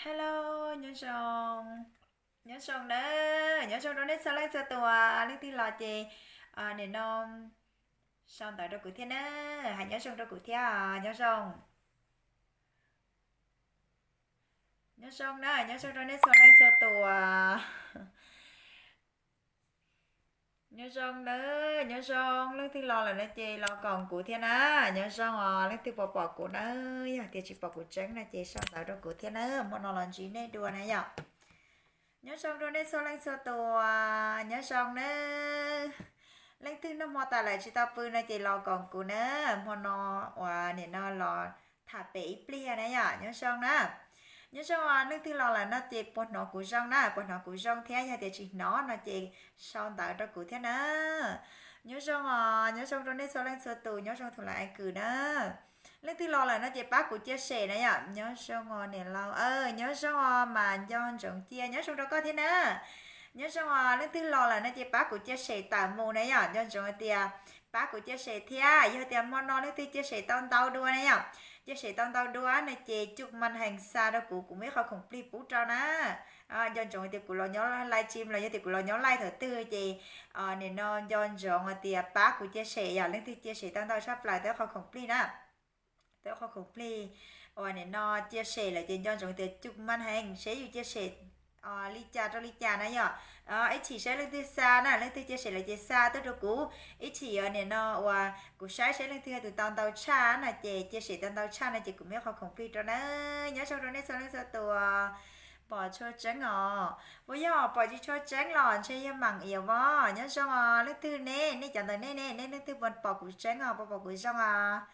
Hello, nyob zoo, nyob zoo na, nyob zoo rau nej txhua leej txhua tus. Leej twg los ces nim no sau ntawv rau kuv thiab na, hais nyob zoo rau kuv thiab, nyob zoo. Nyob zoo na, nyob zoo rau nej txhua leej txhua tus. Nyob zoo na, nyob zoo, leej twg los lawm no ces los koom kuv thiab na. Nyob zoo os, leej twg pom pom kuv na, yog tias tsis pom kuv tseeb no ces sau ntawv rau kuv thiab na, hmo no los ntsib nej dua na yom. Nyob zoo rau nej txhua leej txhua tus, nyob zoo na. Leej twg noj hmo tas lawm tsis tau pw no ces los koom kuv na, hmo no uas nim no los tham pem ib pliag na yom, nyob zoo na. Nyob zoo os, leej twg los lawm no ces puas hnov kuv zoo na, puas hnov kuv zoo thiab, yog tias tsis hnov no ces sau ntawv rau kuv thiab na. Nyob zoo os, nyob zoo rau nej txhua leej txhua tus, nyob zoo tus lawv ai kws na. Leej twg los lawm no ces pab kuv cia sem na yom, nyob zoo os niam laus, nyob zoo os mas nco ntsoov cia, nyob zoo rau koj thiab na. Nyob zoo os, leej twg los lawm no ces pab kuv cia sem tawm mus na yom, nco ntsoov hais tias pab kuv cia sem thiab, yog tias hmo no leej twg cia sem tau ntau dua na yom, cia sem tau ntau dua no ces coj maj hees xa rau kuv, kuv muaj ib qho khoom plig pub rau na. Nco ntsoov tias kuv los nyob live stream los yog tias kuv los nyob live thaum twg ces nim no nco ntsoov hais tias pab kuv cia sem yom, leej twg cia sem tau ntau tshaj plaws tau qhov khoom plig na. Tau qhov khoom plig uas nim no cia sem lawm ces nco ntsoov tias coj maj hees seb yus cia sem li cas rau li cas na yom. Ib chim saib leej twg xa na, leej twg cia sem lawm ces xa tuaj rau kuv, ib chim nim no uas kuv saib seb leej twg yog tus tau ntau tshaj na ces cia sem tau ntau tshaj no ces kuv muaj ib qho khoom plig rau na. Nyob zoo rau nej txhua leej txhua tus. Pom tshua tseeb os, puas yog pom tsis tshua tseeb los ntshe yog mam ias vos, nyob zoo os, leej twg ne, nej cov ntawm nej ne, nej leej twg puas pom kuv tseeb os, puas pom kuv zoo os.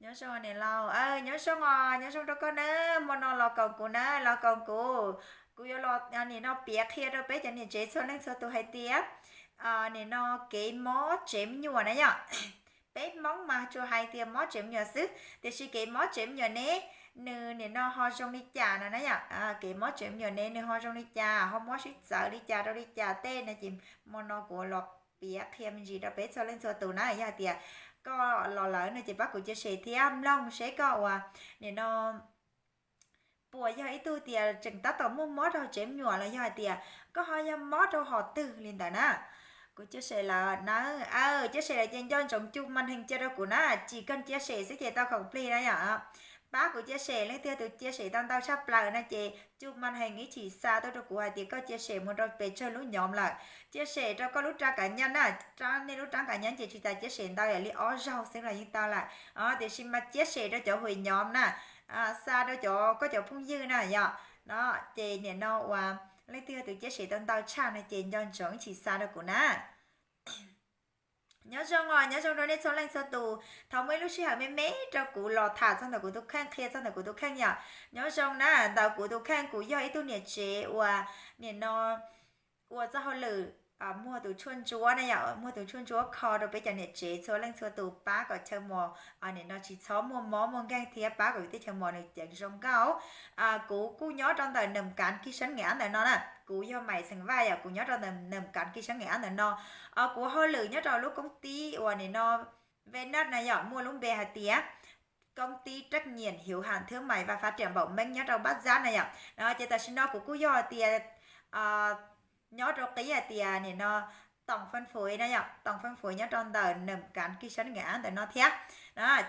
Nyob zoo niam laus, nyob zoo os, nyob zoo rau koj na, hmo no los koom kuv na, los koom kuv, kuv yuav los nim no piav qhia rau peb cov niam tsev txhua leej txhua tus hais tias nim no kev mob tsev me nyuam na yom. Peb Hmoob mas tsuas hais tias mob tsev me nyuam xwb, tiam sis kev mob tsev me nyuam ne, nws nim no ho zoo li cas no na yom. Kev mob tsev me nyuam ne nws ho zoo li cas, ho mob sib txawv li cas rau li cas tej no ces hmo no kuv los piav qhia me ntsis rau peb txhua leej txhua tus na. Yog hais tias koj los lawm no ces pab kuv cia sem thiab mloog seb koj uas nim no puas yog ib tug tias tseem tab tom muaj mob rau tsev me nyuam los yog hais tias koj ho yog mob rau hom twg li ntawd na. Kuv cia sem lawm na, cia sem lawm ces nco ntsoov coj maj hees cia rau kuv na, tsis kawg cia sem xwb ces tau khoom plig na yom. Pab kuv cia sem, leej twg tus cia sem tau ntau tshaj plaws no ces coj maj hees ib chim xa tuaj rau kuv hais tias koj cia sem mus rau pes tsawg lub nyom lawm. Cia sem rau koj lub rab kav nyob na, rab nej lub rab kav nyob ces tsis tas cia sem ntau yam li ob zaug xwb los yeej tau lawm. Tiam sis mas cia sem rau cov hwm nyom na, xa rau cov koj cov phooj ywg na yom. No ces nim no uas leej twg tus cia sem tau ntau tshaj no ces nco ntsoov ib chim xa rau kuv na. Nyob zoo os, nyob zoo rau nej txhua leej txhua tus. Thov muaj ib lub sij hawm me me rau kuv los tham txog ntawm kuv tus kheej, qhia txog ntawm kuv tus kheej yom. Nyob zoo na, ntawm kuv tus kheej kuv yog ib tug niam tsev uas nim no ua txoj hauj lwm muag tus tshuaj ntsuab na yom, muag tus tshuaj ntsuab kho rau peb cov niam tsev txhua leej txhua tus pab kom chaw mos nim no tsis txhob muaj mob muaj nkeeg thiab pab kom yus tej chaw mos nws ceev zoo nkauj. Kuv kuj nyob rau ntawm Nws Kav Kis Sab Nws Ab ntawm no na, kuv yog Maiv Xeem Vaj yom, kuv nyob rau ntawm Nws Kav Kis Sab Nws Ab ntawm no. Kuv hauj lwm nyob rau lub koob tib uas nim no Venus na yom, muaj lub npe hais tias Công ty trách nhiệm hữu hạn thương mại và phát triển Bảo Minh nyob rau Bắc Giang na yom. Ces tam sim no kuv kuj yog hais tias nyob rau qib hais tias nim no tổng phân phối na yom, tổng phân phối nyob rau ntawm Nws Kav Kis Sab Nws Ab ntawm no thiab.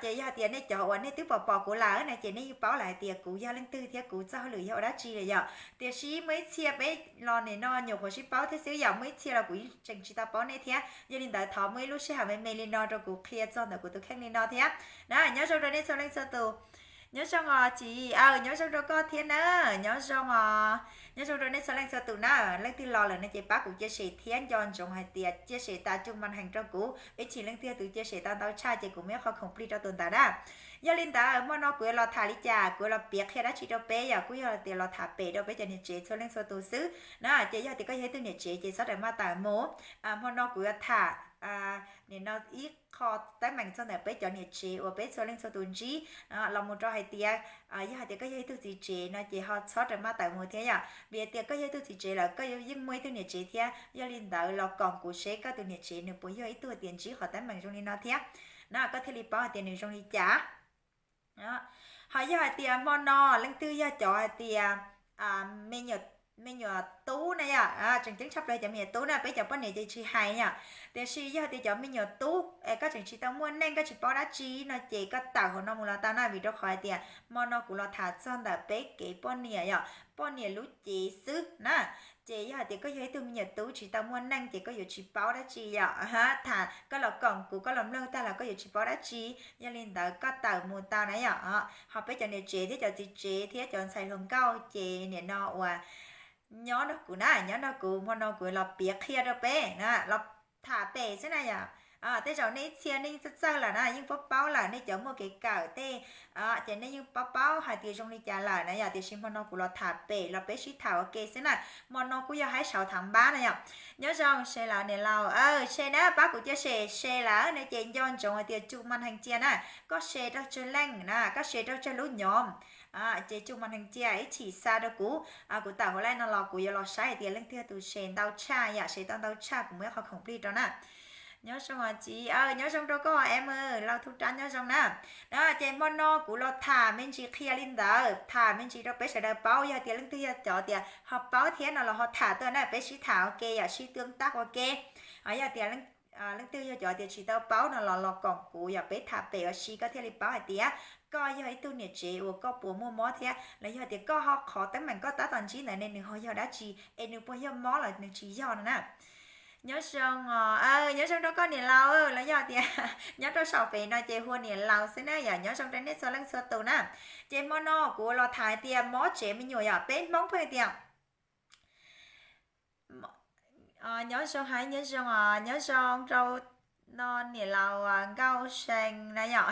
Ces yog hais tias nej cov uas nej twb pom pom kuv lawm na ces nej yeej paub lawm hais tias kuv yog leej twg thiab kuv txoj hauj lwm yog ua dab tsi lawm yom. Tiam sis muaj ib txhia peb los nim no nyuam qhuav sib paub thiab xwb yom, muaj ib txhia los kuv yeej tseem tsis tau paub nej thiab. Yog li ntawd thov muaj ib lub sij hawm me me li no rau kuv qhia txog ntawm kuv tus kheej li no thiab na. Nyob zoo rau nej txhua leej txhua tus. Nyob zoo os Tsis, aw nyob zoo rau koj thiab na. Nyob zoo os, nyob zoo rau nej txhua leej txhua tus na. Leej twg los lawm no ces pab kuv cia sem thiab nco ntsoov hais tias cia sem tas coj maj hees rau kuv, ib chim leej twg tus cia sem tau ntau tshaj ces kuv muaj ib qho khoom plig rau tus ntawd na. Yog li ntawd hmo no kuv yuav los tham li cas, kuv yuav los piav qhia dab tsi rau peb yom, kuj yog tias los tham pem rau peb cov niam tsev txhua leej txhua tus xwb na. Ces yog tias koj yog ib tug niam tsev ces txhob rawm maj tawm mus. Hmo no kuv yuav tham nim no ib qho teeb meem txog ntawm peb cov niam tsev uas peb txhua leej txhua tus ntsib los mus rau hais tias yog hais tias koj yog ib tug txiv tsev no ces ho txhob rawm maj tawm mus thiab yom, vim hais tias koj yog ib tug txiv tsev lawm koj yeej muaj ib tug niam tsev thiab. Yog li ntawd los koom kuv seb koj tus niam tsev nws puas yog ib tug tias ntsib qhov teeb meem zoo li no thiab na, koj thiaj li paub hais tias nws zoo li cas. Ho yog hais tias hmo no leej twg yog cov hais tias me nyuam tub na yom, tseem ceeb tshaj plaws cov me nyuam tub na, peb cov poj niam ces tsis hais yom. Tiam sis yog hais tias cov me nyuam tub es koj tseem tsis tau muaj neej, koj tsis paub dab tsi no ces koj tawm hauv no mus los tau na, vim rau qhov hais tias hmo no kuv los tham txog ntawm peb kev poj niam yom, poj niam lub cev xwb na. Ces yog hais tias koj yog ib tug me nyuam tub tsis tau muaj neej ces koj yuav tsis paub dab tsi yom. Tham koj los koom kuv, koj los mloog tag los koj yuav tsis paub dab tsi. Yog li ntawd koj tawm mus tau na yom. Ho peb cov niam tsev thiab cov txiv tsev thiab cov ntxhais hluas nkauj ces nim no uas nyob nrog kuv na, nyob nrog kuv, hmo no kuv los piav qhia rau peb na, los tham pem xwb na yom. Tej zaum nej ib txhia nej yeej txawj txawj lawm na, yeej paub paub lawm, nej cov muaj kev kawm tej ces nej yeej paub paub hais tias zoo li cas lawm na yom. Tiam sis hmo no kuv los tham pem los peb sib tham ua ke xwb na. Hmo no kuj yog haib saud thav npab na yom. Nyob zoo share lawm niam laus, share na, pab kuv cia share, share lawm no ces nco ntsoov hais tias tsum mas heev cia na. Koj share rau tsawg leej na, koj share rau tsawg lub nyom ces tsum mas heev cia ib chim xa rau kuv. Kuv tawm hauv live no los kuv yuav los saib hais tias leej twg tus share ntau tshaj yom, share tau ntau tshaj kuv muab ib qho khoom plig rau na. Nyob zoo os txiv, nyob zoo rau koj em, laus thu rab nyob zoo na. Ces hmo no kuv los tham me ntsis qhia li ntawd, tham me ntsis rau peb sawv daws paub, yog tias leej twg yog cov tias ho paub thiab no los ho tham tuaj na, peb sib tham ua ke yom, sib twb tab ua ke. Yog tias leej twg yog cov tias tsis tau paub no los los koom kuv yom, peb tham pem ua si koj thiaj li paub hais tias koj yog ib tug niam tsev uas koj puas muaj mob thiab los yog tias koj ho qhov teeb meem koj tab tom ntsib ntawd ne nws ho yog dab tsi es nws puas yog mob los nws tsis yog no na. Nyob zoo, nyob zoo rau koj niam laus los yog tias nyob rau saum pem no ces hu ua niam laus xwb na yom. Nyob zoo rau nej txhua leej txhua tus na. Ces hmo no kuv los tham hais tias mob tsev me nyuam yom, peb Hmoob pheej tias nyob zoo hais nyob zoo os, nyob zoo rau no niam laus Nkauj See na yom.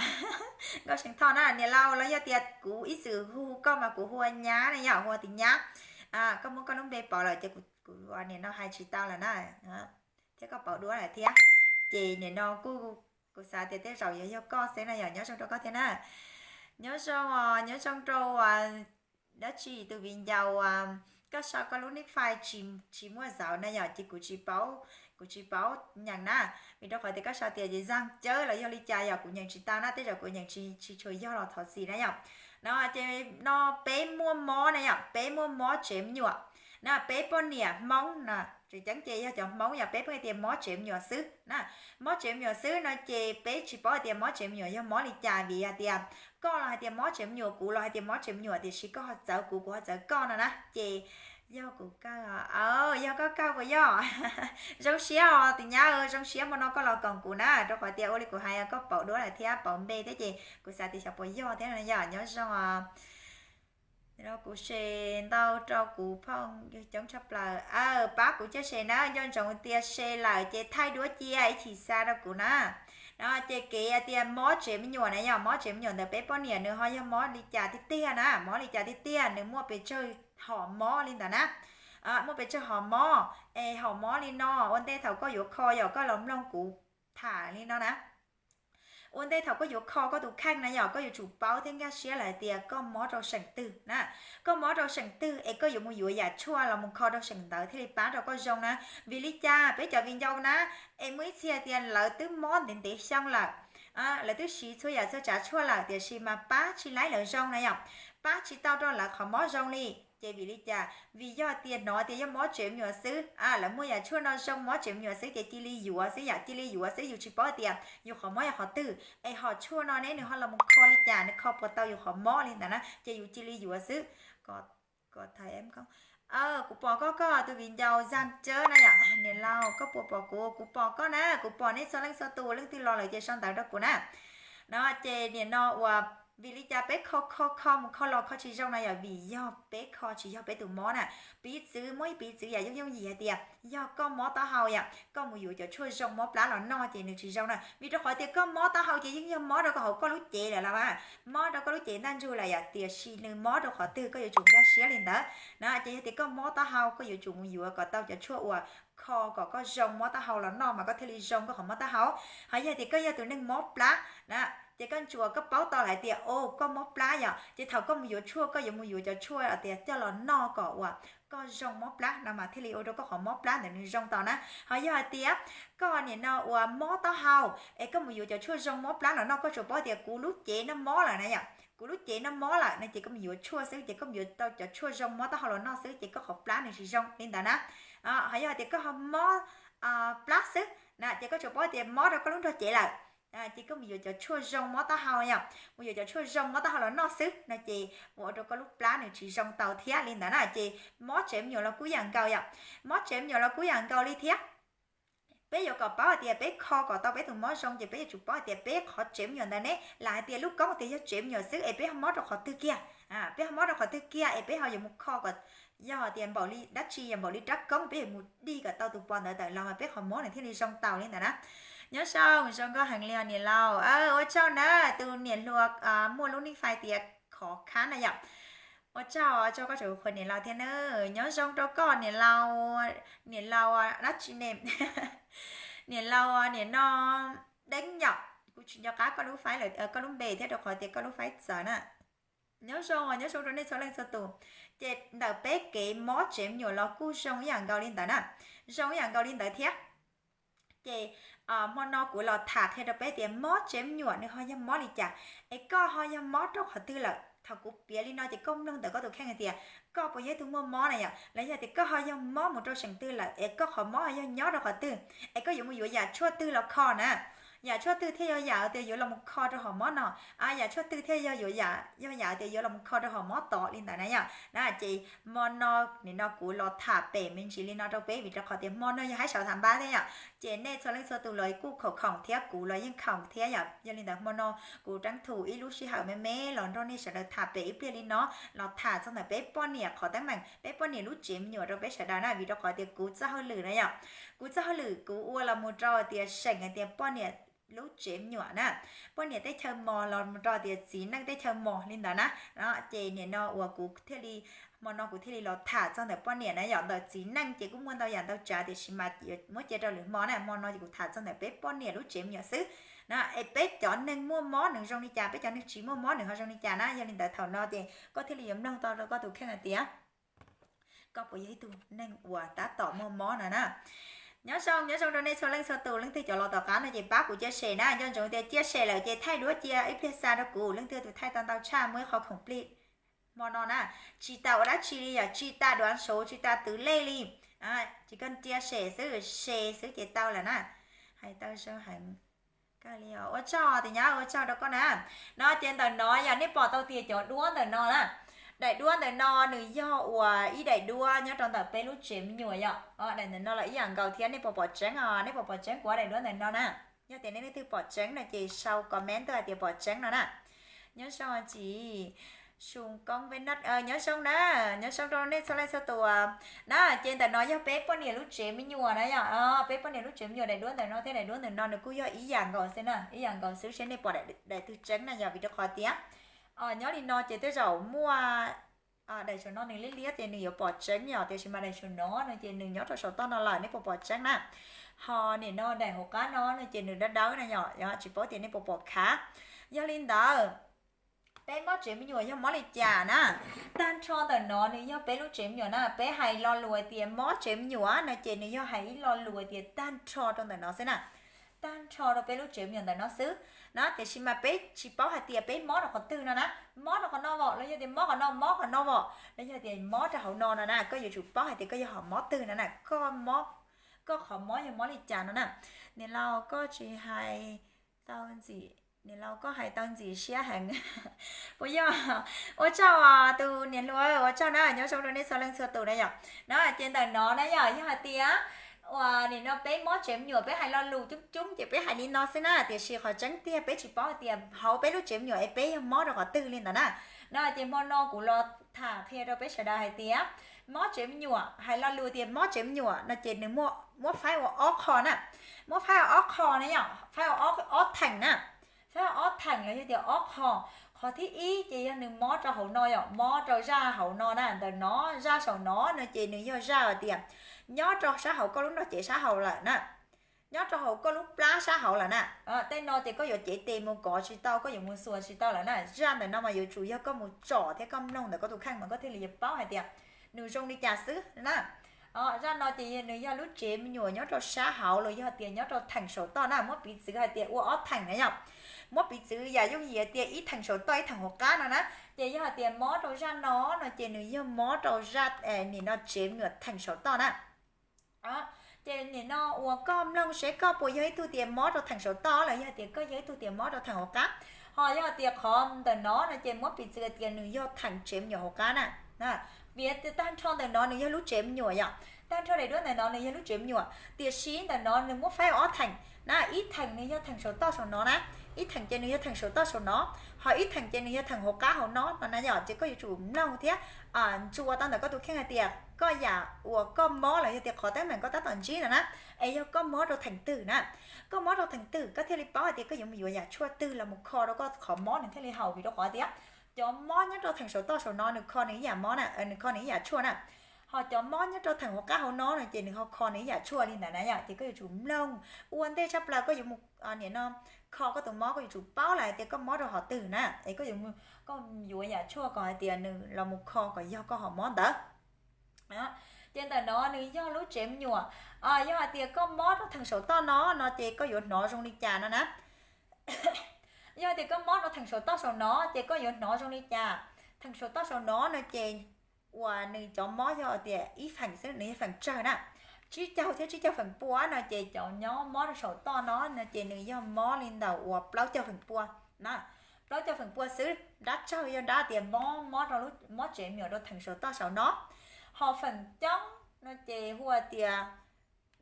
Nkauj See Thoj na, niam laus los yog tias kuv ib txwm hu hu koj mas kuv hu ua nyab na yom, hu ua tus nyab. Koj muab koj lub npe pauv lawm ces kuv niam no hais tsis tau lawm na, thiab koj pauv duab lawm thiab. Ces niam no kuj, kuv xav tias tej zaum yuav yog koj xwb na yom, nyob zoo rau koj thiab na. Nyob zoo os, nyob zoo rau dab tsi tus viv ncaus, koj sau koj lub nick file tsis muaj zauv na yom, ces kuv tsis paub, kuv tsis paub nyeem na. Vim rau qhov tias koj sau tias ces zaj cawb los yog li cas yom, kuv nyeem tsis tau na, tej zaum kuv nyeem tsis tshua yog los thov txim na yom. No ces no peb muaj mob na yom, peb muaj mob tsev me nyuam na, peb poj niam Hmoob na, tseem ceeb ces yog cov Hmoob yom, peb pheej tias mob tsev me nyuam xwb na. Mob tsev me nyuam xwb no ces peb tsis paub hais tias mob tsev me nyuam yog mob li cas, vim hais tias koj los hais tias mob tsev me nyuam, kuv los hais tias mob tsev me nyuam, tiam sis koj ho txawv kuv, kuv ho txawv koj no na. Ces yog kuv kawg, yog koj kawg puas yog? Zoo siab os tus nyab, zoo siab hmo no koj los koom kuv na, rau qhov tias ua li kuv hais koj pauv duab lawm thiab pauv npe thiab ces kuv xav tias xyov puas yog thiab no yom. Nyob zoo os. Kuv share ntau rau kuv phooj ywg coob tshaj plaws, pab kuv cia share na, nco ntsoov tias share lawm ces thaij duab cia ib chim xa rau kuv na. No ces kev hais tias mob tsev me nyuam na yom, mob tsev me nyuam ntawd peb poj niam nws ho yog mob li cas tiag tiag na, mob li cas tiag tiag, nws muaj pes tsawg hom mob li ntawd na. Muaj pes tsawg hom mob, es hom mob li no ua ntej thaum koj yuav kho yom, koj los mloog kuv tham li no na. Ua ntej thaum koj yuav kho koj tus kheej na yom, koj yuav tsum paub thiab nkag siab lawm hais tias koj mob rau seem twg na. Koj mob rau seem twg es koj yuav mus yuav yam tshuaj los mus kho rau seem ntawd thiaj li pab rau koj zoo na. Vim li cas peb cov viv ncaus na, es muaj ib txhia tias lawv twb mob ntev ntev xyoo lawm, lawv twb siv txhua yam txhua tsav tshuaj lawm tiam sis mas pab tsis laib lawv zoo na yom, pab tsis tau rau lawv qhov mob zoo li. Ces vim li cas? Vim yog tias hnov tias yog mob tsev me nyuam xwb, lawv muaj yam tshuaj no zoo mob tsev me nyuam xwb ces cia li yuav xwb yom, cia li yuav xwb, yus tsis paub tias yus qhov mob yog qhov twg. Es hom tshuaj no ne nws ho los mus kho li cas, nws kho puas tau yus qhov mob li ntawd na, ces yus cia li yuav xwb. Kuv pom koj, koj tus viv ncaus Zaj Cawb na yom, niam laus koj puas pom kuv? Kuv pom koj na, kuv pom nej txhua leej txhua tus, leej twg los lawm ces sau ntawv rau kuv na. No ces nim no uas vim li cas peb kho kho kho mus kho los kho tsis zoo no yom, vim yog peb kho tsis yog peb tus mob na. Piv txwv, muab ib piv txwv yam yooj yooj yim hais tias yog koj mob taub hau yom, koj mus yuav cov tshuaj zoo mob plab los noj ces nws tsis zoo na. Vim rau qhov tias koj mob taub hau ces yeej yog mob rau koj hauv koj lub cev lawm los mas, mob rau koj lub cev ntaj ntsug lawm yom, tiam sis nws mob rau qhov twg koj yuav tsum nkag siab li ntawd na. Ces yog tias koj mob taub hau koj yuav tsum mus yuav kom tau cov tshuaj uas kho kom koj zoo mob taub hau los noj mas koj thiaj li zoo koj qhov mob taub hau. Ho yog tias koj yog tus neeg mob plab na, ces koj ntsuas koj paub tau lawm hais tias o koj mob plab yom, ces thaum koj mus yuav tshuaj koj yuav mus yuav cov tshuaj tias coj los noj kom uas koj zoo mob plab no mas thiaj li ua rau koj qhov mob plab ntawd nws zoo tau na. Ho yog hais tias koj nim no uas mob taub hau es koj mus yuav cov tshuaj zoo mob plab los noj, koj tsuas paub tias kuv lub cev no mob lawm na yom, kuv lub cev no mob lawm no ces koj mus yuav tshuaj xwb, ces koj mus yuav tau cov tshuaj zoo mob taub hau los noj xwb, ces koj qhov plab nws tsis zoo li ntawd na. Ho yog tias koj ho mob plab xwb na, ces koj tsuas paub tias mob rau koj lub nrog cev lawm, ces koj mus yuav cov tshuaj zoo mob taub hau yom, mus yuav cov tshuaj zoo mob taub hau los noj xwb no ces ua rau koj lub plab nws tsis zoo tau thiab li ntawd na. Ces mob tsev me nyuam los kuj yam nkaus yom, mob tsev me nyuam los kuj yam nkaus li thiab. Peb yuav kom paub hais tias peb kho kom tau peb tus mob zoo ces peb yuav tsum paub hais tias peb qhov tsev me nyuam ntawd ne, lam hais tias lub koob tias yog tsev me nyuam xwb es peb ho mob rau qhov twg kiag, peb ho mob rau qhov twg kiag es peb ho yuav mus kho kom, yog tias npaum li dab tsi, yog npaum li rab koob, peb yuav mus dig kom tau tus pos ntawd tawm los mas peb qhov mob nws thiaj li zoo tau li ntawd na. Nyob zoo, zoo nkauj heev li os niam laus. Ua tsaug na, tus niam hluas muaj lub nick fai tias khov khab na yom. Ua tsaug, tsaug koj tseem qhuas niam laus thiab na. Nyob zoo rau koj niam laus, niam laus dab tsi ne? Niam laus niam no Deeb yom, kuv tsis nco qab koj lub faib lawm, koj lub npe thiab rau qhov tias koj lub faib txawv na. Nyob zoo, nyob zoo rau nej txhua leej txhua tus. Ces ntawm peb kev mob tsev me nyuam los kuj zoo ib yam nkaus li ntawd na, zoo ib yam nkaus li ntawd thiab. Ces hmo no kuv los tham qhia rau peb tias mob tsev me nyuam nws ho yog mob li cas, es koj ho yog mob rau qhov twg lawm. Thaum kuv piav li no ces koj mloog ntawm koj tus kheej hais tias koj puas yog ib tug muaj mob na yom, los yog tias koj ho yog mob mus rau seem twg lawm es koj qhov mob ho yog nyob rau qhov twg, es koj yuav mus yuav yam tshuaj twg los kho na. Yam tshuaj twg thiaj yog yam tias yuav los mus kho rau hom mob no, yam tshuaj twg thiaj yog yuav yam, yog yam tias yuav los mus kho rau hom mob tod li ntawd na yom. Na ces hmo no, nim no kuv los tham pem me ntsis li no rau peb vim rau qhov tias hmo no yog hais saum tham npab thiab yom, ces nej txhua leej txhua tus los kuj khoom khoom thiab kuv los yeej khoom thiab yom. Yog li ntawd hmo no kuv teeb thum ib lub sij hawm me me los nrog nej sawv daws tham pem ib pliag li no, los tham txog ntawm peb poj niam qhov teeb meem, peb poj niam lub tsev me nyuam rau peb sawv daws na, vim rau qhov tias kuv txoj hauj lwm na yom, kuv txoj hauj lwm kuv ua los mus rau tias seem hais tias poj niam lub tsev me nyuam na, poj niam teb chaws mos los mus rau tias txiv neej teb chaws mos li ntawd na. Ces nim no uas kuv thiaj li, hmo no kuv thiaj li los tham txog ntawm poj niam na yom, ntawm txiv neej ces kuj muaj ntau yam ntau tsav tiam sis mas muab cia rau lwm hmo na, hmo no ces kuv tham txog ntawm peb poj niam lub tsev me nyuam xwb na. Es peb cov neeg muaj mob nws zoo li cas, peb cov neeg tsis muaj mob nws ho zoo li cas na. Yog li ntawd thaum no ces koj thiaj li yuav mloog tau rau koj tus kheej hais tias koj puas yog ib tug neeg uas tab tom muaj mob no na. Nyob zoo, nyob zoo rau nej txhua leej txhua tus, leej twg cov los tom qab no ces pab kuv cia xem na, nco ntsoov tias cia xem lawm ces thaij duab cia ib pliag xa rau kuv, leej twg tus thaij tau ntau tshaj muaj ib qho khoom plig hmo no na. Tsis tas ua dab tsi li yom, tsis tas duav ntsuv, tsis tas twv lej li, ces koj cia xem xwb, xem xwb ces tau lawm na. Hais tau zoo heev. Ua tsaug tias nyab, ua tsaug rau koj na. No ces ntawm no yog nej pom tau tias cov duab ntawm no na, daim duab ntawm no nws yog uas ib daim duab nyob rau ntawm peb lub tsev me nyuam yom. Daim ntawm no los ib yam nkaus thiab, nej puas pom tseeb os? Nej puas pom tseeb kuv daim duab ntawm no na? Yog tias nej leej twg pom tseeb no ces sau comment tuaj hais tias pom tseeb no na. Nyob zoo tsis, Sum Koob Peb Nab, nyob zoo na, nyob zoo rau nej txhua leej txhua tus na. Ces ntawm no yog peb poj niam lub tsev me nyuam na yom, peb poj niam lub tsev me nyuam, daim duab ntawm no thiab daim duab ntawm no nws kuj yog ib yam nkaus xwb na, ib yam nkaus xwb, seb nej pom daim twg tseeb na yom, vim rau qhov tias nyob li no ces tej zaum muaj daim saum no nws liab liab ces nws yuav pom tseeb yom, tiam sis mas daim saum no no ces nws nyob rau saum toj no lawm, nej puas pom tseeb na? Ho nim no daim hauv qab no no ces nws dawb dawb na yom, tsis paub tias nej puas pom khav. Yog li ntawd, peb mob tsev me nyuam yog mob li cas na? Tag nrho ntawm no nws yog peb lub tsev me nyuam na, peb hais lo lus tias mob tsev me nyuam no ces nws yog hais ib lo lus tias tag nrho rau ntawm no xwb na. Tag nrho rau peb lub tsev me nyuam ntawm no xwb na, tiam sis mas peb tsis paub hais tias peb mob rau qhov twg no na. Mob rau qhov no vom los yog tias mob qhov no, mob qhov no vom los yog tias mob rau hauv no no na, koj yuav tsum paub hais tias koj yog qhov mob twg no na, koj mob, koj qhov mob yog mob li cas no na. Niam laus koj tsis hais tau ntxim, niam laus koj hais tau ntxim siab heev. Puas yog? Ua tsaug tus niam hluas, ua tsaug na, nyob zoo rau nej txhua leej txhua tus na yom. No ces ntawm no na yom, yog hais tias uas nim no peb mob tsev me nyuam peb hais lo lus coob coob ces peb hais li no xwb na, tiam sis qhov tseeb tiag peb tsis paub hais tias hauv peb lub tsev me nyuam es peb yog mob rau qhov twg li ntawd na. No ces hmo no kuv los tham qhia rau peb sawv daws hais tias mob tsev me nyuam, hais lo lus tias mob tsev me nyuam no ces nws muab faib ua ob qho na. Muab faib ua ob qho na yom, faib ua ob theem na. Faib ua ob theem los yog tias ob qho. Qhov thib ib ces yog nws mob rau hauv no yom, mob rau zaj hauv no na, ntawm no zaj saum no no ces nws yog zaj tias nyob rau sab hauv koj lub nrog cev sab hauv lawm na, nyob rau hauv koj lub plab sab hauv lawm na. Tej no ces koj yuav cev tes mus kov tsis tau, koj yuav mus xuas tsis tau lawm na. Zaj ntawm no mas yuav tsum yog koj mus tsom thiab koj mloog ntawm koj tus kheej mas koj thiaj li yuav paub hais tias nws zoo li cas xwb na. Zaj no ces nws yog lub tsev me nyuam nyob rau sab hauv los yog tias nyob rau theem saum toj na, muab piv txwv hais tias ua ob theem na yom. Muab piv txwv yam yooj yim tias ib theem saum toj ib theem hauv qab no na. Ces yog hais tias mob rau zaj no no ces nws yog mob rau zaj, nim no tsev me nyuam theem saum toj na. Ces nim no uas koj mloog seb koj puas yog ib tug tias mob rau theem saum toj los yog tias koj yog ib tug tias mob rau theem hauv qab. Ho yog tias qhov ntawm no no ces muab piv txwv tias nws yog theem tsev me nyuam hauv qab na. Vim tag nrho ntawm no nws yog lub tsev me nyuam yom, tag nrho daim duab ntawm no nws yog lub tsev me nyuam, tiam sis ntawm no nws muab faib ua ob theem na, ib theem nws yog theem saum toj saum no na, ib theem ces nws yog theem saum toj saum no, ho ib theem ces nws yog theem hauv qab hauv no no na yom. Ces koj yuav tsum mloog thiab ntsuas tau ntawm koj tus kheej hais tias koj yam uas koj mob los yog tias qhov teeb meem koj tab tom ntsib no na, es yog koj mob rau theem twg na. Koj mob rau theem twg koj thiaj li paub hais tias koj yuav mus yuav yam tshuaj twg los mus kho rau koj qhov mob nws thiaj li haum, vim rau qhov tias cov mob nyob rau theem saum toj saum no nws kho nws ib yam mob na, nws kho nws ib yam tshuaj na. Ho cov mob nyob rau theem hauv qab hauv no no ces nws ho kho nws ib yam tshuaj li ntawd na yom. Ces koj yuav tsum mloog ua ntej tshaj plaws koj yuav mus nim no kho koj tus mob, koj yuav tsum paub lawm hais tias koj mob rau hom twg na, es koj yuav, koj yuav yam tshuaj kom hais tias nws los mus kho kom yog koj hom mob ntawd. Ces ntawm no nws yog lub tsev me nyuam, yog hais tias koj mob rau theem saum toj no no ces koj yuav hnov zoo li cas no na. Yog tias koj mob rau theem saum toj saum no ces koj yuav hnov zoo li cas. Theem saum toj saum no no ces uas nws cov mob yog tias ib feem xwb, nws yog feem tsawg na, tsib caug thiab tsib caug feem pua no ces cov nyob mob rau saum toj no no ces nws yog mob li ntawm uas plaub caug feem pua na. Plaub caug feem pua xwb, nrab tsawg yog nrab tias mob, mob rau, mob tsev me nyuam rau theem saum toj saum no. Ho feem coob no ces hu tias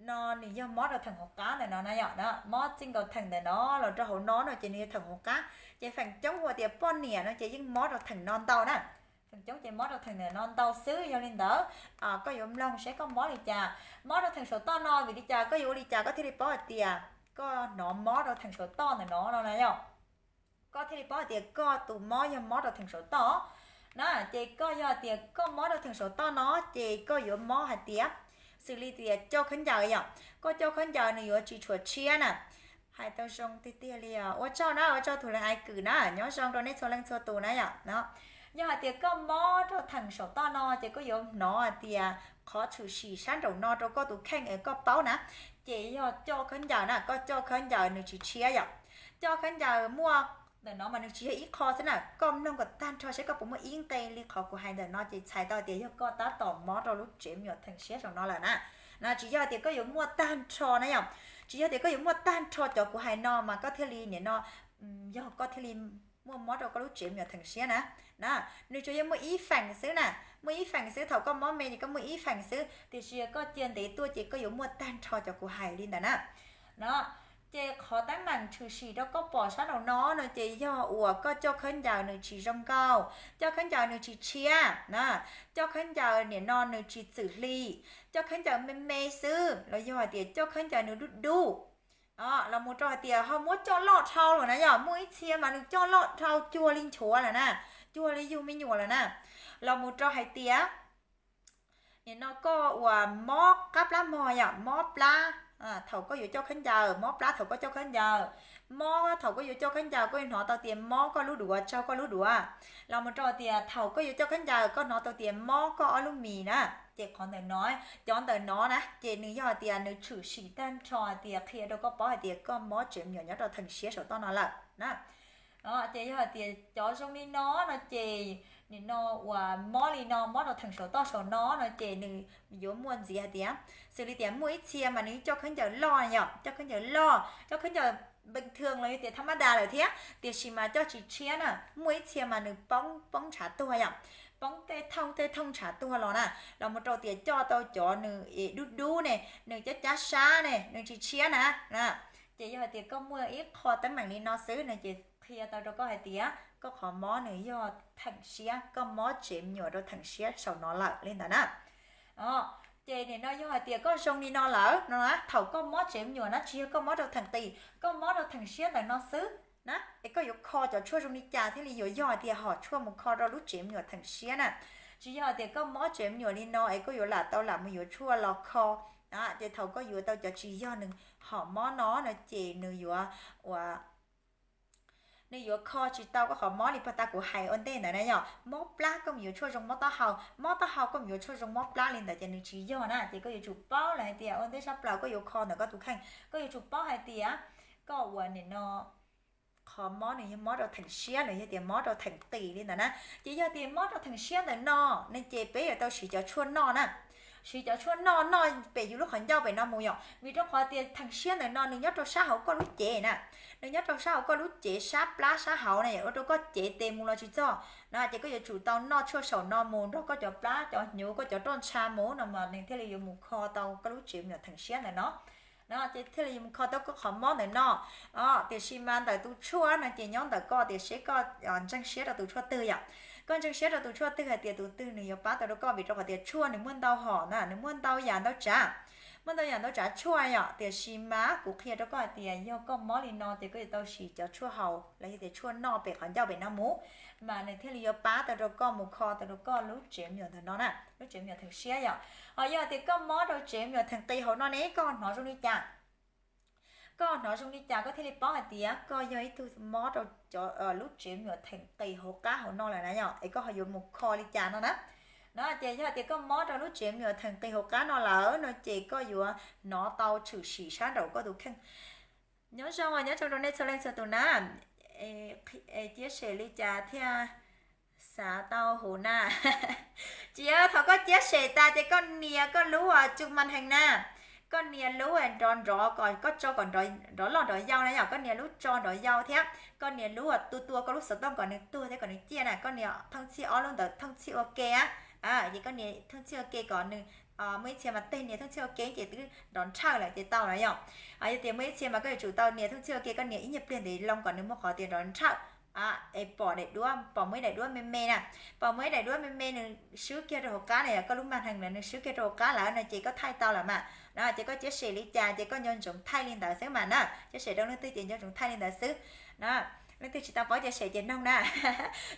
no nws yog mob rau theem hauv qab ntawm no na yom, mob txij nkaus theem ntawm no los rau hauv no no ces nws yog theem hauv qab. Ces feem coob hu tias poj niam no ces yeej mob rau theem no ntau na. Feem coob ces mob rau theem ntawm no ntau xwb, yog li ntawd koj yuav mloog seb koj mob li cas. Mob rau theem saum toj no vim li cas, koj yuav ua li cas koj thiaj li paub hais tias koj hnov mob rau theem saum toj ntawm no no na yom. Koj thiaj li paub hais tias koj tus mob yog mob rau theem saum toj na. Ces koj yog hais tias koj mob rau theem saum toj no ces koj yuav mob hais tias xws li tias coj khaub ncaws yom, koj coj khaub ncaws nws yuav tsis tshua tshiab na. Hais tau zoo tiag tiag li os. Ua tsaug na, ua tsaug tus leej ai kwm na, nyob zoo rau nej txhua leej txhua tus na yom. Yog hais tias koj mob rau theem saum toj no ces koj yuav hnov hais tias qhov tshwm sim sab nraum no rau koj tus kheej es koj paub na, ces yog coj khaub ncaws na, koj coj khaub ncaws nws tsis tshiab yom. Coj khaub ncaws muaj ntawm no mas nws tsis yog ib qho xwb na, koj mloog kom tag nrho seb koj puas muaj ib nqe li qhov kuv hais ntawm no ces txhais tau tias yog koj tab tom mob rau lub tsev me nyuam theem siab saum no lawm na. No tsis yog tias koj yuav muaj tag nrho na yom, tsis yog tias koj yuav muaj tag nrho cov kuv hais no mas koj thiaj li nim no, yog koj thiaj li muaj mob rau koj lub tsev me nyuam theem siab na. Na, nws tsuas yog muaj ib feem xwb na, muaj ib feem xwb, thaum koj mob me ces koj muaj ib feem xwb, tiam sis koj cia ntev tuaj ces koj yuav muaj tag nrho cov kuv hais li ntawd na. No, ces qhov teeb meem tshwm sim rau koj pom sab nraum no no ces yog uas koj coj khaub ncaws nws tsis zoo nkauj, coj khaub ncaws nws tsis tshiab na, coj khaub ncaws nim no nws tsis txwm hli, coj khaub ncaws me me xwb los yog hais tias coj khaub ncaws nws dub dub los mus rau hais tias ho muab coj loj dhau lawm na yom, muaj ib txhia mas nws coj loj dhau cuag li nchuav lawm na, cuag li yug me nyuam lawm na, los mus rau hais tias nim no koj uas mob qab plab mog yom, mob plab thaum koj yuav coj khaub ncaws, mob plab thaum koj coj khaub ncaws, mob thaum koj yuav coj khaub ncaws koj yuav hnov tau tias mob koj lub duav, tsaug koj lub duav, los mus rau tias thaum koj yuav coj khaub ncaws koj hnov tau tias mob koj ob lub mis na. Ces qhov ntawm no, cov ntawm no na ces nws yog tias nws tshwm sim tag nrho tias qhia rau koj paub hais tias koj mob tsev me nyuam nyob rau theem siab saum toj no lawm na. Ces yog hais tias cov zoo li no no ces nim no uas mob li no, mob rau theem saum toj saum no no ces nws yuav muaj ntxiv hais tias, xws li tias muaj ib txhia mas nws coj khaub ncaws loj yom, coj khaub ncaws loj, coj khaub ncaws npees thwm los yog tias thab mab das lawm thiab, tiam sis mas coj tsis tshiab na, muaj ib txhia mas nws poob, poob ntshav tuag yom, poob tej thooj tej thooj ntshav tuag los na, los mus rau tias coj tau cov nws dub dub ne, nws cab cab sab ne, nws tsis tshiab na. Ces yog hais tias koj muaj ib qho teeb meem li no xwb no ces qhia tau rau koj hais tias koj qhov mob nws yog theem siab, koj mob tsev me nyuam rau theem siab saum no lawm li ntawd na. Ces nim no yog hais tias koj zoo li no lawm no, thaum koj mob tsev me nyuam na tsis yog koj mob rau theem qis, koj mob rau theem siab ntawm no xwb na, es koj yuav kho cov tshuaj zoo li cas thiaj li yuav yog hais tias hom tshuaj mus kho rau lub tsev me nyuam theem siab na. Tsis yog hais tias koj mob tsev me nyuam li no es koj yuav lam tau lam mus yuav tshuaj los kho. Ces thaum koj yuav tau cov tsis yog nws hom mob no no ces nws yuav ua nws yuav kho tsis tau koj qhov mob li puag ta kuv hais ua ntej ntawd na yom. Mob plab koj mus yuav tshuaj zoo mob taub hau, mob taub hau koj mus yuav tshuaj zoo mob plab li ntawd ces nws tsis yog na. Ces koj yuav tsum paub lawm hais tias ua ntej sab plaws koj yuav kho ntawm koj tus kheej, koj yuav tsum paub hais tias koj ua nim no qhov mob nws yog mob rau theem siab los yog tias mob rau theem qis li ntawd na. Ces yog tias mob rau theem siab ntawm no ne ces peb yuav tau siv cov tshuaj noj na. Siv cov tshuaj noj, noj pem yus lub qhov ncauj pem no mus yom, vim rau qhov tias theem siab ntawm no nws nyob rau sab hauv koj lub cev na. Nws nyob rau sab hauv koj lub cev sab plab sab hauv na, ua rau koj cev tes mus los tsis txog na. Ces koj yuav tsum tau noj tshuaj saum no mus nrog koj cov plab cov hnyuv koj cov roj ntsha mus no mas nws thiaj li yuav mus kho tau koj lub tsev me nyuam theem siab ntawm no. No ces thiaj li yuav mus kho tau koj qhov mob ntawm no. Tiam sis mas ntawm tus tshuaj no ces nyob ntawm koj tias seb koj ntseeg siab rau tus tshuaj twg yom. Koj ntseeg siab rau tus tshuaj twg hais tias tus twg nws yuav pab tau rau koj, vim rau qhov tias tshuaj nws muaj ntau hom na, nws muaj ntau yam ntau tsav. Muaj ntau yam ntau tsav tshuaj yom, tiam sis mas kuv qhia rau koj hais tias yog koj mob li no ces koj yuav tau siv cov tshuaj haus los yog tias tshuaj noj pem qhov ncauj pem no mus, mas nws thiaj li yuav pab tau rau koj mus kho tau rau koj lub tsev me nyuam ntawm no na, lub tsev me nyuam theem siab yom. Ho yog tias koj mob rau tsev me nyuam theem qis hauv no ne, koj hnov zoo li cas? Koj hnov zoo li cas koj thiaj li paub hais tias koj yog ib tug mob rau cov lub tsev me nyuam theem qis hauv qab hauv no lawm na yom, es koj ho yuav mus kho li cas no na. No ces yog tias koj mob rau lub tsev me nyuam theem qis hauv qab no lawm no ces koj yuav hnov tau tshwm sim sab nraum koj tus kheej. Nyob zoo, nyob zoo rau nej txhua leej txhua tus na. Ciab sem li cas thiaj xav tau huv na? Tsis yog, thaum koj ciab sem tas ces koj nias koj lub cug mas hees na, koj nias lub nrov nrov kom koj tso kom nrov loj nrov yau na yom, koj nias lub tso nrov yau thiab koj nias lub tua tua koj lub xov tooj kom nws tuag thiab kom nws ciaj na, koj nias thooj txhij ob lub ntawd thooj txhij ua ke. Ces koj nias thooj txhij ua ke kom nws, muaj ib txhia mas tej nias thooj txhij ua ke ces twb nrov nrhawj lawm ces tau na yom. Yog tias muaj ib txhia mas koj yuav tsum tau nias thooj txhij ua ke, koj nias ib nyuag pliag ntev loo kom nws muaj qhov tias nrov nrhawj. Es pom daim duab, pom muaj ib daim duab me me na, pom muaj ib daim duab me me nws swb kiag rau hauv qab na, yog koj lub mas hees lawm nws swb kiag rau hauv qab lawm no ces koj thaij tau lawm mas. Ces koj ciab sem li cas ces koj nco ntsoov thaij li ntawd xwb mas na, ciab sem rau leej twg ces nco ntsoov thaij li ntawd xwb. Leej twg tsis tau paub ciab sem ces noog na.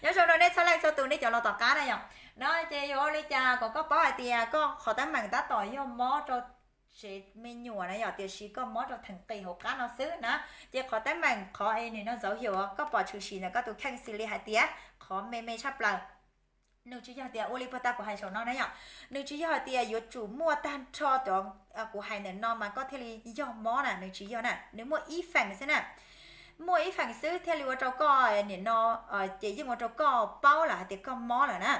Nyob zoo rau nej txhua leej txhua tus nej cov los tom qab na yom. No ces yuav ua li cas kom koj paub hais tias koj qhov teeb meem tab tom yog mob rau tsev me nyuam na yom, tiam sis koj mob rau theem qis hauv qab no xwb na. Ces qhov teeb meem qhov es nim no dấu hiệu koj pom tshwm sim ntawm koj tus kheej xws li hais tias qhov me me tshaj plaws, nws tsis yog tias ua li puag ta kuv hais saum no na yom. Nws tsis yog hais tias yuav tsum muaj tag nrho cov kuv hais ntawm no mas koj thiaj li yog mob na, nws tsis yog na, nws muaj ib feem xwb na. Muaj ib feem xwb thiaj li ua rau koj nim no, ces yeej ua rau koj paub lawm hais tias koj mob lawm na.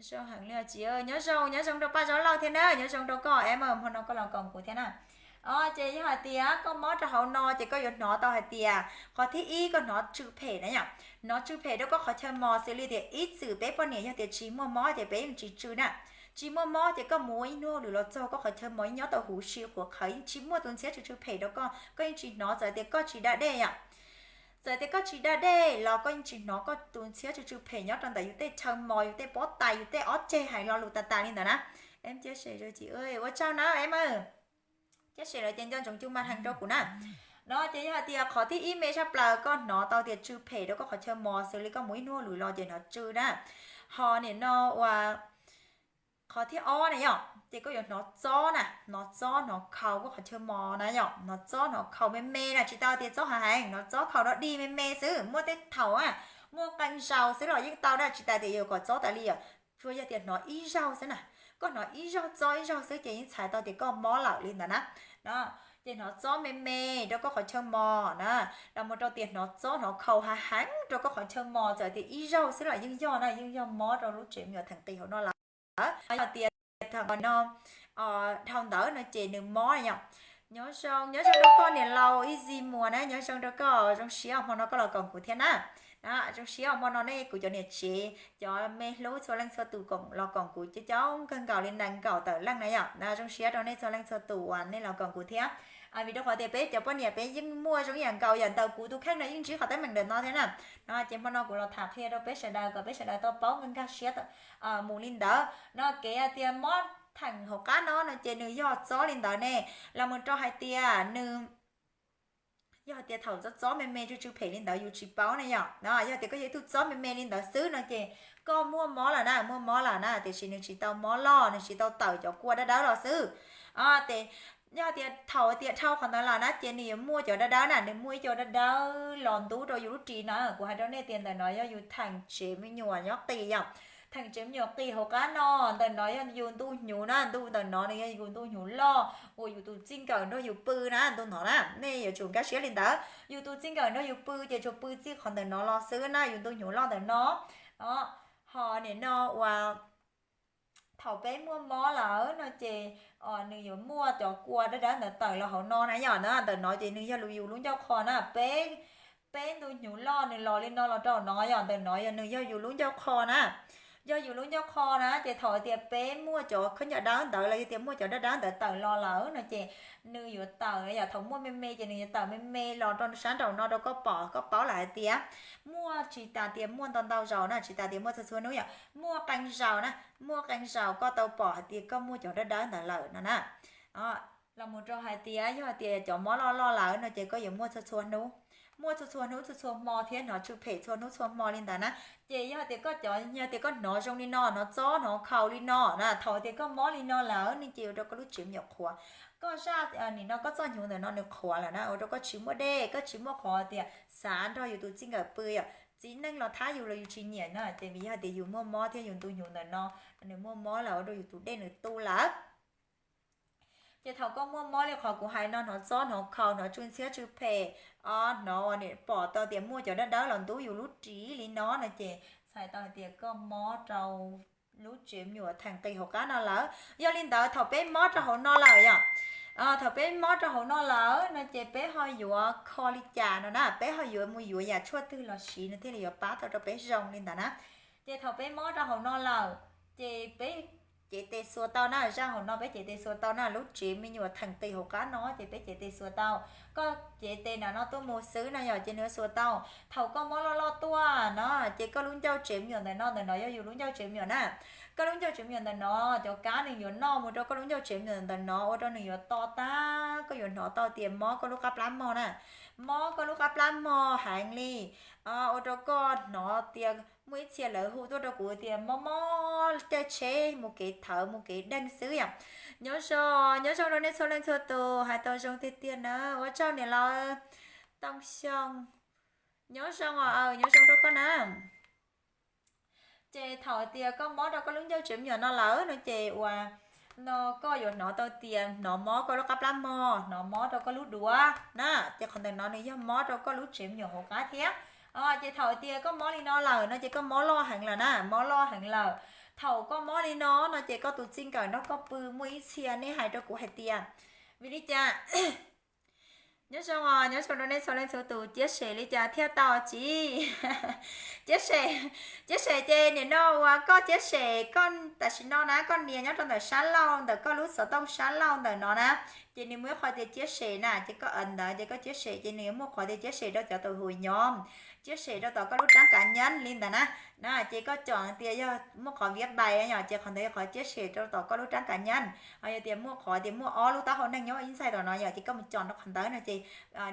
Zoo heev li tsis, nyob zoo, nyob zoo rau Paj Zaub Lauj thiab na, nyob zoo rau koj em, hmo no koj los koom kuv thiab na. Ces yog hais tias koj mob rau hauv no ces koj yuav hnov tau hais tias qhov thib ib koj hnov tsw phem na yom, hnov tsw phem rau koj qhov chaw mos xws li tias ib txwm peb poj niam yog tias tsis muaj mob ces peb yeej tsis tsw na. Tsis muaj mob ces koj mus ua ib hnub hauj lwm los txog koj qhov chaw mos yeej nyob tau huv si qhuav qhawv, yeej tsis muaj tus ntxhiab tsw tsw phem rau koj, koj yeej tsis hnov, txawm tias koj tsis da dej yom. Txawm tias koj tsis da dej los koj yeej tsis hnov koj tus ntxhiab tsw tsw phem nyob rau ntawm yus tej chaw mos, yus tej pob tais, yus tej ob ceg, hais lo lus tas tas li ntawd na. Em ciab sem rau ces ua tsaug na em, ciab sem lawm ces nco ntsoov cug mas hees rau kuv na. No ces yog hais tias qhov thib ib me tshaj plaws koj hnov tau tias tsw phem rau koj qhov chaw mos xws li koj mus ib hnub hauj lwm los ces hnov tsw na. Ho nim no ua qhov thib ob na yom, ces koj yuav hnov txob na, hnov txob hnov khaus koj qhov chaw mos na yom, hnov txob hnov khaus me me na, tsis tau tias txob hav heev, hnov txob khaus dog dig me me xwb, muaj tej thaum muaj qee zaus xwb los yeej tau na, tsis tas tias yuav kom txob tas li yom. Tsuas yog tias hnov ib zaug xwb na, koj hnov ib zaug txob ib zaug xwb ces yeej txhais tau tias koj mob lawm li ntawd na. No ces hnov txob me me rau koj qhov chaw mos na, los mus rau tias hnov txob hnov khaus hav heev rau koj qhov chaw mos, txawm tias ib zaug xwb los yeej yog na, yeej yog mob rau lub tsev me nyuam theem qis hauv no lawm. Yog tias no dhau ntawd no ces nws mob yom. Nyob zoo, nyob zoo rau koj niam laus Easy Muas na, nyob zoo rau koj, zoo siab hmo no koj los koom kuv thiab na. Zoo siab hmo no nej kuv cov niam tsev cov me hlub txhua leej txhua tus los koom kuv coob coob kawg nkaus li nees nkaum tawm leej na yom. Zoo siab rau nej txhua leej txhua tus uas nej los koom kuv thiab. Vim rau qhov tias peb cov poj niam peb yeej muaj zoo ib yam nkaus yom, ntawm kuv tus kheej no yeej ntsib qhov teeb meem ntawm no thiab na. No ces hmo no kuv los tham qhia rau peb sawv daws kom peb sawv daws tau paub nkag siab mus li ntawd. No kev hais tias mob theem hauv qab no no ces nws yog txob li ntawd ne, los mus rau hais tias nws yog hais tias thaum txob txob me me tsw tsw phem li ntawd yus tsis paub na yom. Yog tias koj yog ib tug txob me me li ntawd xwb no ces koj muaj mob lawm na, muaj mob lawm na, tiam sis nws tsis tau mob loj, nws tsis tau tawm cov kua dawb dawb los xwb. Ces Yog tias thaum tias dhau qhov ntawd lawm na ces nws yuav muaj cov dawb dawb na, nws muaj ib co dawb dawb los ntub rau yus lub ris na. Kuv hais rau nej tias ntawm no yog yus theem tsev me nyuam nyob qis yom. Theem tsev me nyuam qis hauv qab no, ntawm no yog yus ntu hnyuv na, ntu ntawm no nws yog yus ntu hnyuv loj uas yus tus txij nkawm nrog yus pw na, ntu no na. Nej yuav tsum nkag siab li ntawd, yus tus txij nkawm nrog yus pw ces tsuas pw txij qhov ntawm no los xwb na, yus ntu hnyuv loj ntawm no. Ho nim no uas thaum peb muaj mob lawm no ces nws yuav muaj cov kua dawb dawb ntawd tawm los hauv no na yom. Ntawm no ces nws yog yus lub ncauj qho na, peb, peb ntu hnyuv loj nws los li no los rau no yom. Ntawm no yog nws yog yus lub ncauj qho na, yog yus lub ncauj qho na. Ces thaum tias peb muaj cov khaub ncaws dawb ntawd los yog tias muaj cov dawb dawb ntawd tawm los lawm no ces nws yuav tawm yom, thaum muaj me me ces nws yuav tawm me me los rau sab nraum no rau koj pom, koj paub lawm hais tias muaj tsis tas tias muaj ntau ntau zaus na, tsis tas tias muaj txhua txhua hnub yom, muaj qee zaus na, muaj qee zaus koj tau pom hais tias koj muaj cov dawb dawb ntawd lawm no na. Los mus rau hais tias yog tias cov mob loj loj lawm no ces koj yuav muaj txhua txhua hnub, muaj txhua txhua hnub txhua txhua hmo thiab hnov tsw phem txhua hnub txhua hmo li ntawd na. Ces yog tias koj cov, yog tias koj hnov zoo li no, hnov txob hnov khaus li no na, thaum tias koj mob li no lawm ne ces ua rau koj lub tsev me nyuam qhuav, koj zaj nim no koj txoj hnyuv ntawm no nws qhuav lawm na, ua rau koj tsis muaj dej, koj tsis muaj qhov tias xav nrog yus tus txij nkawm pw yom, txiv neej los thab yus los yus tsis nyiam na. Ces vim yog tias yus muaj mob thiab yus ntu hnyuv ntawm no nws muaj mob lawm ua rau yus tus dej nws tu lawm. Ces thaum koj muaj mob li qhov kuv hais no, hnov txob hnov khaus, hnov tsw ntxhiab tsw phem, o hnov pom tau tias muaj cov dawb dawb los ntub yus lub ris li no no ces txhais tau hais tias koj mob rau lub tsev me nyuam theem qis hauv qab no lawm. Yog li ntawd thaum peb mob rau hauv no lawm yom, thaum peb mob rau hauv no lawm no ces peb ho yuav kho li cas no na, peb ho yuav mus yuav yam tshuaj twg los siv no thiaj li yuav pab tau rau peb zoo li ntawd na. Ces thaum peb mob rau hauv no lawm ces peb cev tes xuas tau na, zaj hauv no peb cev tes xuas tau na, lub tsev me nyuam theem qis hauv qab no ces peb cev tes xuas tau. Koj cev tes nram no tuaj mus xwb no yom ces nws yuav xuas tau. Thaum koj mob loj loj tuaj no ces koj lub ncauj tsev me nyuam ntawm no, ntawm no yog yus lub ncauj tsev me nyuam na. Koj lub ncauj tsev me nyuam ntawm no, cov kab nws yuav noj mus rau koj lub ncauj tsev me nyuam ntawm no ua rau nws yuav to tag, koj yuav hnov tau tias mob koj lub qab plab mog na, mob koj lub qab plab mog heev li. Ua rau koj hnov tias muaj ib txhia lawv hu tuaj rau kuv tias mob mob caij tsheb mus kev thawv mus kev deeg xwb yom. Nyob zoo, nyob zoo rau nej txhua leej txhua tus, hais tau zoo tiag tiag na, ua tsaug niam laus Tooj Xyooj. Nyob zoo os, nyob zoo rau koj na. Ces thaum tias koj mob rau koj lub ncauj tsev me nyuam no lawm no ces uas no koj yuav hnov tau tias hnov mob koj lub qab plab mog, hnov mob rau koj lub duav na, ces qhov ntawm no nws yog mob rau koj lub tsev me nyuam hauv qab thiab. Ces thaum tias koj mob li no lawm no ces koj mob loj heev lawm na, mob loj heev lawm. Thaum koj mob li no no ces koj tus txij nkawm nrog koj pw muaj ib txhia nej hais rau kuv hais tias, vim li cas nyob zoo os, nyob zoo rau nej txhua leej txhua tus, ciab sem li cas thiaj tau tsis? Ciab sem, ciab sem ces nim no uas koj ciab sem, koj tam sim no na koj nias nyob rau ntawm sab laug, ntawm koj lub xov tooj sab laug ntawm no na, ces nws muaj ib qhov tias ciab sem na, ces koj ntawd ces koj ciab sem ces nws yuav muaj qhov tias ciab sem rau cov tus hum nyob, ciab sem rau tom koj lub rab kav nyeeb li ntawd na. Na ces koj com tias yog muaj qhov viab npais yom, ces qhov ntawd yog qhov ciab sem rau tom koj lub rab kav nyeeb. Ho yog tias muaj qhov tias muaj ob lub taub hau neeg nyob ib ntxaig tom no yom, ces koj mus com rau qhov ntawd no ces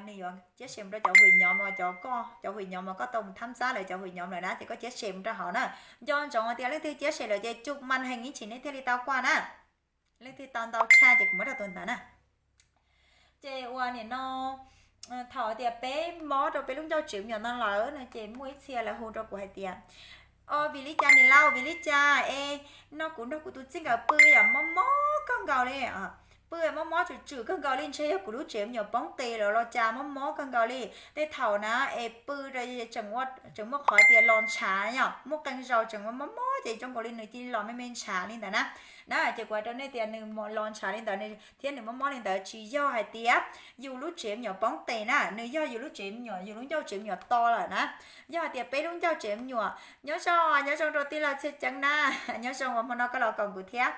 nws yuav ciab sem mus rau cov hum nyob, cov koj cov hum nyob mas koj tau mus thab ntxab lawv cov hum nyob lawm na, ces koj ciab sem mus rau hauv na. Nco ntsoov tias leej twg ciab sem lawm ces tsum mas heev ib tsis nej thiaj li tau kuaj na. Leej twg tau ntau tshaj ces kuv muab rau tus ntawd na. Ces uas nim no thaum tias peb mob rau peb lub ncauj tsev me nyuam no lawm no ces muaj ib txhia lawv hu rau kuv hais tias, o vim li cas niam laus, vim li cas es no kuv nrog kuv tus txij nkawm pw yom mob mob kawg nkaus li, pw mob mob tswm tswm kawg nkaus li, ntshe yog kuv lub tsev me nyuam poob qis lawm los cas mob mob kawg nkaus li. Tej thaum na es pw rau tseem muaj qhov tias los ntshav yom, muaj qee zaus tseem ua mob mob ces zoo nkaus li nws cia li los me me ntshav li ntawd na. Na ces kuv hais rau nej tias nws los ntshav li ntawd thiab nws mob mob li ntawd tsis yog hais tias yus lub tsev me nyuam poob qis na, nws yog yus lub tsev me nyuam, yus lub ncauj tsev me nyuam to lawm na. Yog hais tias peb lub ncauj tsev me nyuam, nyob zoo, nyob zoo rau tij laug Txhiaj Ceeb na, nyob zoo uas hmo no koj los koom kuv thiab.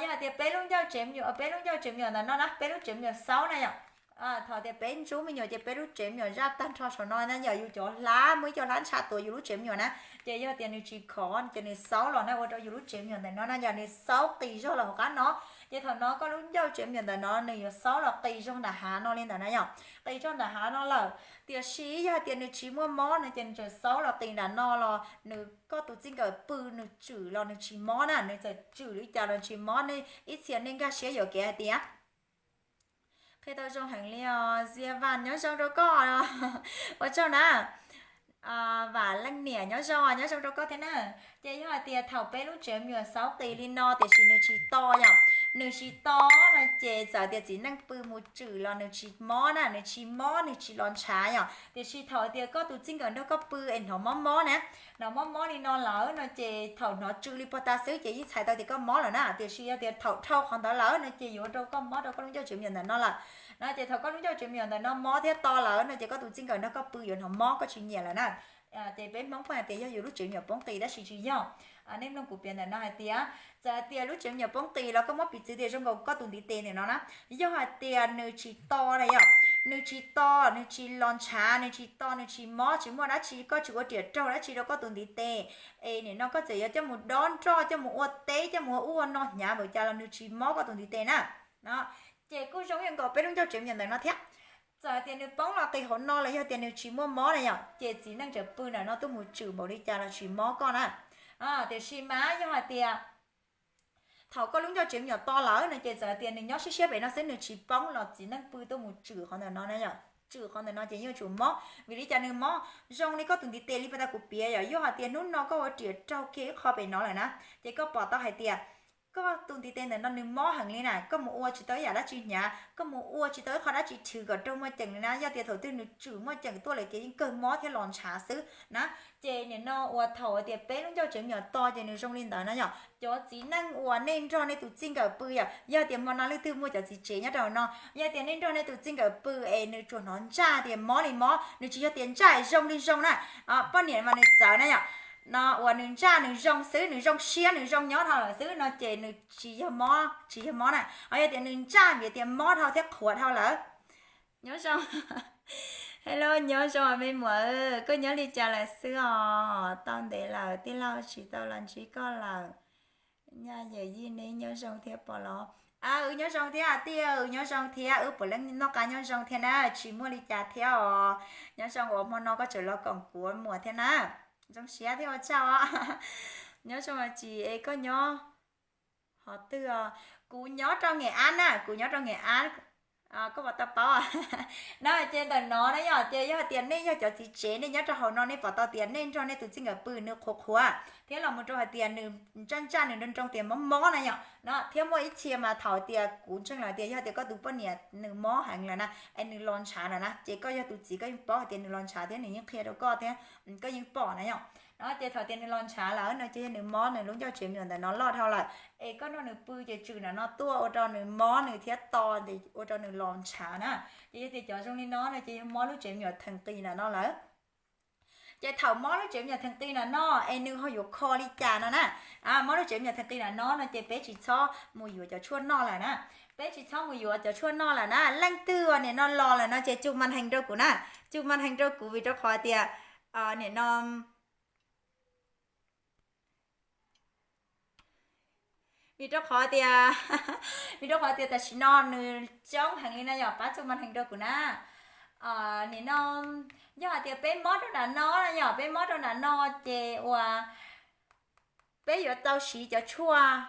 Yog hais tias peb lub ncauj tsev me nyuam, peb lub ncauj tsev me nyuam ntawm no na, peb lub tsev me nyuam xaub na yom. Thaum tias peb ntsub me nyuam ces peb lub tsev me nyuam zaj tag nrho saum no na yom, yus cov hlab, muaj ib co hlab ntsha tuav yus lub tsev me nyuam na, ces yog tias nws tsis khov ces nws xaub los na ua rau yus lub tsev me nyuam ntawm no na yom, nws xaub qis zog los hauv qab no. Ces thaum no koj lub ncauj tsev me nyuam ntawm no nws yuav xaub los qis zog nram hav no li ntawd na yom, qis zog nram hav no lawm. Tiam sis yog tias nws tsis muaj mob no ces nws tseem xaub los qis nram no los nws, koj tus txij nkawm pw nws tswm los nws tsis mob na, nws txawm tswm li cas los tsis mob. Nej ib txhia nej nkag siab yuam kev hais tias Qhia tau zoo heev li os, Zia Vam nyob zoo rau koj. Ua tsaug na. Vam Leej Niam nyob zoo, nyob zoo rau koj thiab na. Ces yog hais tias thaum peb lub tsev me nyuam xauv qis li no tiam sis nws tsis to yom, nws tsis to no ces txawm tias txiv neej pw mus tswm los nws tsis mob na, nws tsis mob, nws tsis los ntshav yom. Tiam sis thaum tias koj tus txij nkawm nrog koj pw es hnov mob mob na, hnov mob mob li no lawm no ces thaum hnov tsw li puag ta xwb ces yeej txhais tau tias koj mob lawm na. Tiam sis yog tias thaum dhau qhov ntawd lawm no ces yuav ua rau koj mob rau koj lub ncauj tsev me nyuam ntawm no lawm no ces thaum koj lub ncauj tsev me nyuam ntawm no mob thiab to lawm no ces koj tus txij nkawm nrog koj pw yuav hnov mob, koj tsis nyiam lawm na. Ces peb Hmoob pheej hais tias yog yus lub tsev me nyuam poob qis tab sis tsis yog. Nej mloog kuv piav ntawm no hais tias txawm hais tias lub tsev me nyuam poob qis los koj muab piv txwv tias zoo nkaus koj tus ntiv tes ntawm no na, yog hais tias nws tsis to na yom, nws tsis to, nws tsis los ntshav, nws tsis to, nws tsis mob, tsis muaj dab tsi, koj tsis ua riam raug dab tsi rau koj tus ntiv tes, es nim no koj txawm yuav coj mus dob nroj, coj mus ua teb, coj mus ua ub ua no hnyav npaum cas los nws tsis mob koj tus ntiv tes na, ces kuj zoo ib yam nkaus peb lub ncauj tsev me nyuam ntawm no thiab. Txawm hais tias nws poob los qis hauv no los yog tias nws tsis muaj mob na yom, ces txiv neej tseem pw ntawm no tuaj mus tswm npaum li cas los tsis mob koj na. Tiam sis mas yog hais tias thaum koj lub ncauj tsev me nyuam to lawm no ces txawm hais tias nws nyob siab siab pem no xwb nws tsis poob los txiv neej pw tuaj mus tswm qhov ntawm no na yom, tswm qhov ntawm no ces yeej yuav tsum mob. Vim li cas nws mob? Zoo li koj tus ntiv tes li puag ta kuv piav yom, yog hais tias hnub no koj ua riam raug kiag ib qho pem no lawm na, ces koj pom tau hais tias koj tus ntiv tes ntawm no nws mob heev li na, koj mus ua tsis tau ib yam dab tsi hnyav, koj mus ua tsis tau ib qho dab tsi rhwv kom raug muaj ceem li na. Yog tias thaum twg nws tswm muaj ceem tuaj lawm ces yeej kawg mob thiab los ntshav xwb na. Ces nim no uas thaum tias peb lub ncauj tsev me nyuam to ces nws zoo li ntawd na yom. Cov txiv neej uas nej nrog nej tus txij nkawm pw yom, yog tias hmo no leej twg muaj cov txiv tsev nyob rau hauv no, yog tias nej nrog nej tus txij nkawm pw es nws tsuas hnov ntsaj tias mob li mob, nws tsis yog tias ntsaj zoo li zoo na, poj niam mas nws txawv na yom, no uas nws ntsaj nws zoo xwb, nws zoo siab nws zoo nyob dhau lawm xwb no ces nws tsis yog mob, tsis yog mob na. Ho yog tias nws ntsaj vim tias mob dhau thiab qhuav dhau lawm. Nyob zoo. Hello, nyob zoo me muam, koj nyob li cas lawm xwb os? Tau ntev lawm tij laug tsis tau los ntsib koj lawm. Nyaj yawm yij neb nyob zoo thiab pom los? Wb nyob zoo thiab tij, wb nyob zoo thiab, wb puav leej noj qab nyob zoo thiab na, tsis muaj li cas thiab os. Nyob zoo uas hmo no koj tseem los koom kuv muam thiab na. Zoo siab thiab ua tsaug os. Nyob zoo tsis es koj nyob hov twg? Kuv nyob rau Nghệ An na, kuv nyob rau Nghệ An. Koj pom tau paub no ces ntawm no na yom, ces yog hais tias nej yog cov txiv tsev nej nyob rau hauv no nej pom tau tias nej nrog nej tus txij nkawm pw nws qhuav qhuav thiab los mus rau hais tias nws ntsaj ntsaj nws nroo nroo tias mob mob na yom no, thiab muaj ib txhia mas thaum tias kuv ntseeg lawm tias yog tias koj tus poj niam nws mob heev lawm na, es nws los ntshav lawm na, ces koj yog tus txiv koj yeej paub hais tias nws los ntshav thiab nws yeej qhia rau koj thiab koj yeej pom na yom. No ces thaum tias nws los ntshav lawm no ces yog nws mob nws lub ncauj tsev me nyuam ntawm no loj dhau lawm, es koj nrog nws pw ces tswm ntawm no tuaj ua rau nws mob nws thiab to, ua rau nws los ntshav na. Ces yog tias cov zoo li no no ces yog mob lub tsev me nyuam theem qis ntawm no lawm. Ces thaum mob lub tsev me nyuam theem qis ntawm no es nws ho yuav kho li cas no na? Mob lub tsev me nyuam theem qis ntawm no no ces peb tsis txhob mus yuav cov tshuaj noj lawm na. Peb tsis txhob mus yuav cov tshuaj noj lawm na. Leej twg nim no los lawm no ces tsuj màn hình rau kuv na, tsuj màn hình rau kuv vim rau qhov tias nim no vim rau qhov tias, vim rau qhov tias tam sim no nws coob heev li na yom, pab tsuj màn hình rau kuv na. Nim no yog hais tias peb mob rau nram no na yom, peb mob rau nram no ces uas peb yuav tau siv cov tshuaj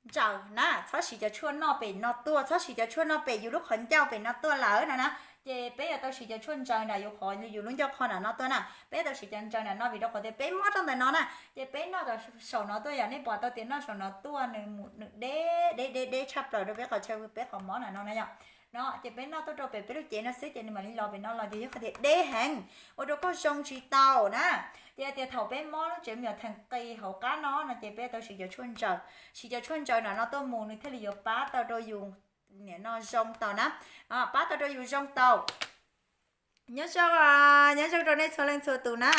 ntsaws na, txhob siv cov tshuaj noj pem no tuaj, txhob siv cov tshuaj noj pem yus lub qhov ncauj pem no tuaj lawm no na. Ces peb yuav tau siv cov tshuaj ntsaws nram yus qhov, yus lub ncauj qhov nram no tuaj na, peb yuav tau siv cov ntsaws nram no vim rau qhov tias peb mob rau ntawm no na. Ces peb noj saum no tuaj yom, nej pom tau tias noj saum no tuaj nws mus nws deb deb deb deb tshaj plaws rau peb qhov chaw, peb qhov mob nram no na yom. No ces peb noj tuaj rau pem peb lub cev no xwb ces nws mam li los pem no los ces yog hais tias deb heev, ua rau koj zoo tsis tau na. Ces tias thaum peb mob lub tsev me nyuam theem qis hauv qab no no ces peb tau siv cov tshuaj ntsaws, siv cov tshuaj ntsaws nram no tuaj mus nws thiaj li yuav pab tau rau yus nim no zoo tau na, pab tau rau yus zoo tau. Nyob zoo, nyob zoo rau nej txhua leej txhua tus na.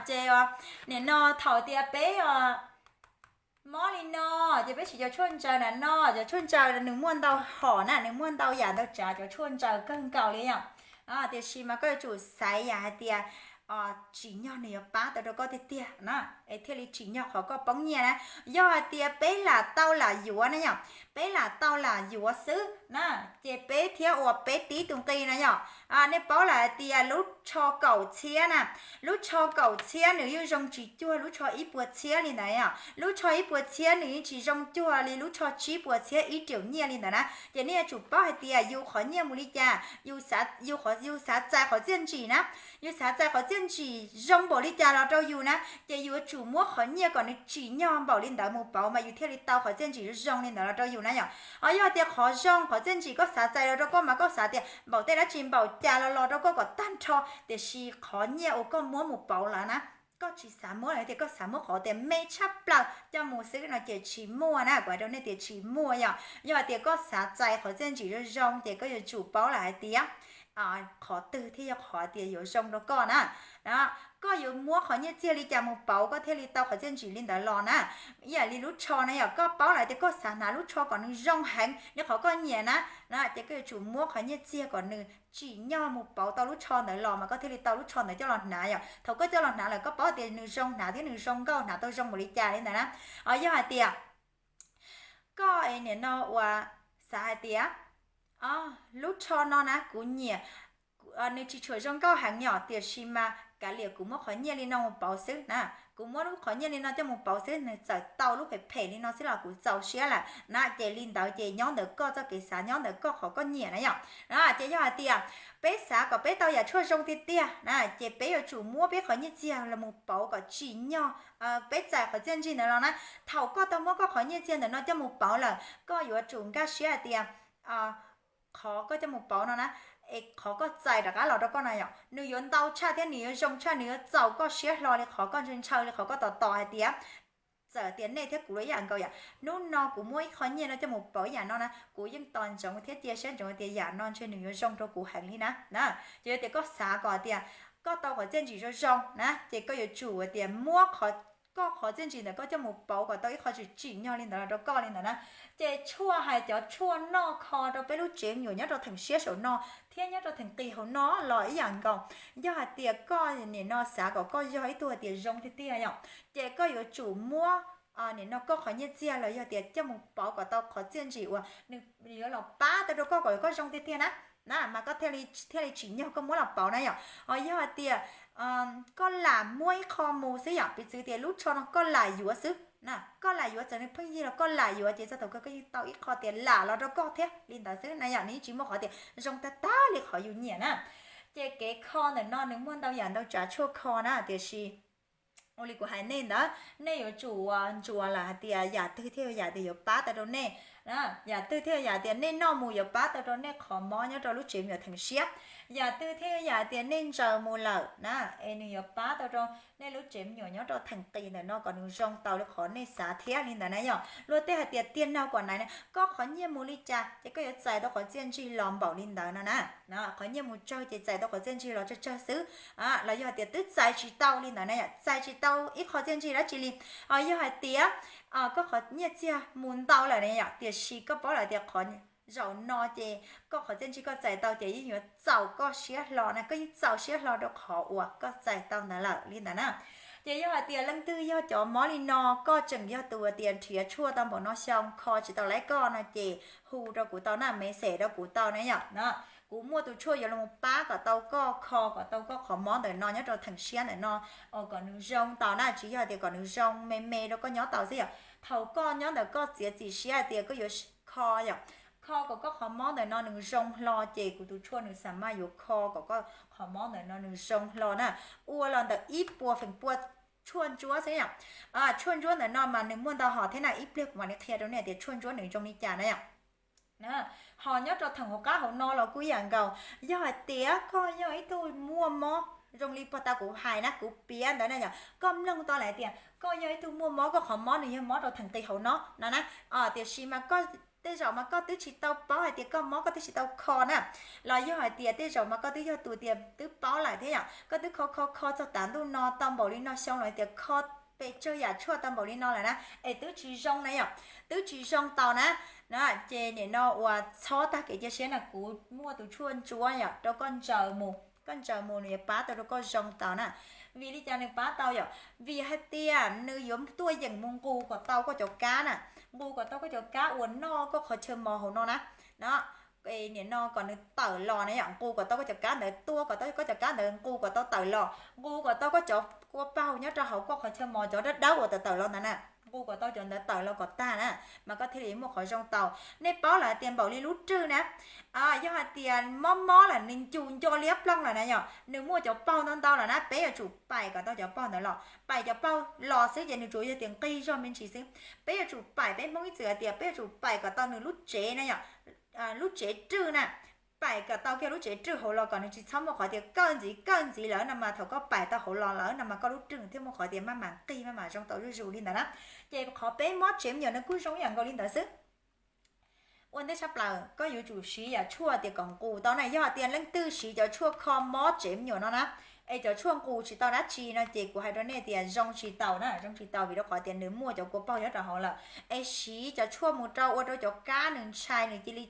Ces nim no thaum tias peb mob li no ces peb siv cov tshuaj ntsaws nram no, cov tshuaj ntsaws nws muaj ntau hom na, nws muaj ntau yam ntau tsav cov tshuaj ntsaws kawg nkaus li yom. Tiam sis mas koj yuav tsum xaiv yam hais tias tsim nyog nws yuav pab tau rau koj tiag tiag na. es thiaj li tsim nyog qhov koj poob nyiaj na. Yog hais tias peb lam tau lam yuav na yom, peb lam tau lam yuav xwb na, ces peb thiab uas peb tib tus nqi na yom. Nej paub lawm hais tias lub tsho kaum txhiab na, lub tsho kaum txhiab nws yeej zoo tsis cuag lub tsho ib puas txhiab li ntawd yom. Lub tsho ib puas txhiab nws yeej tsis zoo cuag li lub tsho tsib puas txhiab ib riaum nyiaj li ntawd na. Ces nej yuav tsum paub hais tias yus qhov nyiaj mus li cas, yus xav, yus qhov, yus xav txais qhov txiaj ntsim na, yus xav txais qhov txiaj ntsim zoo npaum li cas los rau yus na, ces yus yuav tsum muab qhov nyiaj kom nws tsim nyog npaum li ntawd mus pauv mas yus thiaj li tau qhov txiaj ntsim zoo li ntawd los rau yus na yom. Ho yog tias qhov zoo qhov txiaj ntsim koj xav txais los rau koj mas koj xav tias npaum tej dab tsi npaum cas los los rau koj kom tag nrho, tiam sis qhov nyiaj uas koj muab mus pauv lawm na, koj tsis xav muab lawm tias koj xav muab qhov tias me tshaj plaws coj mus xwb no ces tsis muaj na, kuv hais rau nej tias tsis muaj yom. Yog hais tias koj xav txais qhov txiaj ntsim zoo zoo ces koj yuav tsum paub lawm hais tias qhov twg thiaj yog qhov tias yuav zoo rau koj na. Koj yuav muab qhov nyiaj txiag li cas mus pauv koj thiaj li tau qhov txiaj ntsim li ntawd los na. Ib yam li lub tsho na yom, koj paub lawm tias koj xav hnav lub tsho kom nws zoo heev li qhov koj nyiam na, ces koj yuav tsum muab qhov nyiaj txiag kom nws tsim nyog mus pauv tau lub tsho ntawd los mas koj thiaj li tau lub tsho ntawd coj los hnav yom. Thaum koj coj los hnav lawm koj paub tias nws zoo hnav thiab nws zoo nkauj hnav tau zoo npaum li cas li ntawd na. Yog hais tias koj nim no uas xav hais tias lub tsho no na kuv nyiam, nws tsis tshua zoo nkauj heev yom, tiam sis mas kav liam kuv muab qhov nyiaj li no mus pauv xwb na, kuv muab lub qhov nyiaj li no coj mus pauv xwb, nws txawm tau lub phem phem li no xwb los kuv txaus siab lawm na. Ces li ntawd ces nyob ntawm koj txoj kev xav, nyob ntawm koj qhov koj nyiam na yom. Ces yog hais tias peb xav kom peb tau yam tshuaj zoo tiag tiag na, ces peb yuav tsum muab peb qhov nyiaj txiag los mus pauv kom tsim nyog peb txais qhov txiaj ntsim ntawd los na. Thaum koj tau muab koj qhov nyiaj txiag ntawm no coj mus pauv lawm, koj yuav tsum nkag siab hais tias qhov koj coj mus pauv no na, es qhov koj txais rov qab los rau koj na yom, nws yuav ntau tshaj thiab nws yuav zoo tshaj, nws yuav txaus koj siab hlo li qhov koj ntshaw ntshaw li qhov koj tos tos hais tias, txawm tias nej thiab kuv los ib yam nkaus yom, hnub no kuv muab ib qho nyiaj no coj mus pauv ib yam no na, kuv yeej tos ntsoov thiab cia siab ntsoov tias yam no ntshe nws yuav zoo rau kuv heev li na. Ces yog tias koj xav kom tias koj tau qhov txiaj ntsim zoo zoo na, ces koj yuav tsum tias muab koj qhov txiaj ntsim ntawd koj coj mus pauv kom tau ib qho tsim tsim nyog li ntawd los rau koj li ntawd na. Ces tshuaj hais cov tshuaj noj kho rau peb lub tsev me nyuam nyob rau theem siab saum no thiab nyob rau theem qis hauv no los ib yam nkaus. Yog hais tias koj nim no xav kom koj yog ib tug hais tias zoo tiag tiag yom, ces koj yuav tsum muab nim no koj qhov nyiaj txiag los yog tias coj mus pauv kom tau qhov txiaj ntsim uas nws yuav los pab tau rau koj kom koj zoo tiag tiag na, na mas koj thiaj li tsim nyog koj muab los pauv na yom. Ho yog hais tias koj lam muab ib qho mus xwb yom, piv txwv tias lub tsho no koj lam yuav xwb na, koj lam yuav txawm nws pheej yig los koj lam yuav ces txog thaum kawg koj yeej tau ib qho tias lam los rau koj thiab li ntawd xwb na yom, nws yeej tsis muaj qhov tias zoo tag tag li qhov yus nyiam na. Ces kev kho ntawm no nws muaj ntau yam ntau tsav tshuaj kho na, tiam sis ua li kuv hais nej ntawd, nej yuav tsum ntsuas lawm hais tias yam twg thiaj yog yam tias yuav pab tau rau nej, yam twg thiaj yog yam tias nej noj mus yuav pab tau rau nej qhov mob nyob rau lub tsev me nyuam theem siab, yam twg thiaj yog yam tias nej ntsaws mus lawm na, es nws yuav pab tau rau nej lub tsev me nyuam nyob rau theem qis ntawm no kom nws zoo tau li qhov nej xav thiab li ntawd na yom. Luag tej hais tias tiag nag kuam naiv na, koj qhov nyiaj mus li cas ces koj yuav txais tau qhov txiaj ntsig los npaum li ntawd no na. Qhov nyiaj mus tsawg ces txais tau qhov txiaj ntsig los tsawg tsawg xwb. Los yog hais tias twb txais tsis tau li ntawd na yom, txais tsis tau ib qho txiaj ntsig dab tsi li, yog hais tias koj qhov nyiaj txiag mus ntau lawm na yom, tiam sis koj paub lawm tias qhov zaum no ces koj qhov txiaj ntsig koj txais tau ces yeej yuav txaus koj siab hlo na, koj yeej txaus siab hlo rau qhov uas koj txais tau ntawd lawm li ntawd na. Ces yog hais tias leej twg yog cov mob li no, koj tseem yog tus tias nrhiav tshuaj tau npaum no xyoo kho tsis tau laib koj no ces hu rau kuv tau na, message rau kuv tau na yom. Kuv muaj tus tshuaj yuav los pab kom tau koj kho kom tau koj qhov mob ntawm no nyob rau theem siab ntawm no kom nws zoo tau na, tsis yog tias kom nws zoo me me rau koj nyob tau xwb yom. Thaum koj nyob ntawm koj txiav txim siab hais tias koj yuav kho yom, kho kom koj qhov mob ntawm no nws zoo hlo ces kuv tus tshuaj nws xa maj yuav kho kom koj qhov mob ntawm no nws zoo hlo na. Ua los ntawm ib puas feem pua tshuaj ntsuab xwb yom. Tshuaj ntsuab ntawm no mas nws muaj ntau hom thiab na, ib pliag kuv mam li qhia rau nej tias tshuaj ntsuab nws zoo li cas na yom. Ho nyob rau theem hauv qab hauv no los kuj ib yam nkaus, yog hais tias koj yog ib tug muaj mob zoo li puag ta kuv hais na, kuv piav ntawd na yom, koj mloog tau lawm tias koj yog ib tug muaj mob, koj qhov mob nws yog mob rau theem qis hauv no no na, tiam sis mas koj tej zaum mas koj twb tsis tau paub hais tias koj mob koj twb tsis tau kho na, los yog hais tias tej zaum mas koj twb yog tus tias twb paub lawm thiab yom, koj twb kho kho kho txog tav ntuj no tau npaum li no xyoo los tias kho pes tsawg yam tshuaj tau npaum li no lawm na, es twb tsis zoo na yom, twb tsis zoo tau na. Ces nim no uas txhob tag kev cia siab na, kuv muaj tus tshuaj ntsuab yom rau koj ntsaws mus, koj ntsaws mus nws yuav pab tau rau koj zoo tau na. Vim li cas nws pab tau yom? Vim hais tias nws yuav tuaj yeem mus nqus kom tau koj cov kab na, nqus kom tau koj cov kab uas noj koj qhov chaw mos hauv no na, no, nim no kom nws tawm los na yom, nqus kom tau koj cov kab ntawd, tua kom tau koj cov kab ntawd, nqus kom tau tawm los, nqus kom tau koj cov kua paug nyob rau hauv koj qhov chaw mos cov dawb dawb uas tawm tawm los ntawd na, nqus kom tau cov ntawd tawm los kom tag na, mas koj thiaj li muaj qhov zoo tau. Nej paub lawm hais tias npaum li lub rwj na, yog hais tias mob mob lawm nws ncus nco liab ploog lawm na yom, nws muaj cov paug ntau ntau lawm na, peb yuav tsum paim kom tau cov paug ntawd los, paim cov paug los xwb ces nws tsuas yog tias nqig zog me ntsis xwb. Peb yuav tsum paim, peb Hmoob ib txwm hais tias peb yuav tsum paim kom tau nws lub tsev na yom, lub tsev rwj na, paim kom tau kiag lub tsev rwj hauv los kom nws tsis txhob muaj qhov tias kawj ntxiv kawj ntxiv lawm no mas thaum koj paim tau hauv los lawm no mas koj lub rwj thiaj muaj qhov tias maj mam nqig maj mam zoo tau zuj zus li ntawd na. Ces qhov peb mob tsev me nyuam no kuj zoo ib yam nkaus li ntawd xwb. Ua ntej tshaj plaws koj yuav tsum siv yam tshuaj tias kom nqus tau na, yog hais tias leej twg siv cov tshuaj kho mob tsev me nyuam no na, es cov tshuaj nqus tsis tau dab tsi no ces kuv hais rau nej tias zoo tsis taus na, zoo tsis taus vim rau qhov tias nws muaj cov kua paug nyob rau hauv lawm. Es siv cov tshuaj mus rau ua rau cov kab nws ntshai, nws cia li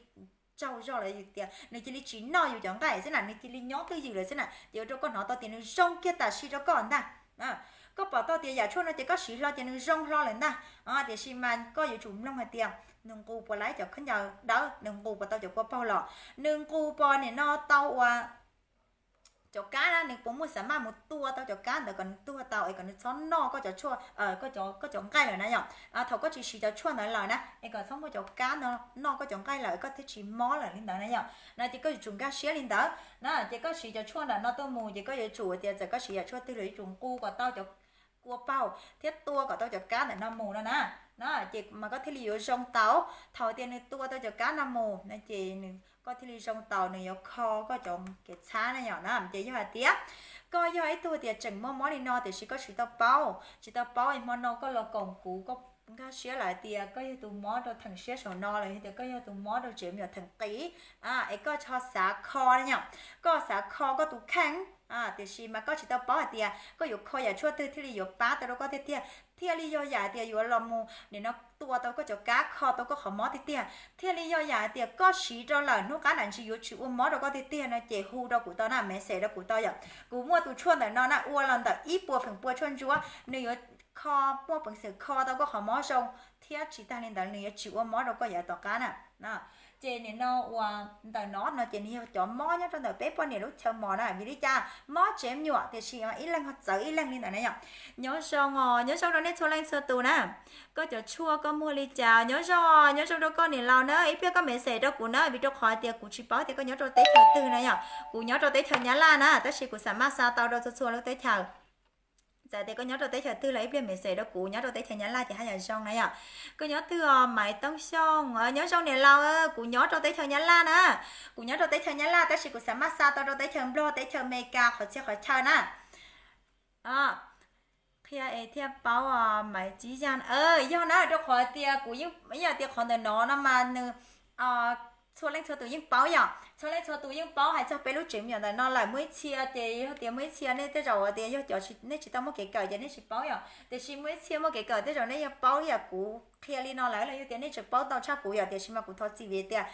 tsaug zog lawm tias nws cia li tsis noj yus cov nqaij xwb na, nws cia li nyob twj ywm lawm xwb na, ces ua rau koj hnov tau tias nws zoo kiag tam sim rau koj ntag. Koj pom tau tias yam tshuaj no ces koj siv hlo ces nws zoo hlo lawm ntag. Tiam sis mas koj yuav tsum mloog hais tias nws nqus puas laib cov khaub ncaws dawb, nws nqus puas tau cov kua paug los, nws nqus puas nim no tau ua cov kab na, nws puas muaj xav maj mus tua tau cov kab ntawd kom nws tuag tau es kom nws txhob noj koj cov tshuaj, koj cov nqaij lawm na yom. Thaum koj tsis siv cov tshuaj ntawd lawm na es kom txhob muaj cov kab no noj koj cov nqaij lawm koj thiaj tsis mob lawm li ntawd na yom. No ces koj yuav tsum nkag siab li ntawd na, ces koj siv cov tshuaj ntawm no tuaj mus ces koj yuav tsum tias txawm koj siv yam tshuaj twg los yuav tsum nqus kom tau cov kua paug thiab tua kom tau cov kab ntawm no mus no na. No ces mas koj thiaj li yuav zoo tau. Thaum tias nws tua tau cov kab no mus no ces koj thiaj li zoo tau, nws yuav kho koj cov kev txhab na yom. Na ces yog hais tias koj yog ib tug tias tseem mob mob li no tiam sis koj tsis tau paub, tsis tau paub es hmo no koj los koom kuv, koj nkag siab lawm hais tias koj yog tus mob rau theem siab saum no los yog tias koj yog tus mob rau tsev me nyuam theem qis, es koj ho xav kho na yom, koj xav kho koj tus kheej, tiam sis mas koj tsis tau paub hais tias koj yuav kho yam tshuaj twg thiaj li yuav pab tau rau koj tiag tiag, thiaj li yog yam tias yuav los mus nim no tua tau koj cov kab, kho tau koj qhov mob tiag tiag, thiaj li yog yam hais tias koj siv rau lawm hnub qab nram ntsis yuav tsis ua mob rau koj tiag tiag no ces hu rau kuv tau na, message rau kuv tau yom. Kuv muaj tus tshuaj ntawm no na, ua los ntawm ib puas feem pua tshuaj ntsuab, nws yuav kho, muaj peev xwm kho tau koj qhov mob zoo, thiab tsis tag li ntawd nws yuav tsis ua mob rau koj yav tom qab na. Ces nim no uas ntawm no no ces nws yog cov mob nyob rau ntawm peb poj niam lub chaw mos na, vim li cas mob tsev me nyuam tiam sis ib leeg ho txawv ib leeg li ntawd na yom. Nyob zoo os, nyob zoo rau nej txhua leej txhua tus na. Koj cov tshuaj koj muag li cas, nyob zoo, nyob zoo rau koj niam laus na, ib pliag koj message rau kuv na, vim rau qhov tias kuv tsis paub tias koj nyob rau teb chaws twg na yom. Kuv nyob rau teb chaws Nyab Laj na, tab sis kuv xam maj xa tau rau txhua txhua lub teb chaws. Txawm tias koj nyob rau teb chaws twg los ib pliag message rau kuv, nyob rau teb chaws Nyab Laj ces haj yam zoo na yom. Koj nyob twg os Maiv Tooj Xyooj? Nyob zoo niam laus, kuv nyob rau teb chaws Nyab Laj na. Kuv nyob rau teb chaws Nyab Laj tab sis kuv xam maj xa tau rau teb chaws Nplog, teb chaws Amelikas, qhov txhia qhov chaw na. Qhia es thiaj paub os Maiv Tsib Yaj. Yog na, rau qhov tias kuv yeej, ib yam tias qhov ntawm no no mas nws txhua leej txhua tus yeej paub yom, txhua leej txhua tus yeej paub hais txog peb lub tsev me nyuam ntawm no lawm. Muaj ib txhia ces yog tias muaj ib txhia nej tej zaum tias yog cov nej tsis tau muaj kev kawm ces nej tsis paub yom, tiam sis muaj ib txhia muaj kev kawm tej zaum nej yeej paub ib yam kuv qhia li no lawm los yog tias nej tseem paub tau tshaj kuv yom, tiam sis mas kuv thov txim vim tias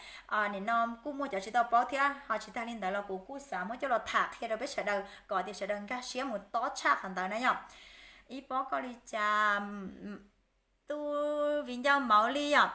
nim no kuj muaj cov tsis tau paub thiab ho tsis tag li ntawd los kuv kuj xav muab coj los tham qhia rau peb sawv daws kom tias sawv daws nkag siab mus tob tshaj qhov ntawd na yom. Ib pob koj li cas? Tus viv ncaus Mauv Lis yom.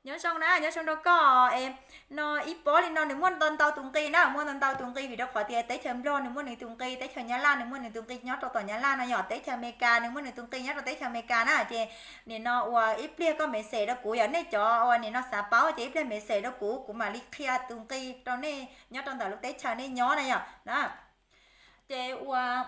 Nyob zoo na, nyob zoo rau koj. Es no ib pob li no nws muaj ntau ntau tus nqi na, muaj ntau ntau tus nqi vim rau qhov tias teb chaws Nplog nws muaj nws tus nqi, teb chaws Nyab Laj nws muaj nws tus nqi nyob rau tom Nyab Laj no yom, teb chaws Amelikas nws muaj nws tus nqi nyob rau teb chaws Amelikas na. Ces nim no uas ib pliag koj message rau kuv yom, nej cov uas nim no xav paub ces ib pliag message rau kuv, kuv mam li qhia tus nqi rau nej nyob rau ntawm lub teb chaws nej nyob na yom. Na ces uas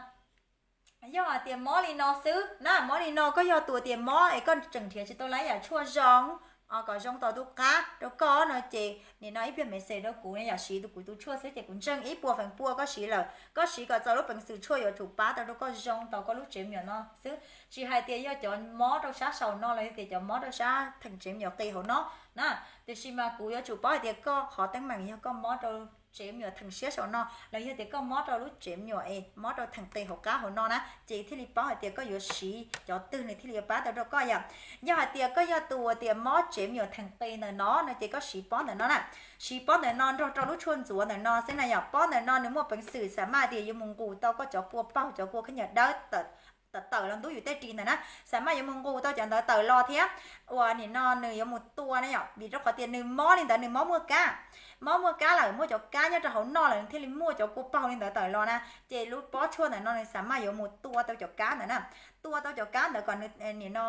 yog hais tias mob li no xwb na, mob li no koj yog tus tias mob es koj tseem nrhiav tsis tau lab yam tshuaj zoo kom zoo tau tus qab rau koj no ces nim no ib pliag message rau kuv ne, yog siv tus kuv tus tshuaj xwb ces kuv ntseeg ib puas feem pua koj siv lawm, koj siv kom txaus lub peev xwm tshuaj yuav tsum pab tau rau koj zoo tau koj lub tsev me nyuam no xwb. Tsis hais tias yog cov mob rau sab saum no los yog tias cov mob rau sab theem tsev me nyuam qis hauv no na, tiam sis mas kuv yuav tsum paub hais tias koj qhov teeb meem yog koj mob rau tsev me nyuam theem siab saum no los yog tias koj mob rau lub tsev me nyuam es mob rau theem qis hauv qab hauv no na, ces thiaj li paub hais tias koj yuav siv cov twg nws thiaj li yuav pab tau rau koj yom. Yog hais tias koj yog tus uas tias mob tsev me nyuam theem qis ntawm no no ces koj siv pob ntawm no na. Siv pob ntawm no nrog rau lub tshuaj ntxuav ntawm no xwb na yom. Pob ntawm no nws muaj peev xwm xam maj tias yuav mus nqus tau koj cov kua paug, cov kua khaub ncaws dawb tawm los ntub yus tej ris ntawd na, xam maj yuav mus nqus tau cov ntawd tawm los thiab uas nim no nws yuav mus tua na yom, vim rau qhov tias nws mob li ntawd nws mob muaj kab. Mob muaj kab lawm, muaj cov kab nyob rau hauv no lawm nws thiaj li muaj cov kua paug li ntawd tawm los na. Ces lub pob tshuaj ntawm no nws xam maj yuav mus tua tau cov kab ntawd na, tua tau cov kab ntawd kom nws nim no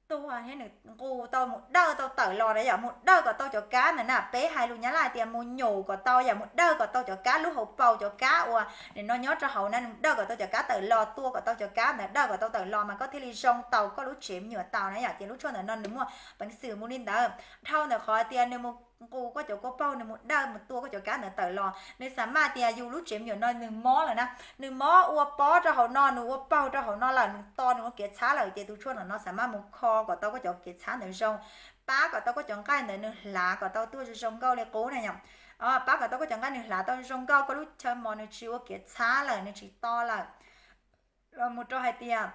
tuag thiab nws nqus tau mus dawj tau tawm los na yom, mus dawj kom tau cov kab ntawd na. Peb hais lus Nyab Laj tias mus nyum kom tau yom, mus dawj kom tau cov kab lub hauv paus, cov kab uas nim no nyob rau hauv na, mus dawj kom tau cov kab tawm los, tua kom tau cov kab ntawd, dawj kom tau tawm los mas koj thiaj li zoo tau koj lub tsev me nyuam tau na yom. Ces lub tshuaj ntawm no nws muaj peev xwm mus li ntawd, dhau ntawm qhov tias nws mus nqus koj cov kua paug, nws mus dawj mus tua koj cov kab ntawd tawm los, nws xam maj tias yus lub tsev me nyuam no nws mob lawm na, nws mob ua pob rau hauv no, nws ua paug rau hauv no lawm, nws to nws ua kev txhab lawm, ces tus tshuaj ntawm no xam maj mus kho kom tau koj cov kev txhab ntawd zoo, pab kom tau koj cov nqaij ntawd nws hlav kom tau tuaj zoo zoo nkauj li qub na yom. Pab kom tau koj cov nqaij nws hlav tau zoo nkauj, koj lub chaw mos nws tsis ua kev txhab lawm, nws tsis to lawm. Los mus rau hais tias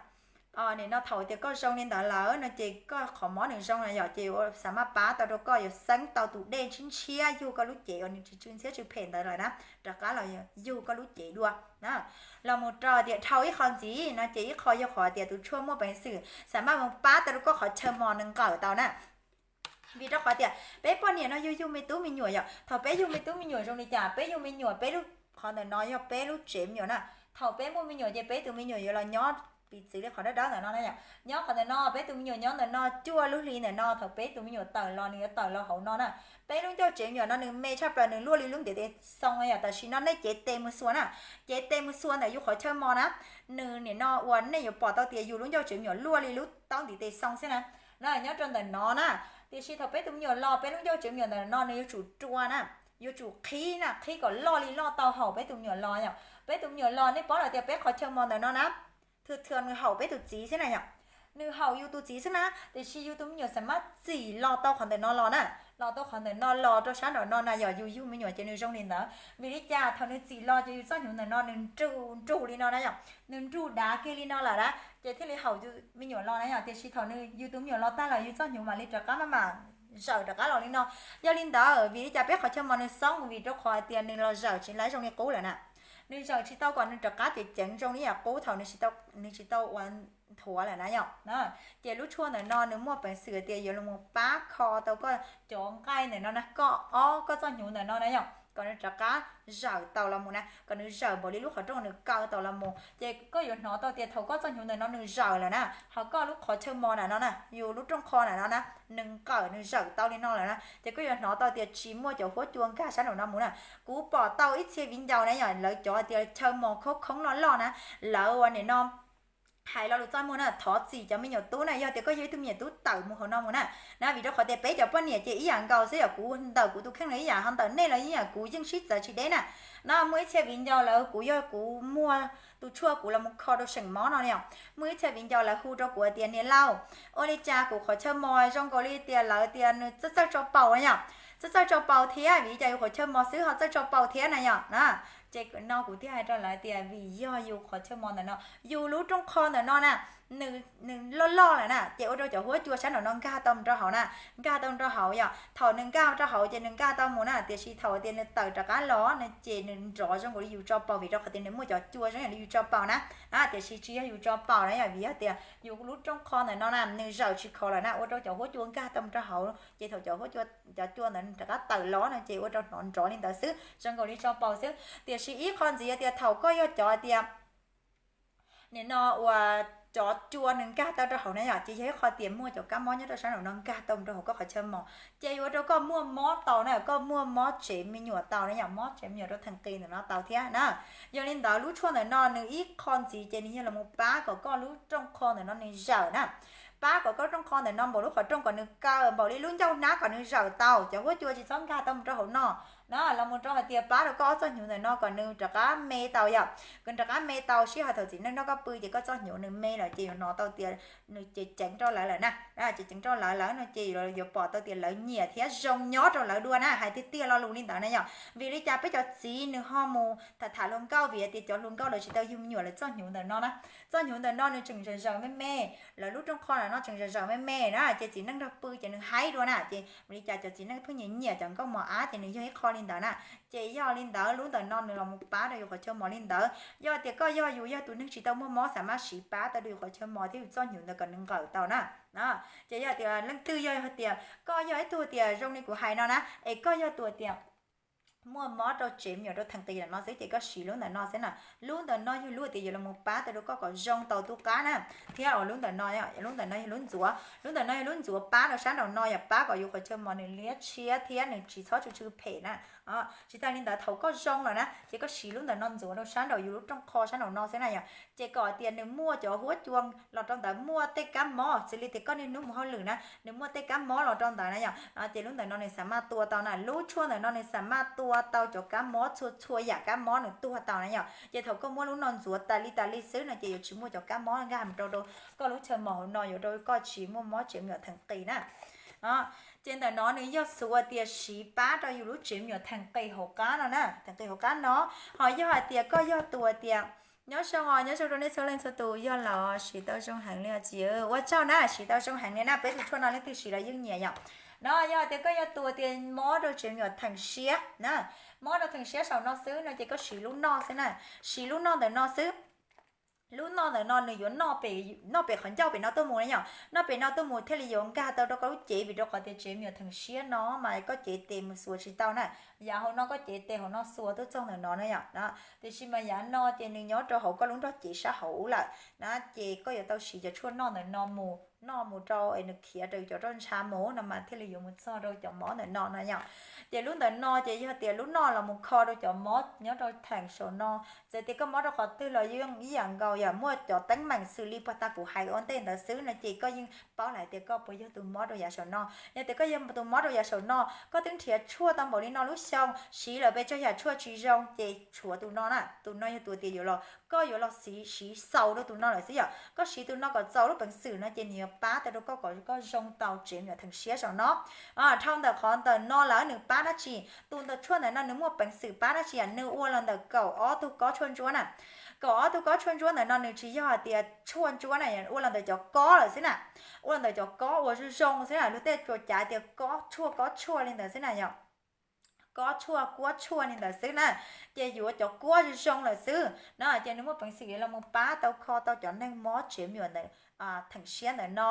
nim no thaum tias koj zoo li ntawd lawm no ces koj qhov mob nws zoo na yom, ces xam maj pab tau rau koj yuav xeeb tau tus dej ntshiab ntshiab yug koj lub cev uas nws tsis tsw ntxhiab tsw phem ntawd lawm na, rov qab los yug koj lub cev dua na. Los mus rau tias dhau ib qho ntxiv no ces ib qho yog qhov tias tus tshuaj muaj peev xwm xam maj mus pab tau rau koj qhov chaw mos nws nqawm tau na. Vim rau qhov tias peb poj niam no yug yug me tub me nyuam yom, thaum peb yug me tub me nyuam zoo li cas, peb yug me nyuam peb lub qhov ntawm no yog peb lub tsev me nyuam na. Thaum peb muaj me nyuam ces peb tus me nyuam yuav los nyob piv txwv li qhov dawb dawb ntawm no na yom. Nyob qhov ntawm no, peb tus me nyuam nyob ntawm no cuaj lub hli ntawm no, thaum peb tus me nyuam tawm los nws yuav tawm los hauv no na. Peb lub ncauj tsev me nyuam no nws me tshaj plaws, nws luaj li lub ntiv tes xoo na yom, tam sim no nej cev tes mus xuas na, cev tes mus xuas ntawm yus qhov chaw mos na, nws nim no uas nej yuav pom tau tias yus lub ncauj tsev me nyuam luaj li lub taub ntiv tes xoo xwb na. No nyob rau ntawm no na, tiam sis thaum peb tus me nyuam los peb lub ncauj tsev me nyuam ntawm no nws yuav tsum rua na, yuav tsum qhib na, qhib kom loj li loj tau haum peb tus me nyuam los yom. Peb tus me nyuam los nej paub lawm tias peb qhov chaw mos ntawm no na, thwm thwm nws haum peb tus txiv xwb na yom. Nws haum yus tus txiv xwb na, tiam sis yus tus me nyuam xam maj txim los tau qhov ntawm no los na, los tau qhov ntawm no los rau sab nraum no na yom, yus yug me nyuam ces nws zoo li ntawd. Vim li cas? Thaum nws txim los ces yus txoj hnyuv ntawm no nws nrug nrug li no na yom, nws nrug dav kiag li no lawm na, ces thiaj li haum yus me nyuam los na yom. Tiam sis thaum nws yus tus me nyuam los tag lawm yus txoj hnyuv mam li rov qab maj mam zawm rov qab los li no. Yog li ntawd vim li cas peb qhov chaw mos nws xoob? Vim rau qhov hais tias nws los zawm tsis laib zoo li qub lawm na. Nws zawm tsis tau kom nws rov qab ceev ceev zoo li yam qub thaum nws tsis tau ua nthuav lawm na yom. Ces lub tshuaj ntawm no nws muaj peev xwm tias yuav los pab kho tau koj cov nqaij ntawm no na, koj ob koj txoj hnyuv ntawm no na yom, kom nws rov qab zawm tau los mus na, kom nws zawm npaum li lub qhov rooj nws kaw tau los mus. Ces koj yuav hnov tau tias thaum koj txoj hnyuv ntawm no nws zawm lawm na, ho koj lub qhov chaw mos ntawm no na, yus lub rooj qho ntawm no na, nws nqawm nws zawm tau li no lawm na, ces koj yuav hnov tau tias tsis muaj cov huab cua nkag sab nraum no mus na. Kuv pom tau ib txhia viv ncaus na yom, lawv cov tias chaw mos khoob khoob loj loj na, lawv ua nim no hais lo lus txaj muag na, thov txim cov me nyuam tub na, yog tias koj yog ib tug me nyuam tub tawm mus hauv no mus na. Na vim rau qhov tias peb cov poj niam ces ib yam nkaus xwb yom, kuv ntawm kuv tus kheej los ib yam, ho ntawm nej los ib yam, kuv yeej sib txawv tsis deb na. No muaj ib txhia viv ncaus lawv, kuv yog kuv muag tus tshuaj kuv los mus kho rau seem mob no yom, muaj ib txhia viv ncaus lawv hu rau kuv tias niam laus, ua li cas kuv qhov chaw mos zoo nkaus li tias lawv tias nws txawj txawj tso paus na yom, txawj txawj tso paus thiab, vim li cas yus qhov chaw mos xwb ho txawj tso paus thiab na yom na. Ces no kuv thiaj hais rau lawv tias vim yog yus qhov chaw mos ntawm no, yus lub rooj qho ntawm no na, nws loj loj lawm na, ces ua rau cov huab cua sab nraum no nkag tau mus rau hauv na, nkag tau mus rau hauv yom. Thaum nws nkag rau hauv ces nws nkag tau mus na, tiam sis thaum tias nws tawm rov qab los no ces nws nrov zoo nkaus li yus tso paus, vim rau qhov tias nws muaj cov cua zoo li yus tso paus na. Tiam sis tsis yog yus tso paus na yom, vim yog tias yus lub rooj qho ntawm no na nws zawm tsis khov lawm na, ua rau cov huab cua nkag tau mus rau hauv, ces thaum cov huab cua, cov cua ntawd nws rov qab tawm los no ces ua rau hnov nrov li ntawd xwb, zoo nkaus li tso paus xwb. Tiam sis ib qho ntxiv tias thaum koj yog cov tias nim no uas cov cua nws nkag tau rau hauv na yom, ces yog ib qho tias muaj cov kab mob nyob rau sab nraum no nkag tau mus rau hauv koj qhov chaw mos, ces yuav ua rau koj muaj mob tau na, koj muaj mob tsev me nyuam tau na yom, mob tsev me nyuam rau theem qis ntawm no tau thiab na. Yog li ntawd lub tshuaj ntawm no nws ib qho ntxiv ces nws yog los pab kom koj lub rooj qho ntawm no nws zawm na, pab kom koj rooj qho ntawm no npaum lub qhov rooj kom nws kaw npaum li lub ncauj hnab kom nws zawm tau, cov huab cua tsis txhob nkag tau mus rau hauv no. no los mus rau hais tias pab rau koj ob txoj hnyuv ntawm no kom nws rov qab me tau yom, kom nws rov qab me tau sib hais thaum txiv neej nrog koj pw ces koj txoj hnyuv nws me lawm ces yuav hnov tau tias nws ceev ceev rau lawv lawm na, ceev ceev rau lawv lawm no ces yuav pom tau tias lawv nyiam thiab zoo nyob rau lawv dua na, hais tiag tiag lo lus li ntawd na yom. Vim li cas peb cov txiv nws ho mus tham tham hluas nkauj? Vim tias cov hluas nkauj lawv tsis tau yug me nyuam lawv txoj hnyuv ntawm no na, txoj hnyuv ntawm no nws tseem zawm zawm me me, lawv lub rooj qho ntawm no tseem zawm zawm me me na ces txiv neej nrog pw ces nws haib dua na ces vim li cas cov txiv neej pheej nyiam nyiam cov nkauj mos ab ces nws yog ib qho li ntawd na. Ces yog li ntawd lub ntawm no nws los mus pab rau yus qhov chaw mos li ntawd. Yog tias koj yog yus yog tus neeg tsis tau muaj mob xav mas siv pab tau rau yus qhov chaw mos thiab yus txoj hnyuv ntawd kom nws nqawm tau na. Ces yog tias leej twg yog hais tias koj yog ib tug tias zoo li kuv hais no na es koj yog tus tias muaj mob rau tsev me nyuam rau theem qis ntawm no xwb ces koj siv lub ntawm no xwb na. Lub ntawm no yog lub tias yuav los mus pab tau rau koj kom zoo tau tub qab na. Thiab lub ntawm no, lub ntawm no yog lub ntxuav, lub ntawm no yog lub ntxuav pab rau sab nraum no yom, pab kom yus qhov chaw mos nws liab tshiab thiab nws tsis txhob tsw tsw phem na. Tsis tas li ntawd thaum koj zoo lawm na ces koj siv lub ntawm no ntxuav rau sab nraum yus lub rooj qho sab nraum no xwb na yom. Ces kom tias nws muaj cov huab cua los rau ntawd, muaj tej kab mob xws li tias koj niaj hnub mus hauj lwm na nws muaj tej kab mob los rau ntawd na yom, ces lub ntawm no nws xav maj tua tau na, lub tshuaj ntawm no nws xav maj tua tau cov kab mob txhua txhua yam kab mob nws tuag tau na yom. Ces thaum koj muab lub no ntxuav tas li tas li xwb no ces yuav tsis muaj cov kab mob nkag mus rau rau koj lub chaw mos hauv no yuav rau koj tsis muaj mob tsev me nyuam theem qis na. Ces ntawm no nws yog xws tias siv pab rau yus lub tsev me nyuam theem qis hauv qab no na, theem qis hauv qab no. Ho yog hais tias koj yog tus tias, nyob zoo os, nyob zoo rau nej txhua leej txhua tus, yog los siv tau zoo heev li os txiv, ua tsaug na, siv tau zoo heev li na, peb tus tshuaj no leej twg siv los yeej nyiam yom. No yog hais tias koj yog tus tias mob rau tsev me nyuam theem siab na, mob rau theem siab saum no xwb no ces koj siv lub noj xwb na, siv lub noj ntawm no xwb. Lub noj ntawm no nws yuav noj pem qhov ncauj pem no tuaj mus na yom, noj pem no tuaj mus thiaj li yuav nkag tau rau koj lub cev vim rau qhov tias tsev me nyuam theem siab no mas koj cev tes mus xuas tsis tau na. Yav hauv no koj cev tes hauv no xuas tuaj txog ntawm no na yom. Tiam sis mas yav no ces nws nyob rau hauv koj lub nrog cev sab hauv ub lawm na, ces koj yuav tau siv cov tshuaj noj ntawm no mus, noj mus rau es nws khiav rau cov roj ntsha mus no mas thiaj li yuav mus txog rau cov mob ntawm no na yom. Ces lub ntawm no ces yog tias lub noj los mus kho rau cov mob nyob rau theem saum no. Txawm tias koj mob rau qhov twg los yeej ib yam nkaus, yog muaj cov teeb meem xws li puag ta kuv hais ua ntej ntawd xwb no ces koj yeej paub lawm tias koj puas yog tus mob rau yav saum no. Yog tias koj yog tus mob rau yav saum no, koj twb nrhiav tshuaj tau npaum li no lub xyoo, siv lawm pes tsawg yam tshuaj tsis zoo ces tshuav tus no na, tus no yog tus tias yuav los, koj yuav los siv, siv xaus rau tus no lawm xwb yom. Koj siv tus no kom txaus lub peev xwm no ces nws yuav pab tau rau koj kom koj zoo tau tsev me nyuam theem siab saum no. Dhau ntawm qhov ntawm no lawm nws pab dab tsi? Tus ntawm tshuaj ntawm no nws muaj peev xwm pab dab tsi? Nws ua los ntawm kaum ob tug kob tshuaj ntsuab na. Kaum ob tug kob tshuaj ntsuab ntawm no nws tsis yog hais tias tshuaj ntsuab na, ua los ntawm cov kob lawm xwb na. Ua los ntawm cov kob uas zoo zoo xwb na, luag tej tsuas cav tias kob tshuaj, kob tshuaj li ntawd xwb na yom. Kob tshuaj, kuab tshuaj li ntawd xwb na. Ces yuav cov kuab zoo zoo lawm xwb no ces nws muaj peev xwm yuav los mus pab tau kho tau cov neeg mob tsev me nyuam ntawm theem siab ntawm no.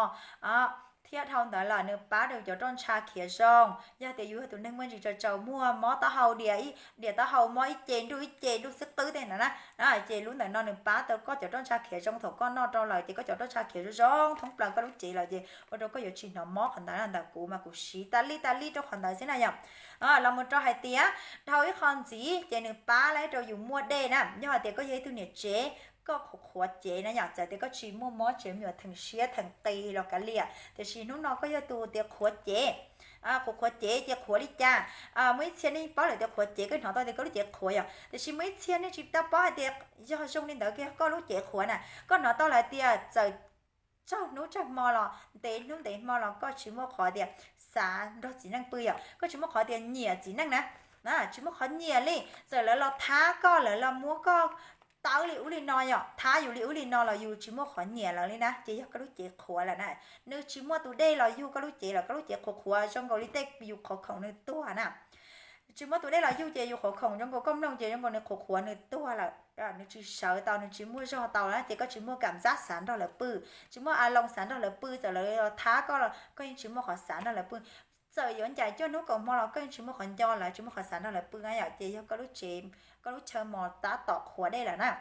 Thiab dhau ntawd lawm nws pab rau cov roj ntsha khiav zoo. Yog tias yus yog tus neeg muaj ntsis tsaus tsaus muag, mob taub hau, diam, diam taub hau mob ib ce nruj ib ce nruj xwb qwb tej ntawd na, ces lub ntawm no nws pab tau koj cov roj ntsha khiav zoo. Thaum koj noj rau lawm ces koj cov roj ntsha khiav zoo zoo thoob plaws koj lub cev lawm ces ua rau koj yuav tsis hnov mob qhov ntawd na. Ntawm kuv mas kuv siv tas li tas li rau qhov ntawd xwb na yom. Los mus rau hais tias dhau ib qho ntxiv ces nws pab lawv rau yus muaj dej na. Yog hais tias koj yog ib tug niam tsev, koj qhuav qhuav cev na yom, txawm tias koj tsis muaj mob tsev me nyuam theem siab theem qis los kav liam, tiam sis hnub no koj yog tus tias qhuav cev, qhuav qhuav cev ces qhuav li cas? Muaj ib txhia nej paub lawm tias qhuav cev koj hnov tau tias koj lub cev qhuav yom, tiam sis muaj ib txhia nej tsis tau paub hais tias yog zoo li ntawd koj lub cev qhuav na. Koj hnov tau lawm tias txawm tsaug hnub tsaug hmo los ntev hnub ntev hmo los koj tsis muaj qhov tias xav nrog txiv neej pw yom, koj tsis muaj qhov tias nyiam txiv neej na, tsis muaj qhov nyiam li. Txawm lawv los thab koj, lawv los muab koj tawb li ub li no yom, thab yus li ub li no los yus tsis muaj qhov nyiam lawv li na, ces yog koj lub cev qhuav lawm na. Nws tsis muaj tus dej los yug koj lub cev lawm, koj lub cev qhuav qhuav zoo nkaus li tej yus qhov khoom nws tuag na. Tsis muaj tus dej los yug ces yus qhov khoom zoo nkaus koj mloog ces zoo nkaus nws qhuav qhuav nws tuag lawm, nws tsis sawv tau, nws tsis muaj zog tau lawm ces koj tsis muaj kam zab xav nrog lawv pw, tsis muaj a loo xav nrog lawv pw. Txawm lawv los thab koj los koj yeej tsis muaj qhov xav nrog lawv pw. Txawm yuav ncaim cuaj hnub kaum hmo los koj yeej tsis muaj qhov nco lawv, tsis muaj qhov xav nrog lawv pw na yom, ces yog koj lub tsev, koj lub chaw mos tab tom qhuav dej lawm na.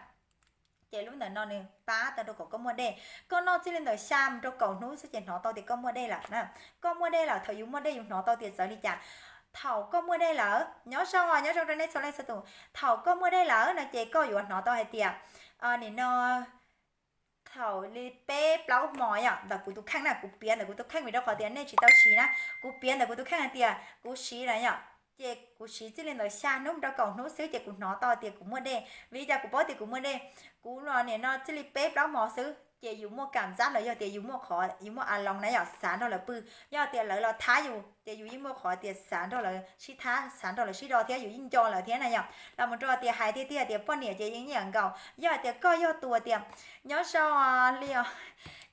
Ces lub ntawm no nws pab tau rau kom koj muaj dej. Koj noj txij li ntawm xya mus rau kaum hnub xwb ces hnov tau tias koj muaj dej lawm na. Koj muaj dej lawm, thaum yus muaj dej yus hnov tau tias txawv li cas? Thaum koj muaj dej lawm, nyob zoo os, nyob zoo rau nej txhua leej txhua tus, thaum koj muaj dej lawm no ces koj yuav hnov tau hais tias, nim no thaum li peb plaub hmo yom, ntawm kuv tus kheej na, kuv piav ntawm kuv tus kheej vim rau qhov tias nej tsis tau siv na, kuv piav ntawm kuv tus kheej hais tias kuv siv na yom, Ces kuv siv txij li ntawd xya hnub rau kaum hnub xwb ces kuv hnov tau tias kuv muaj dej. Vim li cas kuv paub tias kuv muaj dej? Kuv nim no txij li peb plaub hmo xwb ces yus muaj kam zab los yog tias yus muaj qhov, yus muaj a loos na yom, xav nrog lawv pw. Yog tias lawv los thab yus ces yus yeej muaj qhov tias xav nrog lawv sib thab, xav nrog lawv sib do thiab yus yeej nco lawv thiab na yom. Los mus rau tias hais tiag tiag tias poj niam ces yeej ib yam nkaus. Yog hais tias koj yog tus tias, nyob zoo li,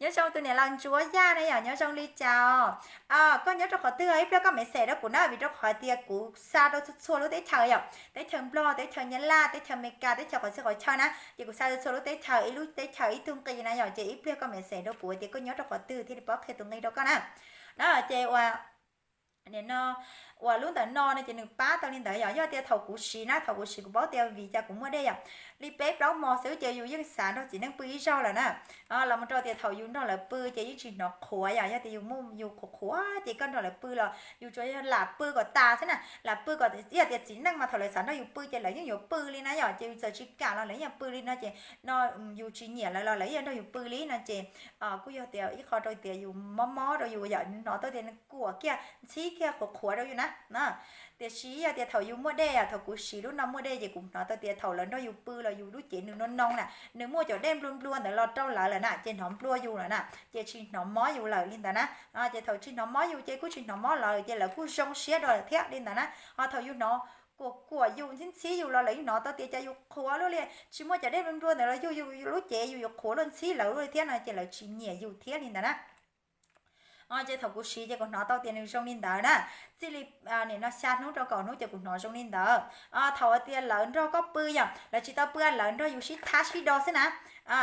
nyob zoo tus niam laus Ntsuab Yaj na yom, nyob zoo li cas os? Koj nyob rau qhov twg? Ib pliag koj message rau kuv na, vim rau qhov tias kuv xa rau txhua txhua lub teb chaws yom, teb chaws Nplog, teb chaws Nyab Laj, teb chaws Amelikas, teb chaws qhov txhia qhov chaw na, ces kuv xa txhua txhua lub teb chaws, ib lub teb chaws ib tug nqi na yom, ces ib pliag koj message rau kuv tias koj nyob rau qhov twg thiaj li paub qhia tus nqi rau koj na. No ces ua, nim no, ua lub ntawm no no ces nws pab tau li ntawd yom. Yog tias thaum kuv siv na, thaum kuv siv kuv paub tias vim cas kuv muaj dej yom, li peb plaub hmo xwb ces yus yeej xav nrog txiv neej pw ib zaug lawm na. Los mus rau tias thaum yus nrog lawv pw ces yeej tsis hnov qhuav yom. Yog tias yus muaj, yus qhuav qhuav ces koj nrog lawv pw los yus tsuas yog lam pw kom tas xwb na, lam pw kom, yog tias txiv neej mas thaum lawv xav nrog yus pw ces lawv yeej yuav pw li na yom, ces yus txawm tsis kam los lawv yeej pw li no ces, no, yus tsis nyiam lawv los lawv yeej nrog yus pw li no ces kuj yog tias ib qho rau tias yus mob mob rau yus yom, hnov tau tias nws kuam kiag ntxhib kiag qhuav qhuav rau yus na. Tiam sis yog tias thaum yus muaj dej, thaum kuv siv lub no muaj dej ces kuv hnov tau tias thaum lawv nrog yus pw los yus lub cev nws noo noo na, nws muaj cov dej nplua nplua ntawd los rau lawv lawm na ces hnov nplua yus lawm na, ces tsis hnov mob yus lawm li ntawd na. Ces thaum tsis hnov mob yus ces kuj tsis hnov mob lawv ces lawv kuj zoo siab dua lawm thiab li ntawd na. Ho thaum yus hnov kuam kuam yus ntxhib ntxhib yus los lawv yeej hnov tau tias cas yus qhuav luaj li, tsis muaj cov dej nplua nplua ntawd los yug yus lub cev yus yuav qhuav luaj ntxhib lawv luaj thiab no ces lawv tsis nyiam yus thiab li ntawd na. Ces thaum kuv siv ces kuv hnov tau tias nws zoo li ntawd na, txij li nim no xya hnub rau kaum hnub ces kuv hnov zoo li ntawd. Thaum tias lawv nrog koj pw yom, lawv tsis tau pw, lawv nrog yus sib thab sib do xwb na.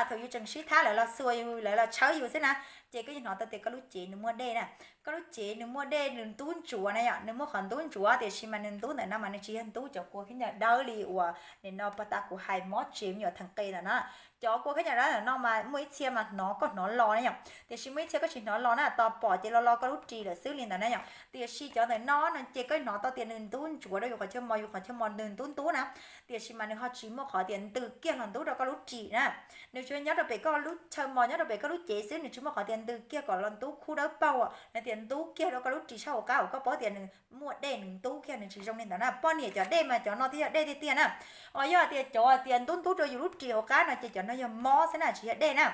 Thaum yus tseem sib thab lawv los xuas yus, lawv los tshawb yus xwb na, ces koj yeej hnov tau tias koj lub cev nws muaj dej na. Koj lub cev nws muaj dej, nws ntub ntsuav na yom, nws muaj qhov ntub ntsuav tiam sis mas nws ntub ntawm no mas nws tsis yog ntub cov kua khaub ncaws dawb li uas nim no pas tas kuv hais mob tsev me nyuam theem qis ntawm no. Cov kua khaub ncaws dawb ntawm no mas muaj ib txhia mas hnov koj hnov los na yom, tiam sis muaj ib txhia koj tsis hnov los na, tos pom ces los los koj lub ris lawm xwb li ntawd na yom. Tiam sis cov ntawm no no ces koj hnov tau tias nws ntub ntsuav rau yus qhov chaw mos, yus qhov chaw mos nws ntub ntub na, tiam sis mas nws ho tsis muaj qhov tias ntws kiag los ntub rau koj lub ris na. Nws tsuas nyob rau pem koj lub chaw mos, nyob rau pem koj lub cev xwb, nws tsis muaj qhov tias ntws kiag kom los ntub khub dawb paug, no tias ntub kiag rau koj lub ris sab hauv qab uas koj paub tias nws muaj dej nws ntub kiag, nws tsis zoo li ntawd na. Poj niam cov dej mas cov no thiaj yog dej tiag tiag na. Os, yog tias cov tias ntub ntub rau yus lub ris hauv qab no ces cov no yog mob xwb na, tsis yog dej na.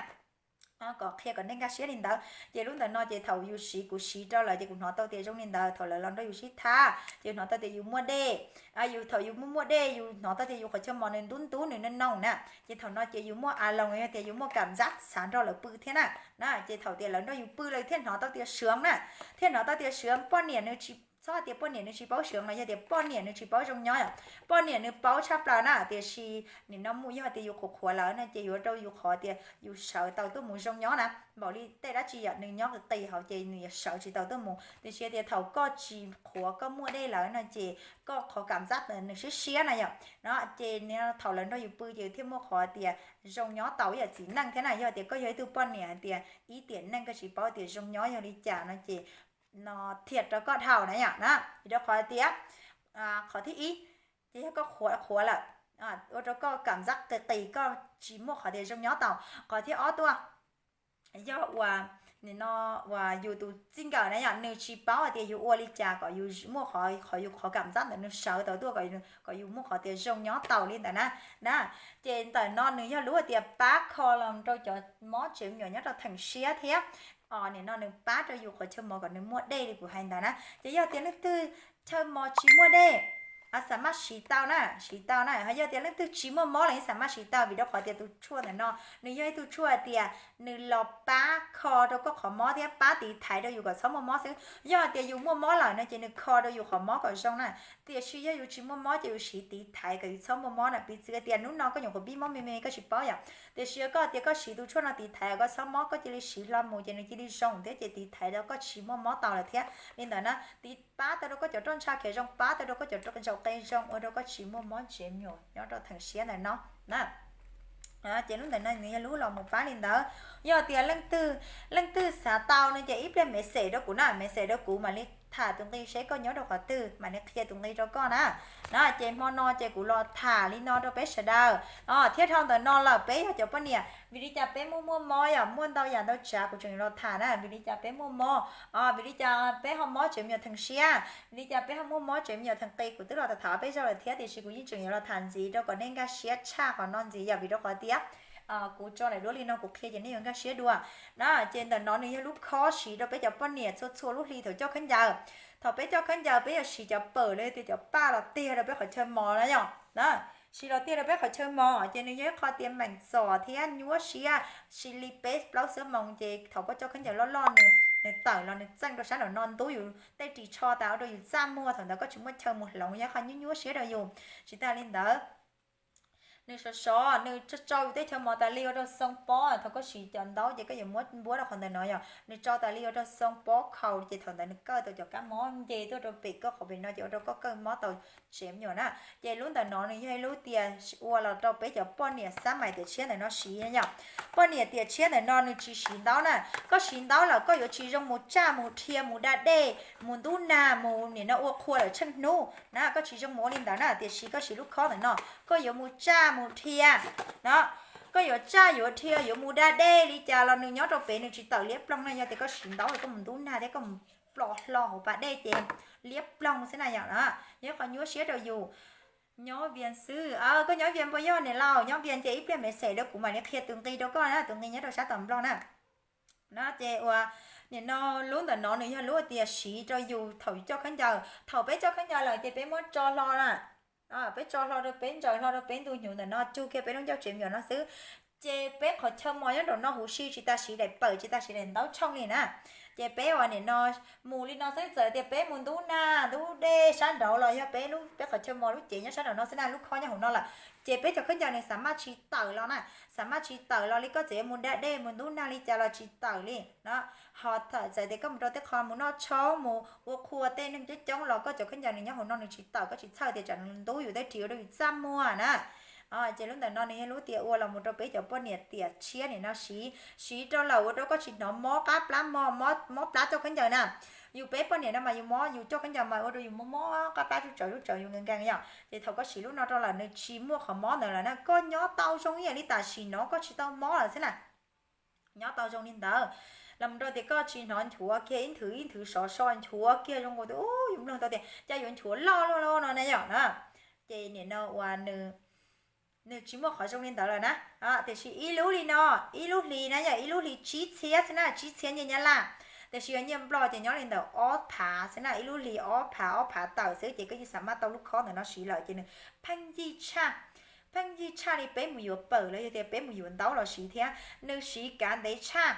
Kom qhia kom nej nkag siab li ntawd. Ces lub ntawm no ces thaum yus siv, kuv siv rau lawm ces kuv hnov tau tias zoo li ntawd, thaum lawv los nrog yus sib thab ces hnov tau tias yus muaj dej. Yus thaum yus muaj muaj dej yus hnov tau tias yus qhov chaw mos nws ntub ntub nws noo noo na, ces thaum no ces yus muaj a loos yog tias yus muaj kam zab xav nrog lawv pw thiab na. Na ces thaum tias lawv nrog yus pw lawv thiaj hnov tau tias sawv na, thiaj hnov tau tias sawv. Poj niam nws tsis, txhob tias poj niam nws tsis paub sawv los yog tias poj niam nws tsis paub zoo nyob yom. Poj niam nws paub tshaj plaws na, tiam sis nim no mus yog tias yus qhuav qhuav lawm no ces yuav rau yus qhov tias yus sawv tau tuaj mus zoo nyob na. Npaum li tej dab tsi yom nws nyob qis qis hauv ces nws yuav sawv tsis tau tuaj mus, tiam sis tias thaum koj tsis qhuav koj muaj dej lawm no ces koj qhov kam zab ntawd nws siab siab na yom. No ces thaum lawv nrog yus pw ces thiaj muaj qhov tias zoo nyob tau ib yam txiv neej thiab na. Yog tias koj yog ib tug poj niam hais tias ib tiam neej koj tsis paub tias zoo nyob yog li cas no ces no thiaj rau koj dhau na yom na. Vim rau qhov tias qhov thib ib ces yog koj qhuav qhuav lawm, ua rau koj kam zab qis qis koj tsis muaj qhov tias zoo nyob tau. Qhov thib ob tuaj yog uas nim no uas yus tus txij nkawm na yom, nws tsis paub hais tias yus ua li cas kom yus muaj qhov, qhov yus qhov kam zab ntawd nws sawv tau tuaj kom yus muaj qhov tias zoo nyob tau li ntawd na. Na ces ntawm no nws yog lub hais tias pab kho los rau cov mob tsev me nyuam nyob rau theem siab thiab. Nim no nws pab rau yus qhov chaw mos kom nws muaj dej li kuv hais ntawd na. Ces yog tias leej twg chaw mos tsis muaj dej, xav maj siv tau na, siv tau na. Ho yog tias leej twg tsis muaj mob los yeej xav maj siv tau, vim rau qhov tias tus tshuaj ntawm no nws yog ib tug tshuaj hais tias nws los pab kho rau koj qhov mob thiab pab tiv thaiv rau yus kom txhob muaj mob xwb. Yog tias yus muaj mob lawm no ces nws kho rau yus qhov mob kom zoo na. Tiam sis yog yus tsis muaj mob ces yus siv tiv thaiv kom yus txhob muaj mob na. Piv txwv tias hnub no koj nyuam qhuav pib mob me me koj tsis paub yom, tiam sis koj tias koj siv tus tshuaj no tiv thaiv koj txhob mob, koj cia li siv hlo mus ces nws cia li zoo thiab ces tiv thaiv rau koj tsis muaj mob tau lawm thiab. Li ntawd na, tiv pab tau rau koj cov roj ntsha khiav zoo, pab tau rau koj cov roj zaum qe zoo, ua rau koj tsis muaj mob tsev me nyuam nyob rau theem siab ntawm no na. Ces lub ntawm no nws yog lub los mus pab li ntawd. Yog tias leej twg, leej twg xav tau no ces ib pliag message rau kuv na, message rau kuv mam li tham tus nqi seb koj nyob rau qhov twg mam li qhia tus nqi rau koj na. No ces hmo no ces kuv los tham li no rau peb sawv daws. Thiab dhau ntawm no lawm peb yog cov poj niam, vim li cas peb muaj muaj mob yom, muaj ntau yam ntau tsav kuv tseem yuav los tham na, vim li cas peb muaj mob, vim li cas peb ho mob tsev me nyuam theem siab, vim li cas peb ho muaj mob tsev me nyuam theem qis, kuv twb los tham peb zaug lawm thiab tiam sis kuv yeej tseem yuav los tham ntxiv rau kom nej nkag siab tshaj qhov no ntxiv yom, vim rau qhov tias kuv tso daim duab li no kuv qhia ces nej yuav nkag siab dua. No ces ntawm no nws yog lub khob siv rau peb cov poj niam txhua txhua lub hli thaum coj khaub ncaws. Thaum peb coj khaub ncaws peb yuav siv cov pawm los yog tias cov paj los tiag rau peb qhov chaw mos na yom. Siv los tiag rau peb qhov chaw mos ces nws yog ib qho tias meem txom thiab nyuaj siab, siv li peb plaub xuab moos ces thaum koj coj khaub ncaws loj loj nws, nws tawm los nws txeej rau sab nraum no ntub yus tej ris tsho tas ua rau yus txaj muag, thaum ntawd koj tsis muaj chaw mus hloov, yog qhov nyuaj nyuaj siab rau yus. Tsis tas li ntawd, nws sov sov, nws tsau yus tej chaw mos tas li ua rau xoo pob, thaum koj siv cov ntaub ces koj yuav muab npuab rau qhov ntawm no yom, nws tsau tas li ua rau xoo pob khaus ces thaum ntawd nws kawj tau cov kab mob nce tuaj rau pem koj qhov pem no ces ua rau koj kawj mob tau tsev me nyuam na. Ces lub ntawm no nws yog ib lub tias ua los rau peb cov poj niam xab mais tiam tshiab ntawm no siv yom. Poj niam tiam tshiab ntawm no nws tsis siv ntaub na, koj siv ntaub lawm koj yuav tsis zoo mus tsaj mus dhia mus da dej mus ntub nag mus nim no ua qhua lawm tsheej hnub na, koj tsis zoo mus ua li ntawd na, tiam sis koj siv lub khob ntawm no koj yuav mus tsaj mus dhia no, koj yuav tsaj yuav dhia yuav mus da dej li cas los nws nyob rau pem nws tsis tawm liab ploog na, yog tias koj siv ntaub koj mus ntub nag thiab koj mus plom hlo hauv pas dej ces liab ploog xwb na yom, yog qhov nyuaj siab rau yus. Nyob Vias xwb, koj nyob Vias puas yog niam laus? Nyob Vias ces ib pliag message rau kuv mam li qhia tus nqi rau koj na, tus nqi nyob rau sab tom Nplog na. No ces ua, nim no lub ntawm no nws yog lub tias siv rau yus thaum yus coj khaub ncaws, thaum peb coj khaub ncaws lawm ces peb muab tso hlo na, peb tso hlo rau peb ntsaws hlo rau peb ntu hnyuv ntawm no cug kiag peb lub ncauj tsev me nyuam no xwb. Ces peb qhov chaw mos nyob nraum no huv si tsis tas siv daim pawm tsis tas siv daim ntaub tshooj li na. Ces peb ua nim no mus li no xwb, txawm tias peb mus ntub nag ntub dej sab nraud los yog peb lub, peb qhov chaw mos lub cev nyob sab nraum no xwb na, lub khob nyob hauv no lawm. Ces peb cov khaub ncaws nws xav maj tsis tawm los na, xav maj tsis tawm los li koj txawm yuav mus da dej mus ntub nag li cas los tsis tawm li no. Ho txawm tias koj mus rau tej qho mus noj tshoob mus ua qhua tej neeg coob coob los koj cov khaub ncaws nws nyob hauv no nws tsis tawm, koj tsis txhawj tias tsam nws ntub yus tej ris ua rau yus txaj muag na. Ces lub ntawm no nws yog lub tias ua los mus rau peb cov poj niam tiam tshiab nim no siv, siv rau lawm ua rau koj tsis hnov mob qab plab, mob plab coj khaub ncaws na. Yus peb poj niam no mas yus mob yus coj khaub ncaws mas ua rau yus mob mob qab plab tsuj tsawv tsuj tsawv yus nkees nkees yom. Ces thaum koj siv lub no rau lawm nws tsis muaj qhov mob ntawd lawm na, koj nyob tau zoo ib yam li tam sim no koj tsis tau mob lawm xwb na. Nyob tau zoo li ntawd, los mus rau tias koj tsis hnov nchuav kiag ib nthwv ib nthwv sov so nchuav kiag zoo nkaus tias yus mloog tau tias cas yuav nchuav loj luaj luaj no na yom na. Ces nim no uas nws tsis muaj qhov zoo li ntawd lawm na. Tiam sis ib lub li no, ib lub hli na yom, ib lub hli tsib txhiab xwb na, tsib txhiab nyiaj Nyab Laj. Tiam sis yog nyiaj Nplog ces nyob li ntawm ob phav xwb na, ib lub hli ob phav ob phav tawm xwb ces koj yeej xav maj tau lub khob ntawm no siv lawm ces nws pheej yig tshaj, pheej yig tshaj li peb mus yuav pawm los yog tias peb mus yuav ntaub los siv thiab. Nws siv kav ntev tshaj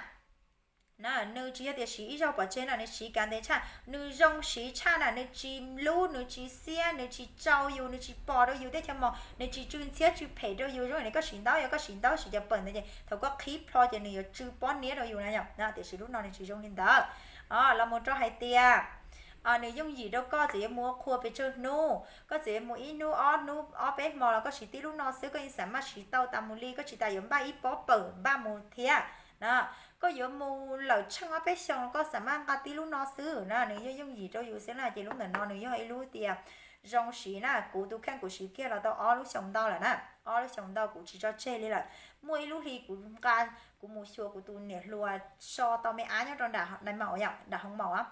na, nws tsis yog tias siv ib zaug pov tseg na, nws siv kav ntev tshaj, nws zoo siv tshaj na, nws tsis lub, nws tsis xiab, nws tsis tsau yus, nws tsis pos rau yus tej chaw mos, nws tsis tsw ntxhiab tsw phem rau yus zoo li koj siv ntaub. Yog koj siv ntaub siv cov pawm ntawd ces thaum koj qhib plho ces nws yuav tsw pob niab rau yus na yom. Tiam sis lub no nws tsis zoo li ntawd. Los mus rau hais tias nws yooj yim rau koj txawm yuav mus ua qhua pes tsawg hnub, koj txawm yuav mus ib hnub ob hnub ob peb hmo los koj siv tib lub no xwb koj yeej xav maj siv tau tas mus li, koj tsis tas yuav npaj ib pob pawm npaj mus thiab na. Koj yuav mus lawm tsheej ob peb xyoos los koj xav maj nqa tib lub no xwb na, nws yog yooj yim rau yus xwb na. Ces lub ntawm no nws yog ib lub tias zoo siv na, kuv tus kheej kuv siv kiag los tau ob lub xyoos ntau lawm na, ob lub xyoos ntau kuv tsis tso tseg li lawm. Muaj ib lub hli kuv nqa, kuv mus xyuas kuv tus niam hluas so tau me ab nyob rau nram nais maum yom, nram hoo maum.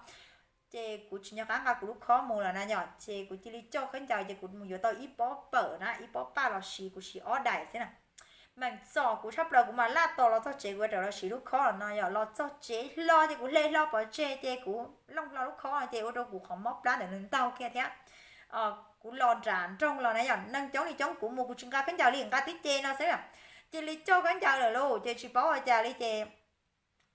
Ces kuv tsis nco qab nqa kuv lub khob mus lawm na yom, ces kuv cia li coj khaub ncaws ces kuv mus yuav tau ib pob pawm na, ib pob paj los siv, kuv siv ob daim xwb na. Meem txom kuv tshaj plaws, kuv mam laj tos los txog tsev kuv rov los siv lub khob no yom. Los txog tsev hlo ces kuv hle hlo pov tseg ces kuv looj hlo lub khob no ces ua rau kuv qhov mob plab ntawd nws ntaug kiag thiab. Kuv los nram nroog los na yom, neeg coob li coob kuv mus kuv tsis nqa khaub ncaws li, nqa tib ce no xwb. Cia li coj khaub ncaws lawm lauj, ces tsis paub ua cas li ces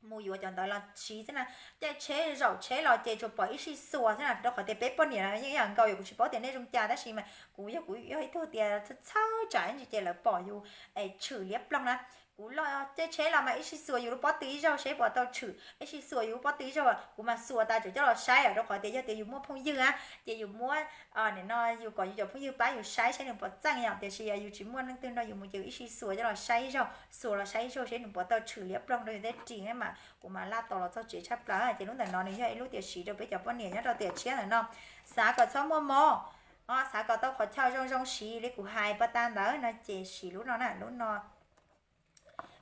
mus yuav cov ntawd los siv xwb na. Caij tsheb zaum tsheb los ces tsuas pom ib sij xuas xwb na, rau qhov tias peb poj niam yeej ib yam nkaus, yog kuv tsis paub tias nej zoo cas tab sis mas kuv yog kuv yog ib tug tias txhawj txhawj tsam ib ntsis ces lawv pom yus es tshwm liab ploog na. Kuv loj tej tsheb los mas ib sij xuas yus lub pob tw ib zaug seb puas tau tshwm, ib sij xuas yus lub pob tw ib zaug, kuv mas xuas tas tseem coj los saib os, rau qhov tias yog tias yus muaj phooj ywg a, ces yus muab, nim no yus kom yus cov phooj ywg pab yus saib seb nws puas txeej yom. Tiam sis yog yus tsis muaj leej twg nrog yus mus ces ib sij xuas coj los saib ib zaug, xuas los saib ib zaug seb nws puas tau tshwm liab ploog rau yus tej ris mas kuv mas laj tos los txog tsev tshaj plaws. Ces lub ntawm no nws yog ib lub tias siv rau peb cov poj niam nyob rau tiam tshiab ntawm no, xav kom txhob muaj mob, xav kom tau qhov chaw zoo zoo siv li kuv hais pas tas ntawd no ces siv lub no na, lub no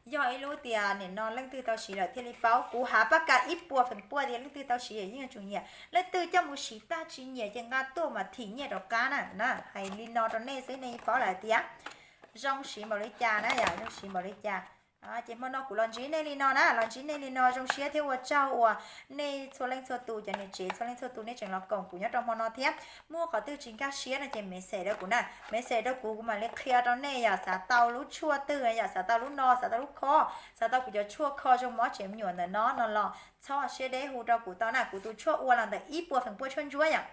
yog ib lub tias nim no leej twg tau siv lawm thiaj li paub. Kuv hav paj kas ib puas feem pua tias leej twg tau siv yeej yuav tsum nyiam, leej twg coj mus siv tag tsis nyiam ces nqa tuaj mas thim nyiaj rov qab na. Hais li no rau nej xwb nej paub lawm tias zoo siv npaum li cas na, yam zoo siv npaum li cas. Ces hmo no kuv los ntsib nej li no na, los ntsib nej li no zoo siab thiab ua tsaug uas nej txhua leej txhua tus, cov niam tsev txhua leej txhua tus nej tseem los koom kuv nyob rau hmo no thiab. Muaj qhov twg tsis nkag siab no ces message rau kuv na, message rau kuv, kuv mam li qhia rau nej. Yog xav tau lub tshuaj twg, yog xav tau lub no, xav tau lub khob, xav tau kuv cov tshuaj kho zoo mob tsev me nyuam ntawm no no los txhob siab deb hu rau kuv tau na. Kuv tus tshuaj ua los ntawm ib puas feem pua tshuaj ntsuab yom,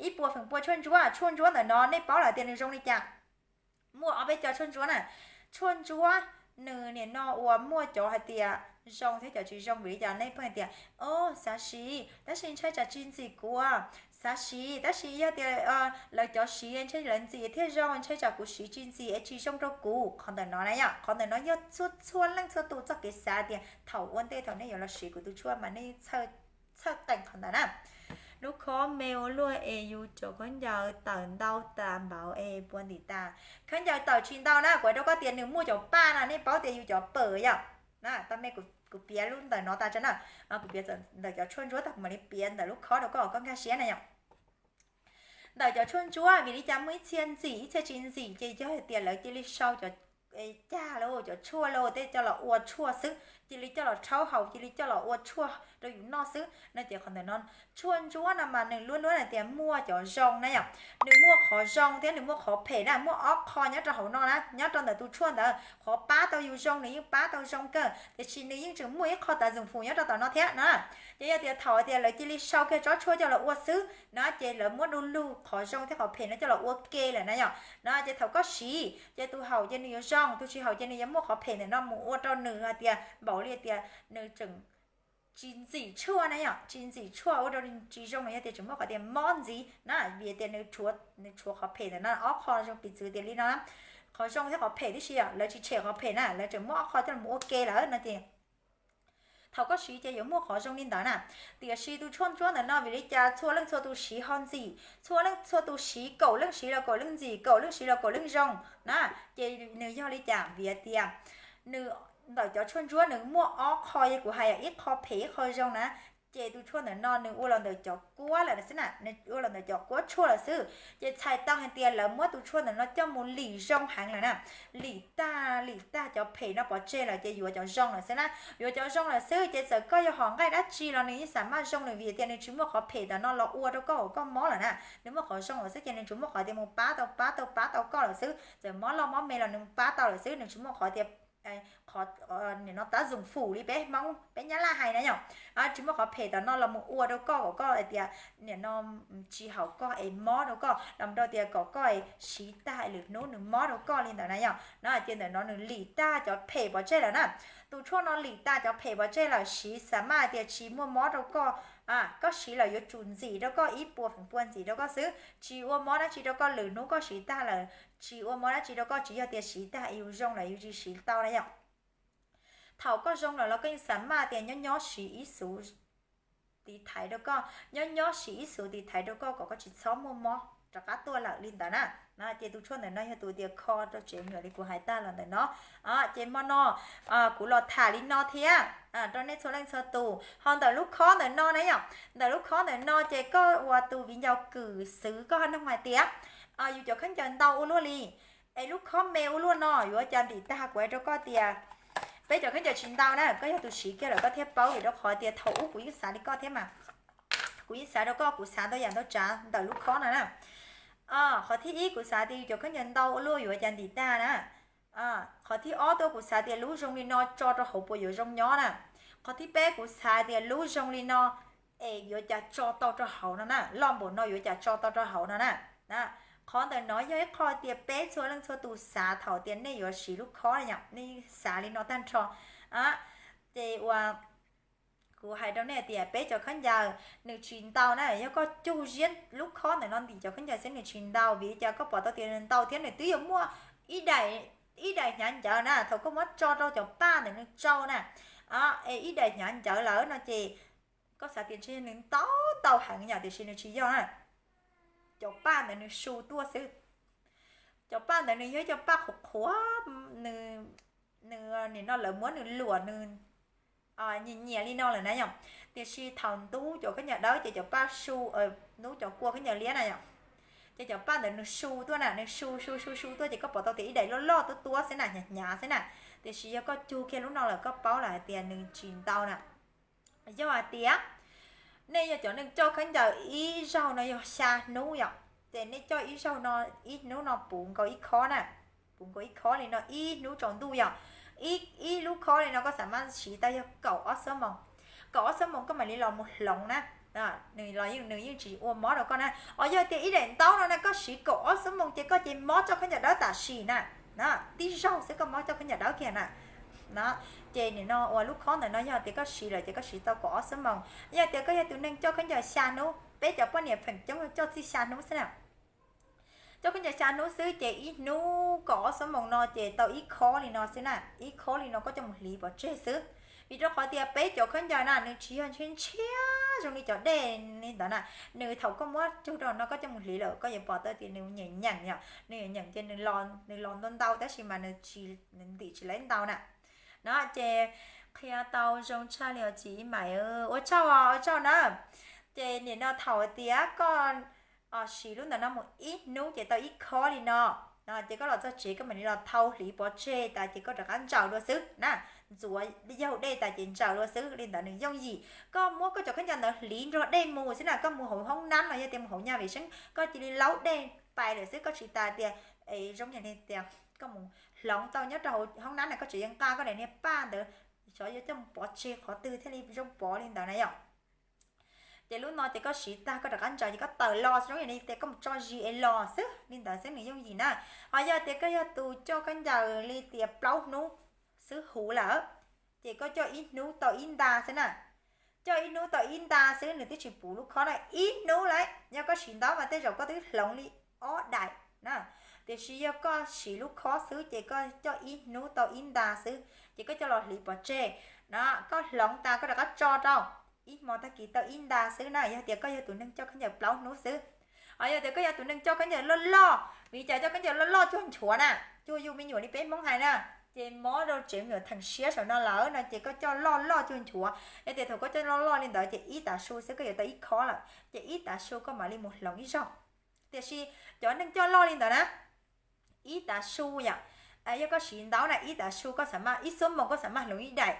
ib puas feem pua tshuaj ntsuab. Tshuaj ntsuab ntawm no nej paub lawm tias nws zoo li cas. Muaj ob peb cov tshuaj ntsuab na. Tshuaj ntsuab nws nim no uas muaj cov hais tias zoo thiab cov tsis zoo, vim li cas nej pheej hais tias o, xav siv tab sis ntshai tsam tsis ntxim kuv, xav siv tab sis yog tias lawv cov siv ntshai lawv ntxim thiaj zoo, ntshai tsam kuv siv tsis ntxim es tsis zoo rau kuv. Qhov ntawm no na yom, qhov ntawm no yog txhua txhua leej txhua tus txoj kev xav tias thaum ua ntej thaum nej yuav los siv kuv tus tshuaj mas nej txhawj qees qhov ntawd na. Lub khob me ua luaj es yus cov khaub ncaws tawm ntau tas npaum es puas ntim tas? Khaub ncaws tawm tsis ntau na, kuv hais rau koj tias nws muaj cov paj no, nej paub tias yus cov pawm yom. Tau me, kuv piav lub ntawm no tas tso na, kuv piav ntawm cov tshuaj ntsuab tag kuv mam li piav ntawm lub khob rau koj kom koj nkag siab na yom. Ntawm cov tshuaj ntsuab vim li cas muaj ib txhia ntxim ib txhia tsis ntxim ces yog hais tias lawv cia li sau cov cag lauj, cov tshuaj lauj, tej coj los ua tshuaj xwb, cia li coj los rhaub haus, cia li coj los ua tshuaj rau yus noj xwb no ces qhov ntawm no tshuaj ntsuab no mas nws luab luab hais tias muaj cov zoo na yom. Nws muaj qhov zoo thiab nws muaj qhov phem na, muaj ob qho nyob rau hauv no na, nyob rau ntawm tus tshuaj ntawd. Qhov pab tau yus zoo nws yeej pab tau zoo kawg, tiam sis nws yeej tseem muaj ib qho tas zoom fum nyob rau tom no thiab na. Ces yog tias thaum tias lawv cia li sau kiag tsob tshuaj coj los ua xwb na ces lawv muab du lug qhov zoo thiab qhov phem no coj los ua ke lawm na yom. No ces thaum koj siv ces tus haum ces nws yuav zoo, tus tsis haum ces nws yuav muaj qhov phem ntawm no mus ua rau nws hais tias npaum li tias nws tseem tsis ntxim tshuaj na yom, tsis ntxim tshuaj ua rau tsis zoo no yog tias tseem muaj qhov tias mob ntxiv na, vim tias nws tshuav qhov phem ntawm no ob qho zoo piv txwv tias li no na. Qhov zoo thiab qhov phem tib si, lawv tsis tshem qhov phem na, lawv tseem muab ob qho coj los ua ke lawm no ces thaum koj siv ces yuav muaj qhov zoo li ntawd na. Tiam sis tus tshuaj ntsuab ntawm no vim li cas txhua leej txhua tus siv ho ntxim, txhua leej txhua tus siv, kaum leej siv los kaum leej ntxim, kaum leej siv los kaum leej zoo na. Ces nws yog li cas? Vim tias nws, ntawm cov tshuaj ntsuab nws muaj ob qho, yog kuv hais yog ib qho phem ib qho zoo na. Ces tus tshuaj ntawm no nws ua los ntawm cov kuab lawm xwb na, nws ua los ntawm cov kuab tshuaj lawm xwb. Ces txhais tau hais tias lawv muab tus tshuaj ntawm no coj mus lim zoo heev lawm na. Lim tag lim tag cov phem no pov tseg lawm ces yuav cov zoo lawm xwb na. Yuav cov zoo lawm xwb ces txawm koj yuav hom nqaij dab tsi los nws yeej xam maj zoo nws, vim tias nws tsis muaj qhov phem ntawm no los ua rau koj kom koj mob lawm na. Nws muaj qhov zoo lawm xwb ces nws tsuas muaj qhov tias mus pab tau pab tau pab tau koj lawm xwb. Txawm mob loj mob me los nws mus pab tau lawm xwb, nws tsis muaj qhov tias qhov, nim no tab zoom fum li peb Hmoob peb Nyab Laj hais na yom. Tsis muaj qhov phem ntawm no los mus ua rau koj kom koj hais tias nim no tsis haum koj es mob rau koj, los rau tias kom koj siv tag lwm hnub nws mob rau koj li ntawd na yom. No ces ntawm no nws lim tag cov phem pov tseg lawm na. Tus tshuaj no lim tag cov phem pov tseg lawm, siv xam maj tias tsis muaj mob rau koj, koj siv lawm yuav tsum ntxim rau koj ib puas feem pua ntxim rau koj xwb, tsis ua mob dab tsi rau koj lwm hnub koj siv tag lawm. Tsis ua mob dab tsi rau koj, tsis yog tias siv tag yus zoo lawm yus tsis siv tau na yom. Thaum koj zoo lawm los koj yeej xam maj tias nyob nyob siv ib xuv tiv thaiv rau koj, nyob nyob siv ib xuv tiv thaiv rau koj kom koj tsis txhob muaj mob rov qab tuaj lawm li ntawd na. Ces tus tshuaj ntawm no yog tus tias kho rau tsev me nyuam li kuv hais tag los ntawm no. Ces hmo no kuv los tham li no thiab rau nej txhua leej txhua tus. Ho ntawm lub khob ntawm no na yom, ntawm lub khob ntawm no ces koj ua tus viv ncaus kwm xwv koj ho noog hais tias yus cov khaub ncaws ntau ua luaj li es lub khob me ua luaj no yuav cas ntim tag. Kuv hais rau koj tias peb cov khaub ncaws tsis ntau na, koj yog tus siv kiag lawm koj thiaj paub, vim rau qhov tias thaum ub kuv yeej xav li koj thiab mas. Kuv yeej xav rau koj, kuv xav ntau yam ntau tsav ntawm lub khob no na. Qhov thib ib kuv xav tias yus cov khaub ncaws ntau ua luaj yuav cas ntim tag na. Qhov thib ob tuaj kuv xav tias lub zoo li no tso rau hauv puas yuav zoo nyob na. Qhov thib peb kuv xav tias lub zoo li no es yuav cas tso tau rau hauv no na, loj npaum no yuav cas tso tau rau hauv no na. Qhov ntawm no yog ib qho tias peb txhua leej txhua tus xav thaum tias nej yuav siv lub khob yom, nej xav li no tag nrho. Ces uas kuv hais rau nej tias peb cov khaub ncaws nws tsis ntau na, yog koj cug ziab lub khob ntawm no ntim cov khaub ncaws xwb nws tsis ntau, vim li cas koj pom tau tias nws ntau thiab nws twb yuav muaj ib daim, ib daim hnyav ncawv na, thaum koj muab tso rau cov paj ntawm nws tsau na, es ib daim hnyav ncawv lawm no ces koj xav tias ntshe nws ntau ntau heev yom, tiam sis nws tsis yog na. Cov paj ntawd nws su tuaj xwb. Cov paj ntawd nws yog ib cov paj qhuav qhuav, nws, nws nim no lawv muab nws luam nws nyias nyias li no lawm na yom. Tiam sis thaum ntub cov khaub ncaws dawb ces cov paj su, ntub cov kua khaub ncaws liab na yom, ces cov paj ntawd nws su tuaj na, nws su su su su tuaj ces koj pom tau tias ib daim loj loj tuab tuab xwb na, hnyav hnyav xwb na. Tiam sis yog koj cug kiag lub no lawm koj paub lawm hais tias nws tsis ntau na. Yog hais tias nej yog cov neeg coj khaub ncaws ib zaug no yog xya hnub yom, ces nej coj ib zaug no, ib hnub no puv nkaus ib khob na, puv nkaus ib khob li no ib hnub tsaus ntuj yom, ib lub khob li no koj xam maj siv tau yog kaum ob xuab moos, kaum ob xuab moos koj mam li los mus hloov na, nws los yeej, nws yeej tsis ua mob rau koj na. Os yog tias ib daim ntaub no na koj siv kaum ob xuab moos ces koj ces mob coj khaub ncaws dawb tam sim na, tib zaug xwb koj mob coj khaub ncaws dawb kiag na. Ces nim no uas lub khob ntawm no yog tias koj siv lawm ces koj siv tau kaum ob xuab moos. Yog tias koj yog tus neeg coj khaub ncaws xya hnub, peb cov poj niam feem coob coj txij xya hnub xwb na. Coj khaub ncaws xya hnub xwb ces ib hnub kaum ob xuab moos no ces tau ib khob li no xwb na, ib khob li no koj coj mus hliv pov tseg xwb. Vim rau qhov tias peb cov khaub ncaws na nws tsis yog ntshiab ntshiab zoo li cov dej li ntawd na. Nws thaum koj muab cug rau no koj coj mus hliv lawm koj yuav pom tau tias nws nyeem nyeem yom, nws nyeem nyeem ces nws los ntau ntau tab sis mas nws ntim tsis laib ntau na. No ces qhia tau zoo tshaj li os txiv Maim, ua tsaug os, ua tsaug na. Ces nim no thaum tias koj siv lub ntawm no mus ib hnub ces tau ib khob li no, ces koj los txog tsev koj mam li los thau hliv pov tseg tas ces koj rov qab ntsaws dua xwb na. Ntxuav yaug dej tas ces ntsaws dua xwb li ntawd nws yooj yim. Koj muab koj cov khaub ncaws ntawd hliv nrog dej mus xwb na, koj mus hauv hoob nab los yog tias mus hauv nyaj vim seeb koj cia li laub dej pais lawm xwb, koj tsis tas tias es zoo li tias koj mus hloov tau nyob rau hauv hoob nab na koj tseem yuav nqa koj daim niag paj ntawd xyov yuav coj mus pov tseg qhov twg thiaj li zoo pov li ntawd na yom. Ces lub no ces koj siv tag koj rov qab ntsaws ces koj tawm los zoo li tias koj mus tso zis es los xwb li ntawd xwb nws yooj yim na. Ho yog tias koj yog tus coj khaub ncaws li tias plaub hnub xwb huv lawm, ces koj coj ib hnub tau ib nta xwb na. Coj ib hnub tau ib nta xwb nws twb tsis puv lub khob na, ib hnub lawm. Yog koj siv ntaub mas tej zaum koj twb hloov li ob daim na, tiam sis yog koj siv lub khob xwb ces koj coj ib hnub tau ib nta xwb ces koj coj los hliv pov tseg na. Koj hloov tas koj rov qab tso rau, ib hmo tag kis tau ib nta xwb na, yog tias koj yog tus neeg coj khaub ncaws plaub hnub xwb. Ho yog tias koj yog tus neeg coj khaub ncaws loj loj, vim cas coj khaub ncaws loj loj cuag nchuav na, cuag yus me nyuam li peb Hmoob hais na, ces mob rau tsev me nyuam theem siab saum no lawm no ces koj coj loj loj cuag nchuav. Yog tias thaum koj coj loj loj li ntawd ces ib tav su xwb koj yuav tau ib khob lawm, ces ib tav su koj mam li mus hloov ib zaug. Tiam sis cov neeg coj loj li ntawd na, ib tav su yom, yog koj siv ntaub na ib tav su koj xam maj, ib xuab moos koj xam maj hloov ib daim,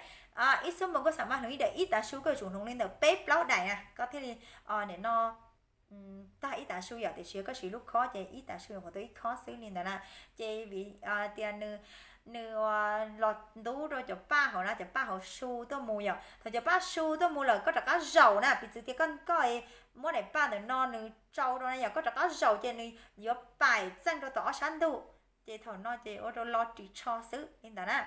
ib xuab moos koj xam maj hloov ib daim, ib tav su koj yuav tsum hloov li ntawm peb plaub daim na koj thiaj li nim no tag ib tav su yom. Tiam sis yog koj siv lub khob ces ib tav su yuav qhuav tau ib khob xwb li ntawd na. Ces vim tias nws los ntub rau cov paj hauv na, cov paj hauv su tuaj mus yom, thaum cov paj su tuaj mus lawm koj rov qab zaum na, piv txwv tias koj, koj muab daim paj ntawm no nws tsau rau na yom, koj rov qab zaum ces nws yuav paim txeej rau tom ob sab ntug, ces thaum no ces ua rau lo ris tsho xwb li ntawd na.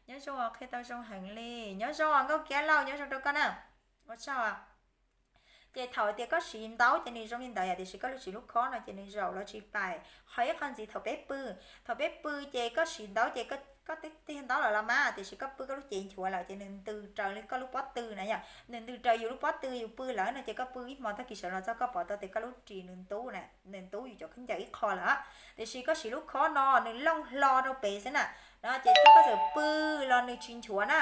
Nyob zoo, qhia tau zoo heev li, nyob zoo Nkauj Kiab Lauj, nyob zoo rau koj na, ua tsaug. Ces thaum tias koj siv ntaub ces nws zoo li ntawd yom, tiam sis koj lub siv lub khob no ces nws zaum los tsis paim. Ho ib qho ntxiv thaum peb pw, thaum peb pw ces koj siv ntaub ces koj twb tiag ntaub lawm los mas, tiam sis koj pw koj lub cev nchuav lawm ces nws ntws raws li koj lub pob tw na yom, nws ntws raws yus lub pob tw yus pw lawm no ces koj pw ib hmo tag kis sawv los txog koj pom tau tias koj lub ris nws ntub na, nws ntub yus cov khaub ncaws ib qho lawm. Tiam sis koj siv lub khob no nws looj hlo rau pem xwb na, no ces koj txawm pw los nws tsis nchuav na.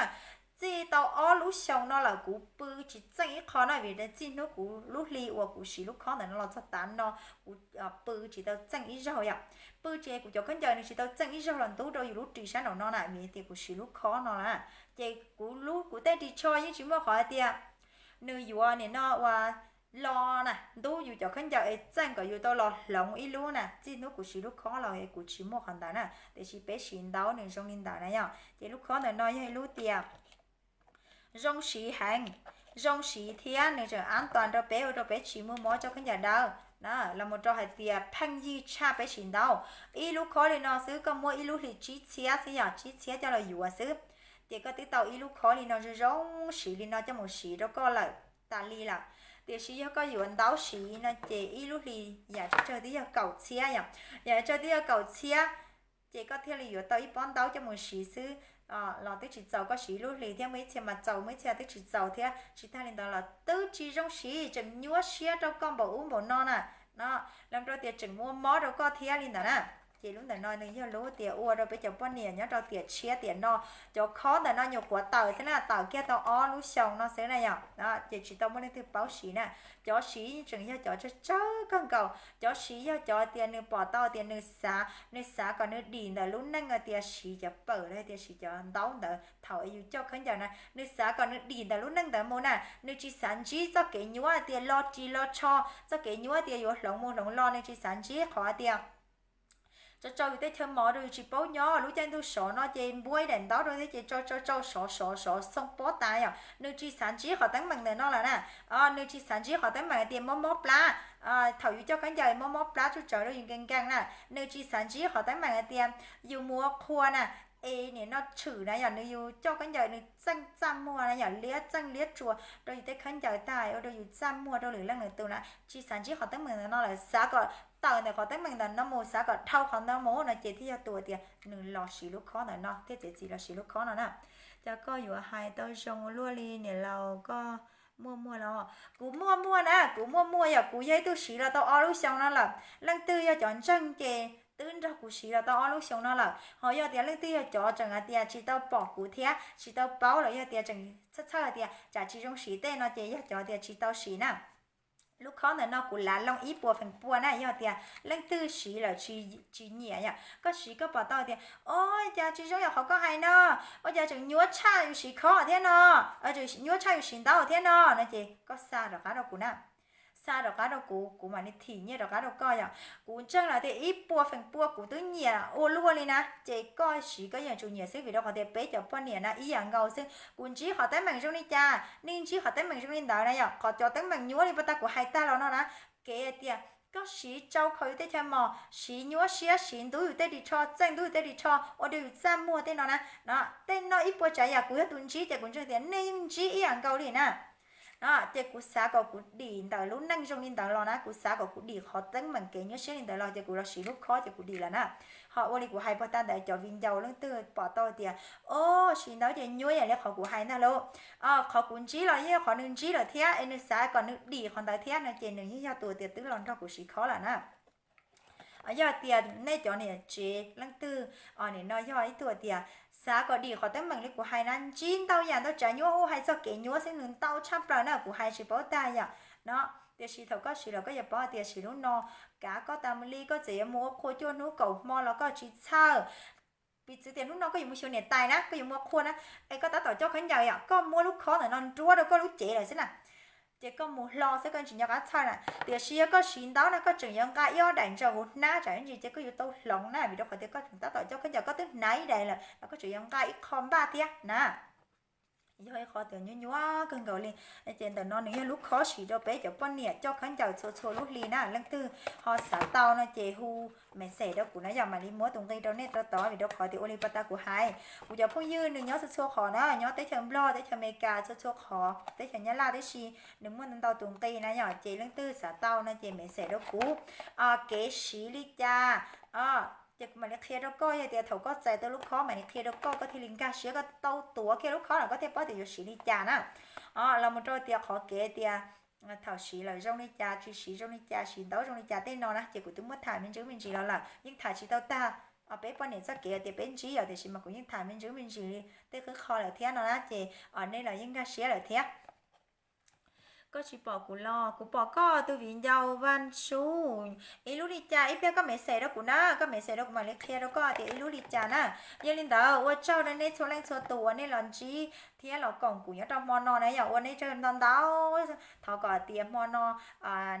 Txij tau ob lub xyoos no lawm kuv pw tsis txeej ib qho na, vim txij hnub kuv lub hli uas kuv siv lub khob ntawm no los txog tav no kuv pw tsis tau txeej ib zaug yom. Pw ces kuv cov khaub ncaws nws tsis tau txeej ib zaug los ntub rau yus lub ris sab nraum no na, vim tias kuv siv lub khob no na. Ces kuv lub, kuv tej ris tsho yeej tsis muaj qhov hais tias nws yuav nim no ua lo na, ntub yus cov khaub ncaws es txeej kom yus tau los hloov ib lub na. Txij hnub kuv siv lub khob los kuv tsis muaj qhov ntawd na, tiam sis peb siv ntaub nws zoo li ntawd na yom. Ces lub khob ntawm no yog ib lub tias zoo siv heev, zoo siv thiab nws tseem an toàn rau peb ua rau peb tsis muaj mob coj khaub ncaws dawb. Los mus rau hais tias pheej yig tshaj peb siv ntau. Ib lub khob li no xwb koj muab ib lub hlis tsib txhiab xwb, yog tsib txhiab coj los yuav xwb, ces koj twb tau ib lub khob li no zoo zoo siv li no coj mus siv rau koj lawm tas li lawm. Tiam sis yog koj yuav ntau siv no ces ib lub hlis yam tsawg twb yog kaum txhiab yom, yam tsawg twb yog kaum txhiab, ces koj thiaj li yuav tau ib pob ntaub coj mus siv xwb los twb tsis txaus, koj siv ib lub hlis thiab muaj ib txhia mas txaus, muaj ib txhia twb tsis txaus thiab. Tsis tag li ntawd los twb tsis zoo siv, tseem nyuaj siab rau koj npaum ub npaum no na. No, los rau tias tseem muaj mob rau koj thiab li ntawd na. Ces lub ntawm no nws yog lub tias ua rau peb cov poj niam nyob rau tiam tshiab tiam no, cov khob ntawm no nyuam qhuav tawm xwb na, tawm kiag tau ob lub xyoo no xwb na yom. Ces tsis tau muaj leej twg paub siv na. Cov siv tseem yog cov tsawg tsawg kawg nkaus, cov siv yog cov tias nws pom tau tias nws xav, nws xav kom nws dim ntawm lub neej tias siv cov pawm los tias siv cov ntaub ntawd thaum yus coj khaub ncaws na, nws xav kom nws dim ntawm lub neej ntawd mus na, nws tsis xav ntsib txoj kev nyuaj tias lo ris lo tsho, txoj kev nyuaj tias yuav hloov mus hloov los, nws tsis xav ntsib qhov tias tso tsau yus tej chaw mos rau yus tsis paub nyob, lub caij ntuj sov no ces npuab ib daim ntaub rau thiab ces tsau tsau tsau sov sov sov xoo pob tas yom. Nws tsis xav ntsib qhov teeb meem ntawm no lawm na. Nws tsis xav ntsib qhov teeb meem tias mob mob plab, thaum yus coj khaub ncaws mob mob plab tsuj tsawv rau yus nkees nkees na. Nws tsis xav ntsib qhov teeb meem tias yus mus ua qhua na, es nim no tshwm na yom, nws yus coj khaub ncaws nws txeej txaj muag na yom, liab txeej liab tsuas rau yus tej khaub ncaws tag ua rau yus txaj muag rau lwm leej lwm tus na. Tsis xav ntsib qhov teeb meem ntawm no lawm, xav kom tawm ntawm qhov teeb meem ntawm no mus, xav kom dhau qhov ntawd mus no ces thiaj yog tus tias nws los siv lub khob ntawm no, thiaj txiav txim los siv lub khob no na. Cas koj yuav hais tau zoo ua luaj li niam laus, koj muaj muaj los? Kuv muaj muaj na, kuv muaj muaj yom, kuv yog ib tug siv los tau ob lub xyoo no lawm. Leej twg yog cov ntseeg ces twb nrog kuv siv los tau ob lub xyoo no lawm. Ho yog tias leej twg yog cov tseem hais tias tsis tau pom kuv thiab tsis tau paub los yog tias tseem txhawj txhawj tias tsam tsis zoo siv tej no ces yog cov tias tsis tau siv na. Lub khob ntawm no kuv lav loo ib puas feem pua na, yog tias leej twg siv lawm tsis nyiam yom, koj siv koj pom tau tias o, cas tsis zoo yam qhov koj hais no, ua cas tseem nyuaj tshaj yus siv khob thiab no, tseem nyuaj tshaj yus siv ntaub thiab no, no ces koj xa rov qab rau kuv na. Xa rov qab rau kuv, kuv mam li thim nyiaj rov qab rau koj yom. Kuv ntseeg lawm tias ib puas feem pua kuv twb nyiam ua luaj li na, ces koj siv koj yeej tsum nyiam xwb, vim rau qhov tias peb cov poj niam na ib yam nkaus xwb. Kuv ntsib qhov teeb meem zoo li cas nej ntsib qhov teeb meem zoo li ntawd na yom. Qhov cov teeb meem nyuaj li puag ta kuv hais tag los no na, kev tias koj siv tsau kho yus tej chaw mos, siv nyuaj siab, siv ntub yus tej ris tsho, txeej ntub yus tej ris tsho, ua rau yus txaj muag tej no na. No, tej no ib puas tsav yam kuv yog tus ntsib ces kuv ntseeg tias nej yeej ntsib ib yam nkaus li na. No, ces kuv xav kom kuv dim ntawm lub neej zoo li ntawd los na, kuv xav kom kuv dim qhov teeb meem kev nyuaj siab li ntawd los ces kuv los siv lub khob ces kuv dim lawm na. Ho ua li kuv hais puag ta ntawd cov viv ncaus leej twg pom tau tias o, siv ntawd ces nyuaj yam li qhov kuv hais ntag lauj. Qhov kuv ntsib los yeej yog qhov nws ntsib lawm thiab es nws xav kom nws dim qhov ntawd thiab no ces nws yeej yog tus tias twb los nrog kuv siv khob lawm na. Yog tias nej cov niam tsev leej twg nim no yog ib tug tias xav kom dim qhov teeb meem li kuv hais na, ntsib ntau yam ntau tsav nyuaj, ua hais txog kev nyuaj xwb nws ntau tshaj plaws na, kuv hais tsis paub tag yom. No, tiam sis thaum koj siv los koj yuav paub tias siv lub no kav koj tas mus li, koj txawm yuav mus ua qhua cuaj hnub kaum hmo los koj tsis txhawj. Piv txwv tias hnub no koj yuav mus xyuas niam tais na, koj yuav mus ua qhua na, es koj tab tom coj khaub ncaws yom, koj muab lub khob ntawm no nruab rau koj lub cev lawm xwb na, ces koj mus hlo xwb koj tsis nco qab txhawj na. Tiam sis yog koj siv ntau na koj tseem yuav nqa ib ob daim ntsaum hauv hnab tsam ib ntsis ces koj yuav tau hloov na, vim rau qhov tias koj tseem tab tom coj khaub ncaws koj twb hnav ib daim lawm los koj tseem yuav nqa ib qho npaj thiab na. Yog ib qho tias nyuaj nyuaj kawg nkaus li. Ces ntawm no nws yog lub khob siv rau peb cov poj niam coj khaub ncaws txhua txhua lub hli na, leej twg ho xav tau no ces hu message rau kuv na yom, mam li muab tus nqi rau nej rau tod, vim rau qhov tias ua li puag ta kuv hais, kuv cov phooj ywg nws nyob txhua txhua qhov na, nyob teb chaws Nplog, teb chaws Amelikas, txhua txhua qhov, teb chaws Nyab Laj tib si, nws muaj ntau tus nqi na yom, ces leej twg xav tau no ces message rau kuv. Kev siv li cas ces kuv mam li qhia rau koj, yog tias thaum koj txais tau lub khob mam li qhia rau koj, koj thiaj li nkag siab, koj tau tuav kiag lub khob los koj thiaj paub tias yuav siv li cas na. Los mus rau tias qhov kev tias thaum siv lawm zoo li cas, tsis siv zoo li cas, siv ntau zoo li cas tej no na ces kuv twb muab tham me ntsis me ntsis los lawm, yeej tham tsis tau tag. Peb poj niam txoj kev tias peb ntsib yom, tiam sis mas kuv yeej tham me ntsis me ntsis tej qwb qho lawm thiab no na, ces nej los yeej nkag siab lawm thiab. Koj tsis pom kuv los? Kuv pom koj tus viv ncaus Vaj Sub. Ib lub li cas? Ib pliag koj message rau kuv na, koj message rau kuv mam li qhia rau koj tias ib lub li cas na. Yog li ntawd ua tsaug rau nej txhua leej txhua tus uas nej los ntsib thiab los koom kuv nyob rau hmo no na yom, ua nej tsaug ntau ntau. Thov kom tias hmo no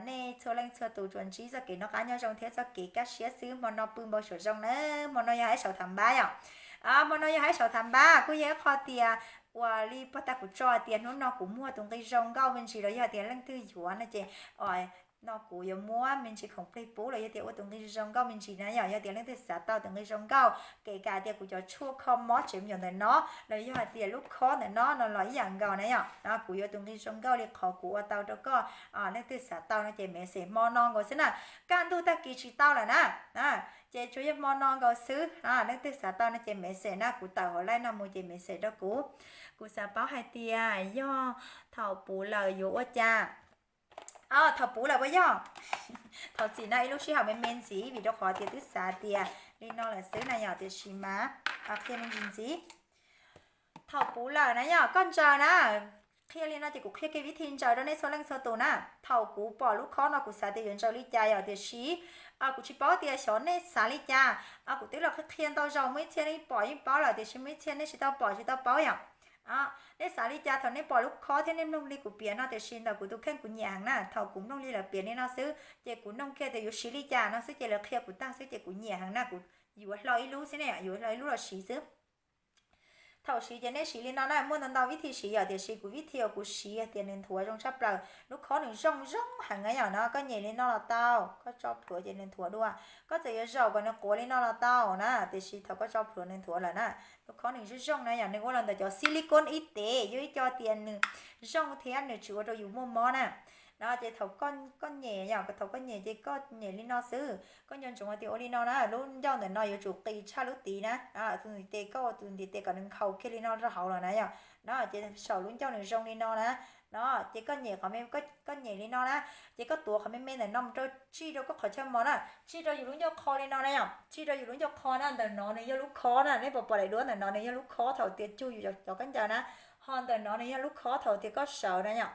nej txhua leej txhua tus tsuas ntsib txoj kev noj qab nyob zoo thiab txoj kev kaj siab xwb. Hmo no pw npau suav zoo na, hmo no yog hais saum thav npab yom. Hmo no yog hais saum thav npab kuj yog ib qho tias uas li puag ta kuv tso tias hnub no kuv muag tus nqi zoo nkauj me ntsis los yog tias leej twg yuav no ces no kuv yuav muab me ntsis khoom plig pub los yog tias ua tus nqi zoo nkauj me ntsis na yom. Yog tias leej twg xav tau tus nqi zoo nkauj, kể cả tias kuv cov tshuaj kho mob tsev me nyuam ntawm no los yog hais tias lub khob ntawm no no los ib yam nkaus na yom. No kuv yuav tus nqi zoo nkauj li qhov kuv ua tau rau koj. Leej twg xav tau no ces message hmo no nkaus xwb na. Kaj ntug tag kis tsis tau lawm na, ces tsuas yog hmo no nkaus xwb. Leej twg xav tau no ces message na, kuv tawm hauv live no mus ces message rau kuv. Kuv xav paub hais tias yog thaum puv lawm yuav ua cas? Thaum puv lawm puas yog? Thov txim no ib lub sij hawm me me ntxiv vim rau qhov tias twb xav tias li no lawm xwb na yom, tiam sis mas qhia me ntsis ntxiv. Thaum puv lawm na yom, koj ntsaws na. Qhia li no ces kuv qhia kiag vib thi ntsaws rau nej txhua leej txhua tus na. Thaum kuv pom lub khob no kuv xav tias yuav ntsaws li cas yom, tiam sis kuv tsis paub tias xyov nej xav li cas. Kuv twb los qhia qhia ntau zaus, muaj ib txhia nej pom yeej paub lawm, tiam sis muaj ib txhia nej tsis tau pom tsis tau paub yom. Nej xav li cas thaum nej pom lub khob thiab nej mloog li kuv piav no, tiam sis ntawm kuv tus kheej kuv nyiam heev na, thaum kuv mloog li lawv piav li no xwb ces kuv nug kiag tias yuav siv li cas no xwb ces lawv qhia kuv tag xwb ces kuv nyiam heev na, kuv yuav hlo ib lub xwb ne, yuav hlo ib lub los siv xwb. Thaum siv ces nej siv li no na, muaj ntau ntau vib thi siv yom, tiam sis kuv vib thi uas kuv siv tias nws nthuav zoo tshaj plaws, lub khob nws zoo zoo heev na yom. No koj nyem li no los tau, koj tso plhuav ces nws nthuav dua. Koj txawm yuav zaum kom nws quav li no los tau na, tiam sis thaum koj tso plhuav nws nthuav lawm na. Lub khob nws zoo zoo na yom, nws ua los ntawm cov silicone ib teg, yog ib co tias nws zoo thiab nws tsis ua rau yus muaj mob na. No ces thaum koj nyem yom, thaum koj nyem ces koj nyem li no xwb, koj nco ntsoov tias ua li no na, lub ncauj ntawm no yuav tsum qis tshaj lub tid na. Tus ntiv tes, koj ua tus ntiv tes kom nws nkhaus kiag li no rau hauv los na yom. No ces saum lub ncauj nws zoo li no na. No ces koj nyem qhov me, koj nyem li no na, ces koj tuav qhov me me ntawm no mus rau, tsij rau koj qhov chaw mos na, tsij rau yus lub ncauj qho li no na yom, tsij rau yus lub ncauj qho na. Ntawm no nws yog lub khob na, nej puas pom daim duab ntawm no nws yog lub khob thaum tias cug yus cov khaub ncaws na, ho ntawm no nws yog lub khob thaum tias koj sawv na yom.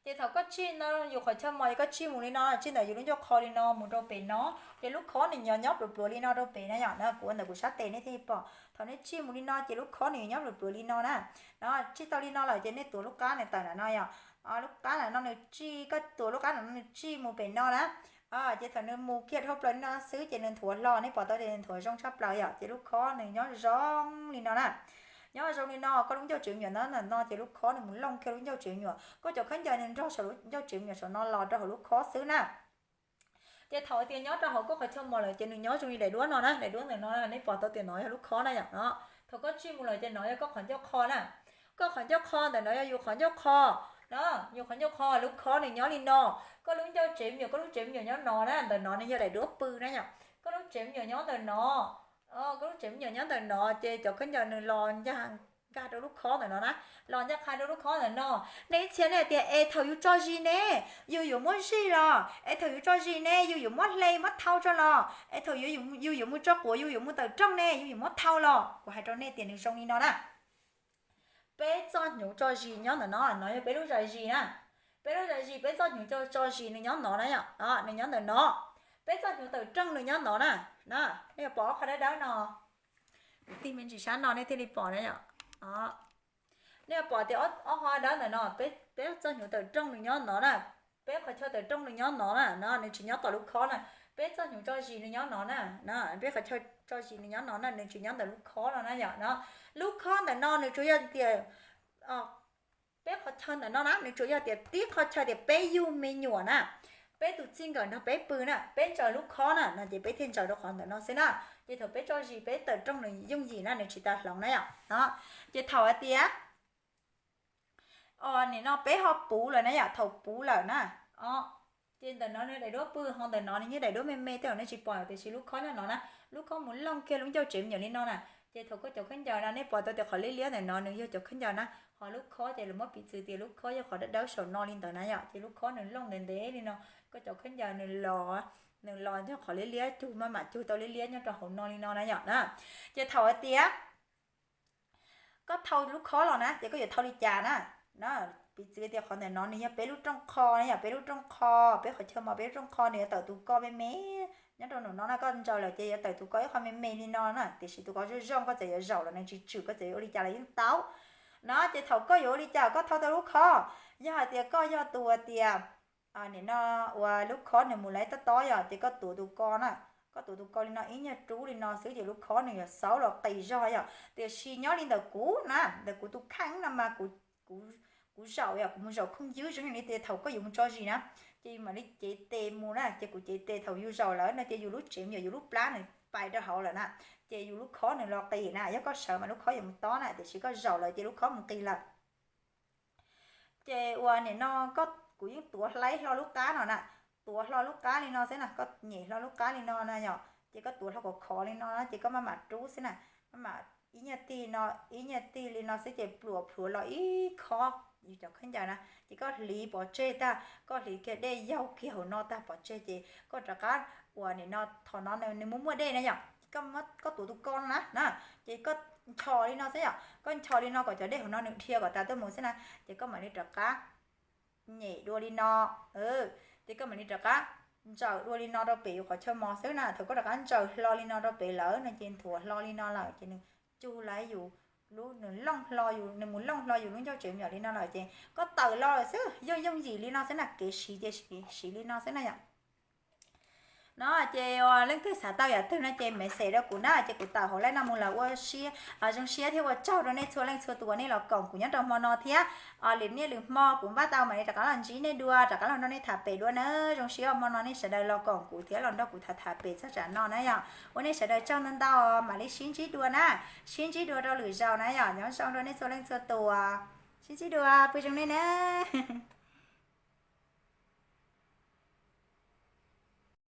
Ces thaum koj tsij no yus qhov chaw mos, yog koj tsij mus li no, tsij ntawm yus lub ncauj qho li no mus rau pem no, ces lub khob nws nyob nyob pluav pluav li no rau pem na yom. No kuv ua ntawm kuv sab tes nej thiaj pom, thaum nej tsij mus li no ces lub khob nws nyob pluav pluav li no na. No tsij tau li no lawm ces nej tuav lub qab nws tawm ntawm no yom. Lub qab ntawm no nws tsij, koj tuav lub qab ntawm no nws tsij mus pem no na. Ces thaum nws mus kiag dhau plaws li no xwb ces nws nthuav hlo, nej pom tau tias nws nthuav zoo tshaj plaws yom, ces lub khob nws nyob zoo li no na. Nyob zoo li no, koj lub ncauj tsev me nyuam no ntawm no ces lub khob nws mus looj kiag lub ncauj tsev me nyuam, koj cov khaub ncaws nws nrog saum lub ncauj tsev me nyuam saum no los rau hauv lub khob xwb na. Ces thaum tias nyob rau hauv koj qhov chaw mos lawm ces nws nyob zoo li daim duab no na, daim duab ntawm no nej pom tau tias no yog lub khob na yom. No thaum koj tsij mus lawm ces no yog koj qhov ncauj qho na. Koj qhov ncauj qho ntawm no yog yus qhov ncauj qho. No yus qhov ncauj qho, lub khob nws nyob li no. Koj lub ncauj tsev me nyuam, koj lub tsev me nyuam nyob no na, ntawm no nws yog daim duab pw na yom. Koj lub tsev me nyuam nyob ntawm no. Koj lub tsev me nyuam nyob ntawm no ces cov khaub ncaws nws los ncaj, nkag rau lub khob ntawm no na, los ncaj qha rau lub khob ntawm no. Nej ib txhia nej tias es thaum yus tso zis ne, yus yuav muab zij los? Es thaum yus tso zis ne, yus yuav muab hle muab thau tso los? Es thaum yus yuav mus tso quav, yus yuav mus tawm rooj ne, yus yuav muab thau los? Kuv hais rau nej tias nws zoo li no na. Peb txoj hnyuv tso zis nyob ntawm no, no yog peb lub zais zis na. Peb lub zais zis, peb txoj hnyuv tso zis nws nyob no na yom, nws nyob ntawm no. Peb txoj hnyuv tawm rooj nws nyob no na. Nej pom ob qho dawb dawb no, kuv tig me ntsis sab no nej thiaj li pom na yom. Nej pom tias ob qho dawb ntawm no, peb txoj hnyuv tawm rooj nws nyob no na. Peb qhov chaw tawm rooj nws nyob no na, no nws tsis nyob tom lub khob na. Peb txoj hnyuv tso zis nws nyob no na, peb qhov chaw tso zis nws nyob no na, nws tsis nyob ntawm lub khob no na yom. No lub khob ntawm no nws tsuas yog tias, peb qhov chaw ntawm no na nws tsuas yog tias tib qhov chaw tias peb yug me nyuam na, peb tus txij nkawm nrog peb pw na, peb ntsaws lub khob na, no ces peb thiaj ntsaws rau qhov ntawm no xwb na. Ces thaum peb tso zis peb tawm rooj nws yooj yim na, nws tsis tas hloov na yom. No ces thaum hais tias nim no peb ho puv lawm na yom, thaum puv lawm na, ces ntawm no nws daim duab pw, ho ntawm no nws yog daim duab me me tej zaum nej tsis pom tiam sis lub khob nyob no na. Lub khob mus looj kiag lub ncauj tsev me nyuam li no na. Ces thaum koj cov khaub ncaws no nej pom tau tias qhov liab liab ntawm no nws yog cov khaub ncaws na, ho lub khob ces lawv muab piv txwv tias lub khob yog qhov dawb dawb saum no li ntawd na yom. Ces lub khob nws looj ntev ntev li no, koj cov khaub ncaws nws los, nws los nrog qhov liab liab cug, maj mam cug tau liab liab nyob rau hauv no li no na yom na. Ces thaum hais tias koj thau lub khob los na, ces koj yuav thau li cas na? Piv txwv tias qhov ntawm no nws yog peb lub rooj qho na yom, peb lub rooj qho, peb qhov chaw mos peb lub rooj qho nws yuav tawm tus ko me me nyob rau nraum no na. Koj ntsaws lawm ces yuav tawm tus ko ib qho me me li no na, tiam sis tus ko zoo zoo, koj txawm yuav zaum los nws tsis tswm, koj txawm yuav ua li cas los yeej tau na. Ces thaum koj yuav ua li cas koj thau tau lub khob? Yog hais tias koj yog tus tias nim no ua lub khob nws mus laib tob tob yom, ces koj tuav tus ko na, koj tuav tus ko li no ib nyuag rub li no xwb ces lub khob nws yuav xaub los qis zog yom. Tiam sis nyob li ntawm kuv na, ntawm kuv tus kheej no mas kuv, kuv, kuv zaum yom, kuv mus zaum khooj ywb zoo li tias thaum koj yuav mus tso zis na, ces yus mam li cev tes mus na, ces kuv cev tes thaum yus zaum lawm no ces yus lub tsev me nyuam yus lub plab nws pais rau hauv lawm na, ces yus lub khob nws los qis na, yog koj sawv mas lub khob yuav mus tob na, tiam sis koj zaum lawm ces lub khob mus qis lawm. Ces uas nim no koj, kuv yeej tuav hlais hlo lub qab no na, tuav hlo lub qab li no xwb na, koj nyem hlo lub qab li no na yom, ces koj tuav hlo khov khov li no na, ces koj maj mam rub xwb na, maj mam ib nyuag tig no, ib nyuag tig li no xwb ces pluam plhuav los ib khob yus cov khaub ncaws na, ces koj hliv pov tseg tag, koj hliv kiag dej yaug kiag hauv no tag pov tseg ces koj rov qab, uas nim no thaum no nws muaj muaj dej na yom, koj tuav tus ko no na na, ces koj nchos li no xwb yom, koj nchos li no kom cov dej hauv no nws dhia kom tas tuaj mus xwb na, ces koj mam li rov qab nyem dua li no, ces koj mam li rov qab ntsaws dua li no rau pem yus qhov chaw mos xwb na, thaum koj rov qab ntsaws hlo li no rau pem lawm no ces nthuav hlo li no lawm ces nws cug lawm yus lub, nws looj hlo yus, nws mus looj hlo yus lub ncauj tsev me nyuam li no lawm ces koj tawm los lawm xwb, yooj yooj yim li no xwb na, kev siv ces siv li no xwb na yom. No ces leej twg xav tau yam twg no ces message rau kuv na, ces kuv tawm hauv live no mus lawm ua siab, zoo siab thiab ua tsaug rau nej txhua leej txhua tus uas nej los koom kuv nyob rau hmo no thiab. Lwm niaj lwm hmo kuv npaj tau mam li rov qab los ntsib nej dua, rov qab los nrog nej tham pem dua na. Zoo siab hmo no nej sawv daws los koom kuv thiab los nrog kuv tham tham pem txog tsam no na yom. Ua nej sawv daws tsaug ntau ntau, mam li sib ntsib dua na, sib ntsib dua rau lwm zaus na yom. Nyob zoo rau nej txhua leej txhua tus, sib ntsib dua, pw zoo nej na.